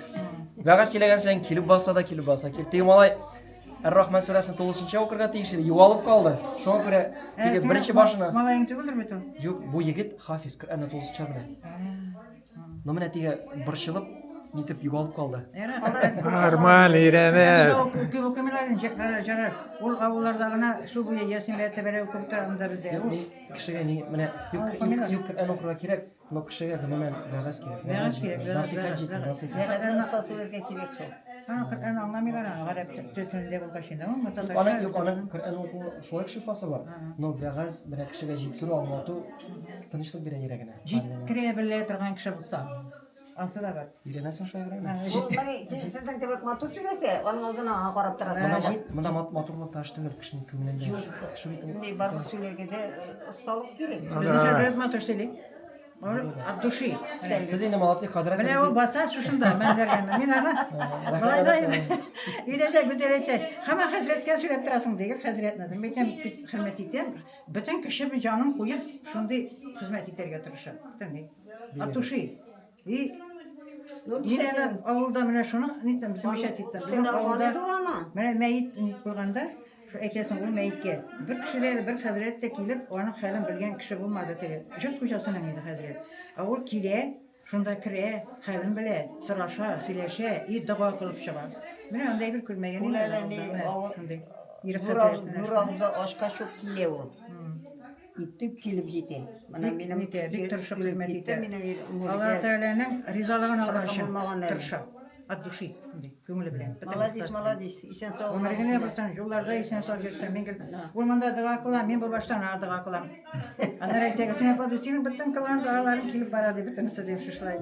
Вәгазь сөйләгән саен килеп баса да килеп баса. Кил. Теге малай Ар-Рахман сүрәсен тулысынча укырга тиеш иде, югалып калды. Шуңа күрә теге беренче башына. Малаең түгелдер бит ул. Юк, бу егет хафиз, Коръәнне тулысынча белә. Но менә теге борчылып, нитеп югалып калды. Нормаль өйрәнә. Күп укымыйлар инде, жарар. Ул авылларда гына су буе ясин бәте берәү укып тора монда бездә. Юк, мин кешегә ни, менә юк, юк, юк, Коръән укырга кирәк, но кешегә гомумән вәгазь кирәк. Вәгазь кирәк, вәгазь, Насыйхәт җитми, вәгазь. насыйхәт. Вәгазьне остаз сөйләргә кирәк шул. Аны Коръән аңламыйлар, аны гарәп телендә булгач инде, ул Юк, аның, юк, аның Коръән уку шулай ук шифасы бар. Но вәгазь менә кешегә җиткерү, аңлату тынычлык бирә йөрәгенә. Җиткерә белә торган кеше булса. Ансы да бар. Өйрәнәсең шулай гына. Ул менә сезнең кебек матур сөйләсә, аның алдына аңа карап торасың. Монда матурлык та эш түгел, кешенең күңелендә. Ни барып сөйләргә дә осталык кирәк. Безнең хәзрәт матур сөйли. Ул от души. Сез инде молодцы, хәзрәт. Менә ул баса шушында, мендәргә. Мин аны болай да өйдә дә Гүзәл әйтә, һаман хәзрәткә сөйләп торасың дигел хәзрәтне. Мин әйтәм, хөрмәт итәм. Бөтен көчем, җаным куеп, шундый хезмәт итәргә тырышам. Бөтенләй. От души. И мин әнә авылда менә шуны нитәм, замечать иттем. Безнең авылда менә мәет булганда, шу әйтәсең, ул мәеткә бер кеше дә, бер хәзрәт тә килеп, аның хәлен белгән кеше булмады теге. Йорт хуҗасының инде хәзрәт. Ә ул килә, шунда керә, хәлен белә, сораша, сөйләшә и дога кылып чыга. Менә андый бер күрмәгән Ул әле ни авыл Зур авылда ашка чук килә ул. Итеп килеп җитә. Менә минем итә, бик тырышып хезмәт итә. Алла Тәгаләнең ризалыгын алыр өчен тырыша. От души, күңеле белән. Молодец, молодец. Исән сау. Гомере генә булсын, юлларда исән сау йөрсен. Мин гел ул монда дога кыла, мин бу баштан аңа дога кылам. Аннары әйтә, син апа, синең бөтен кылган догаларың килеп бара ди, бөтенесе ди шушылай.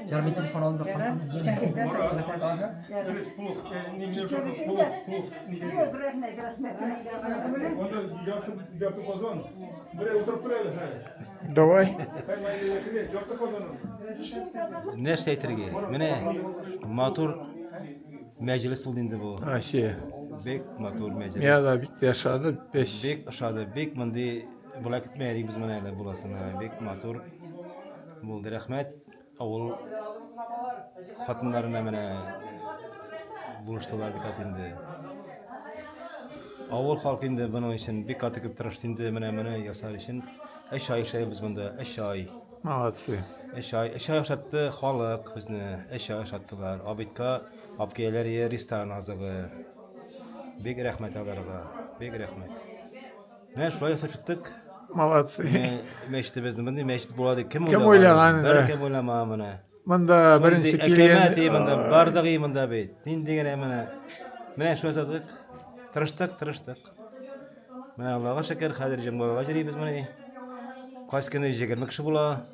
Ярмин телефон алды. Исән китәсең. Юк, рәхмәт, рәхмәт. Анда ярты, ярты казан. Берәй утырып тор әле, хәй. Давай. Ярты казан. Нәрсә әйтергә? Менә матур мәҗлес булды инде бу. Вообще. Бик матур мәҗлес. Миңа да бик тә ошады. Бик ошады. Бик мондый була көтмәдек без моны әле буласын. Бик матур булды. Рәхмәт. Авыл хатыннарына менә булыштылар бик каты инде. Авыл халкы инде моның өчен бик каты күп тырышты инде менә моны ясар өчен. Өч ай эшләйбез монда, өч ай. Молодцы. Өч ай, өч ай ашатты халык безне, өч ай ашаттылар. Абитка апкияләр ресторан азыгы. Бик рәхмәт аларга, бик рәхмәт. Менә шулай ясап чыктык. Молодцы. Мәчетебезне мондый мәчет була дип кем Кем уйлаган? Бер кем уйламаган моны. Монда беренче килгән. Әкәмәт монда бардык и монда бит. Нинди генә менә. Менә шулай ясадык. Тырыштык, тырыштык. Менә Аллага шөкер, хәзер җомгага йөрибез менә. Кайсы көне 20 кеше була.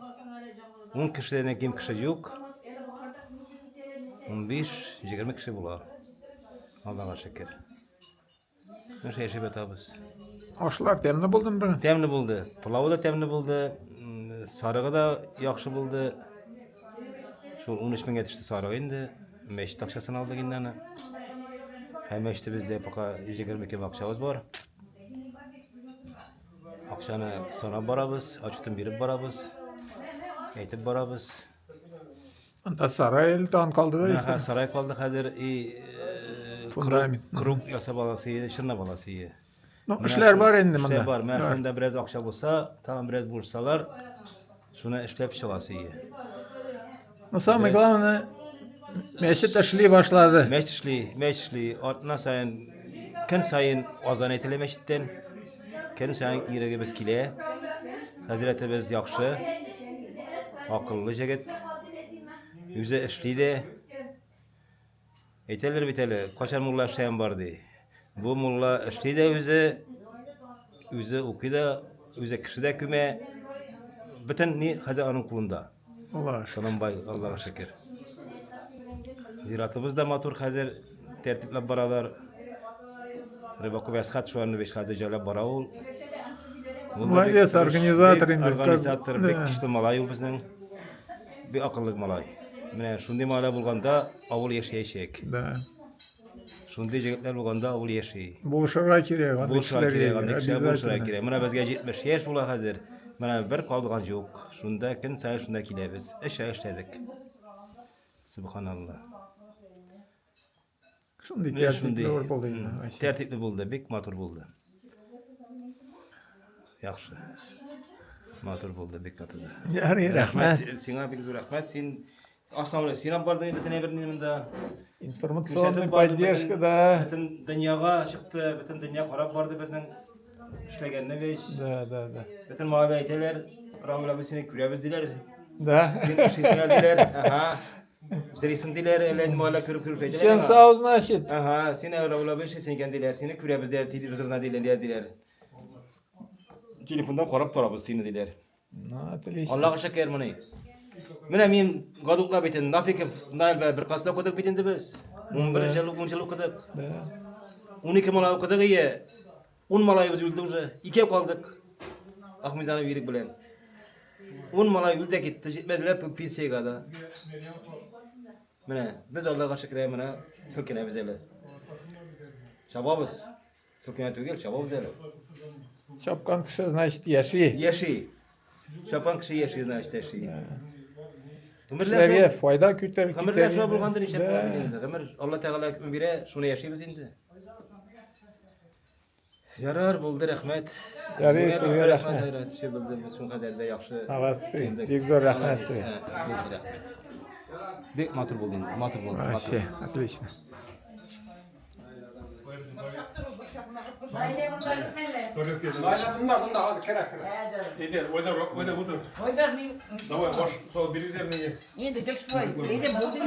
10 кешедән ким кеше юк. 15-20 кеше була. Аллага шөкер. Менә яшәп ятабыз. Ашлар тәмле булдымы бүген? Тәмле булды. Пылавы да тәмле булды, сарыгы да яхшы булды. Шул 13 меңгә төште сарыгы инде. Мәчет акчасын алдык инде аны. Һәм мәчетебездә пока 120 кем акчабыз бар. Акчаны санап барабыз, отчетын биреп барабыз, әйтеп барабыз. Анда сарай әле тагын калды да. Ага, сарай калды хәзер и э, фундамент. Круг ясап аласы иде, чынлап аласы иде. Ну, эшләр бар инде монда. Эшләр бар. Менә шунда бераз акча булса, тагын бераз булсалар, шуны эшләп чыгасы иде. Ну, самое главное, мәчет эшли башлады. Мәчет эшли, мәчет эшли. Атна саен, көн саен азан әйтелә мәчеттән. Көн саен ирегебез килә. Хәзрәтебез яхшы, акыллы җегет. Үзе эшли дә. Әйтәләр бит әле, кайчан мулла эшләгән бар ди. Бу мулла эшли дә үзе, үзе укый да, үзе кеше дә күмә. Бөтен ни хәзер аның кулында. Аллаһ Шаломбай, Аллаһка шөкер. Зиратыбыз да матур хәзер тәртипләп баралар. Рыбаков Әсхат Шуанович хәзер җайлап бара ул. Молодец, организатор инде. Организатор, бик көчле малай ул безнең. Бик акыллы малай. Менә шундый малай булганда авыл яшәячәк. Да. Шундый җегетләр булганда авыл яши. Булышырга кирәк, андый Булышырга кирәк, андый кешеләр булышырга кирәк. Менә безгә 70 яшь була хәзер. Менә бер калдыган юк. Шунда көн саен шунда киләбез. Эш эшләдек. Субханалла. Шундый тәртипле булды инде. Тәртипле булды, бик матур булды. Яхшы. Матур булды, бик матур. Ярый, рәхмәт. Сиңа бик зур рәхмәт. Син Основной син алып бардың бөтен әйберне монда. Информационный поддержка, да. Бөтен дөньяга чыкты, бөтен дөнья карап барды безнең эшләгәнне беш. Да, да, да. Бөтен малайлар әйтәләр, Рамил абый сине күрәбез диләр. Да. Син эшлисең диләр. Ага. Зрисың диләр, әллә инде малайлар күреп күреп әйтәләр. Сен сау, значит. Ага, син әле Равил абый эшлисең икән диләр. Сине күрәбез диләр, телевизордан диләр, диләр. Телефондан карап торабыз сине диләр. Ну, отлично. Аллага шөкер моны. Менә мин гадуклар бит инде Нафиков Наил белән бер класста укыдык бит инде без. 11 ел, 10 ел укыдык. Да. 12 малай укыдык ие. 10 малаебыз үлде уже. Икәү калдык. Ахмедзянов Ирек белән. 10 малай үлде китте, җитмәделәр пенсиягә дә. Менә без Аллага шөкер менә селкенәбез әле. Чабабыз. Селкенә түгел, чабабыз әле. Чапкан кеше, значит, яши. Яши. Чапкан кеше яши, значит, яши. Кешеләргә файда күтәр. Гомерләр шулай булгандыр нишләп булган инде. Гомер Алла Тәгалә күпме бирә, шуны яшибез инде. Ярар, булды, рәхмәт. Ярый, сезгә рәхмәт. Рәхмәт, төшеп булды, шул кадәр дә яхшы. Молодцы, бик зур рәхмәт сезгә. Булды, рәхмәт. Бик матур булды инде, матур булды. Вообще, отлично. Bunda bunda hadi kere kere. Әйдә, Айдар, Айдар, утыр. Давай, баш сал бирегез миңа. Инде гел шулай. Әйдә, булды.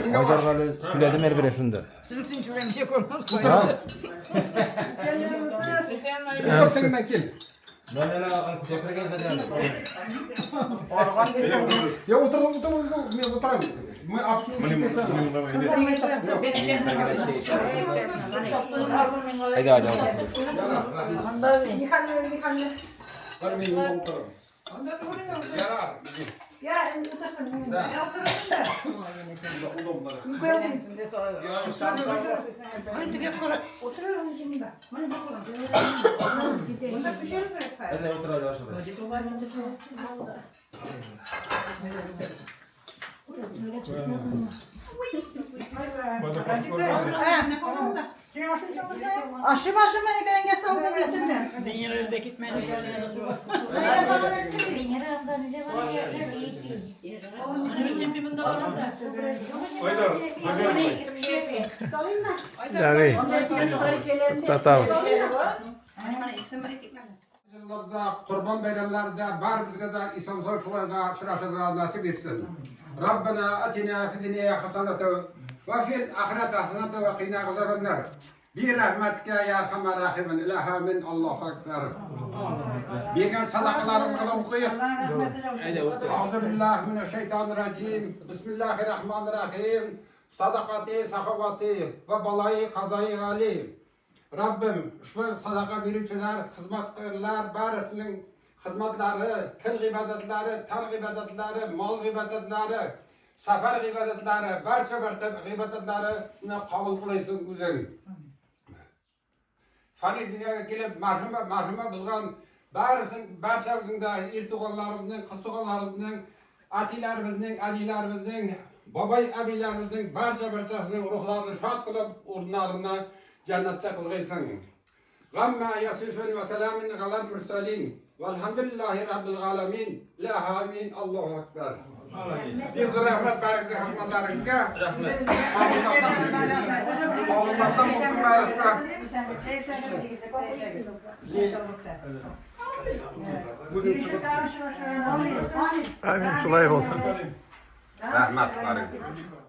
Айдар әле сөйләдем әле бераз шунда. Сүлсен сүләмичә күрмәс. Исәнмесез. Утыр тегеннән кил. Мен әле аны күтәреп хәзер әле. Я утыр, утыр, утыр, мен утырам. Мы обслуживаем. Әйдә, әйдә. Бар мин монда утырам. Ярар. Ярар, утырсын. Да. Я утырсын да. Удобно. Әйдә, утыр, әйдә, ашыгыз. Ашым ашым менә бәрәңге салдым бөтенләй. Айдар, завязывай. Ярый. Туктатабыз. Елларда Корбан бәйрәмнәрендә барыбызга да исән-сау шулайга очрашырга насыйп итсен. Раббана атина фид дөнья хасанату ва фил ахирати хасанату ва кина азабаннар. Би рәхмәткә я архамар рахимин илаһ амин Аллаһу акбар. Биргән садакаларыбызга да укыйк. Аузу биллаһи минәш шайтанир раҗим. Бисмиллаһир рахманир рахим. Садакати сахавати ва балаи казаи гали. Раббым, ошбу садака бирүчеләр, хезмәткәрләр барысының хезмәтләре, тел гыйбадәтләре, тән гыйбадәтләре, мал гыйбадәтләре, сәфәр гыйбадәтләре, барча-барча гыйбадәтләрне кабул кылыйсың үзең. Фани дөньяга килеп, мәрхүмә, мәрхүмә булган барысын, барчабызның да ир туганнарыбызның, кыз туганнарыбызның, әтиләребезнең, әниләребезнең, бабай әбиләребезнең барча-барчасының рухларын шат кылып, урыннарына җәннәттә кылгыйсың. Гамма ясифун ва саламун галал мурсалин. Валхамдулиллахи раббил галәмин. Ла амин. Аллаһу акбар. Бик зур рәхмәт барыгызга хезмәтләрегезгә. Рәхмәт. Саулыклардан булсын барысы. Амин, шулай булсын. Рәхмәт барыгызга.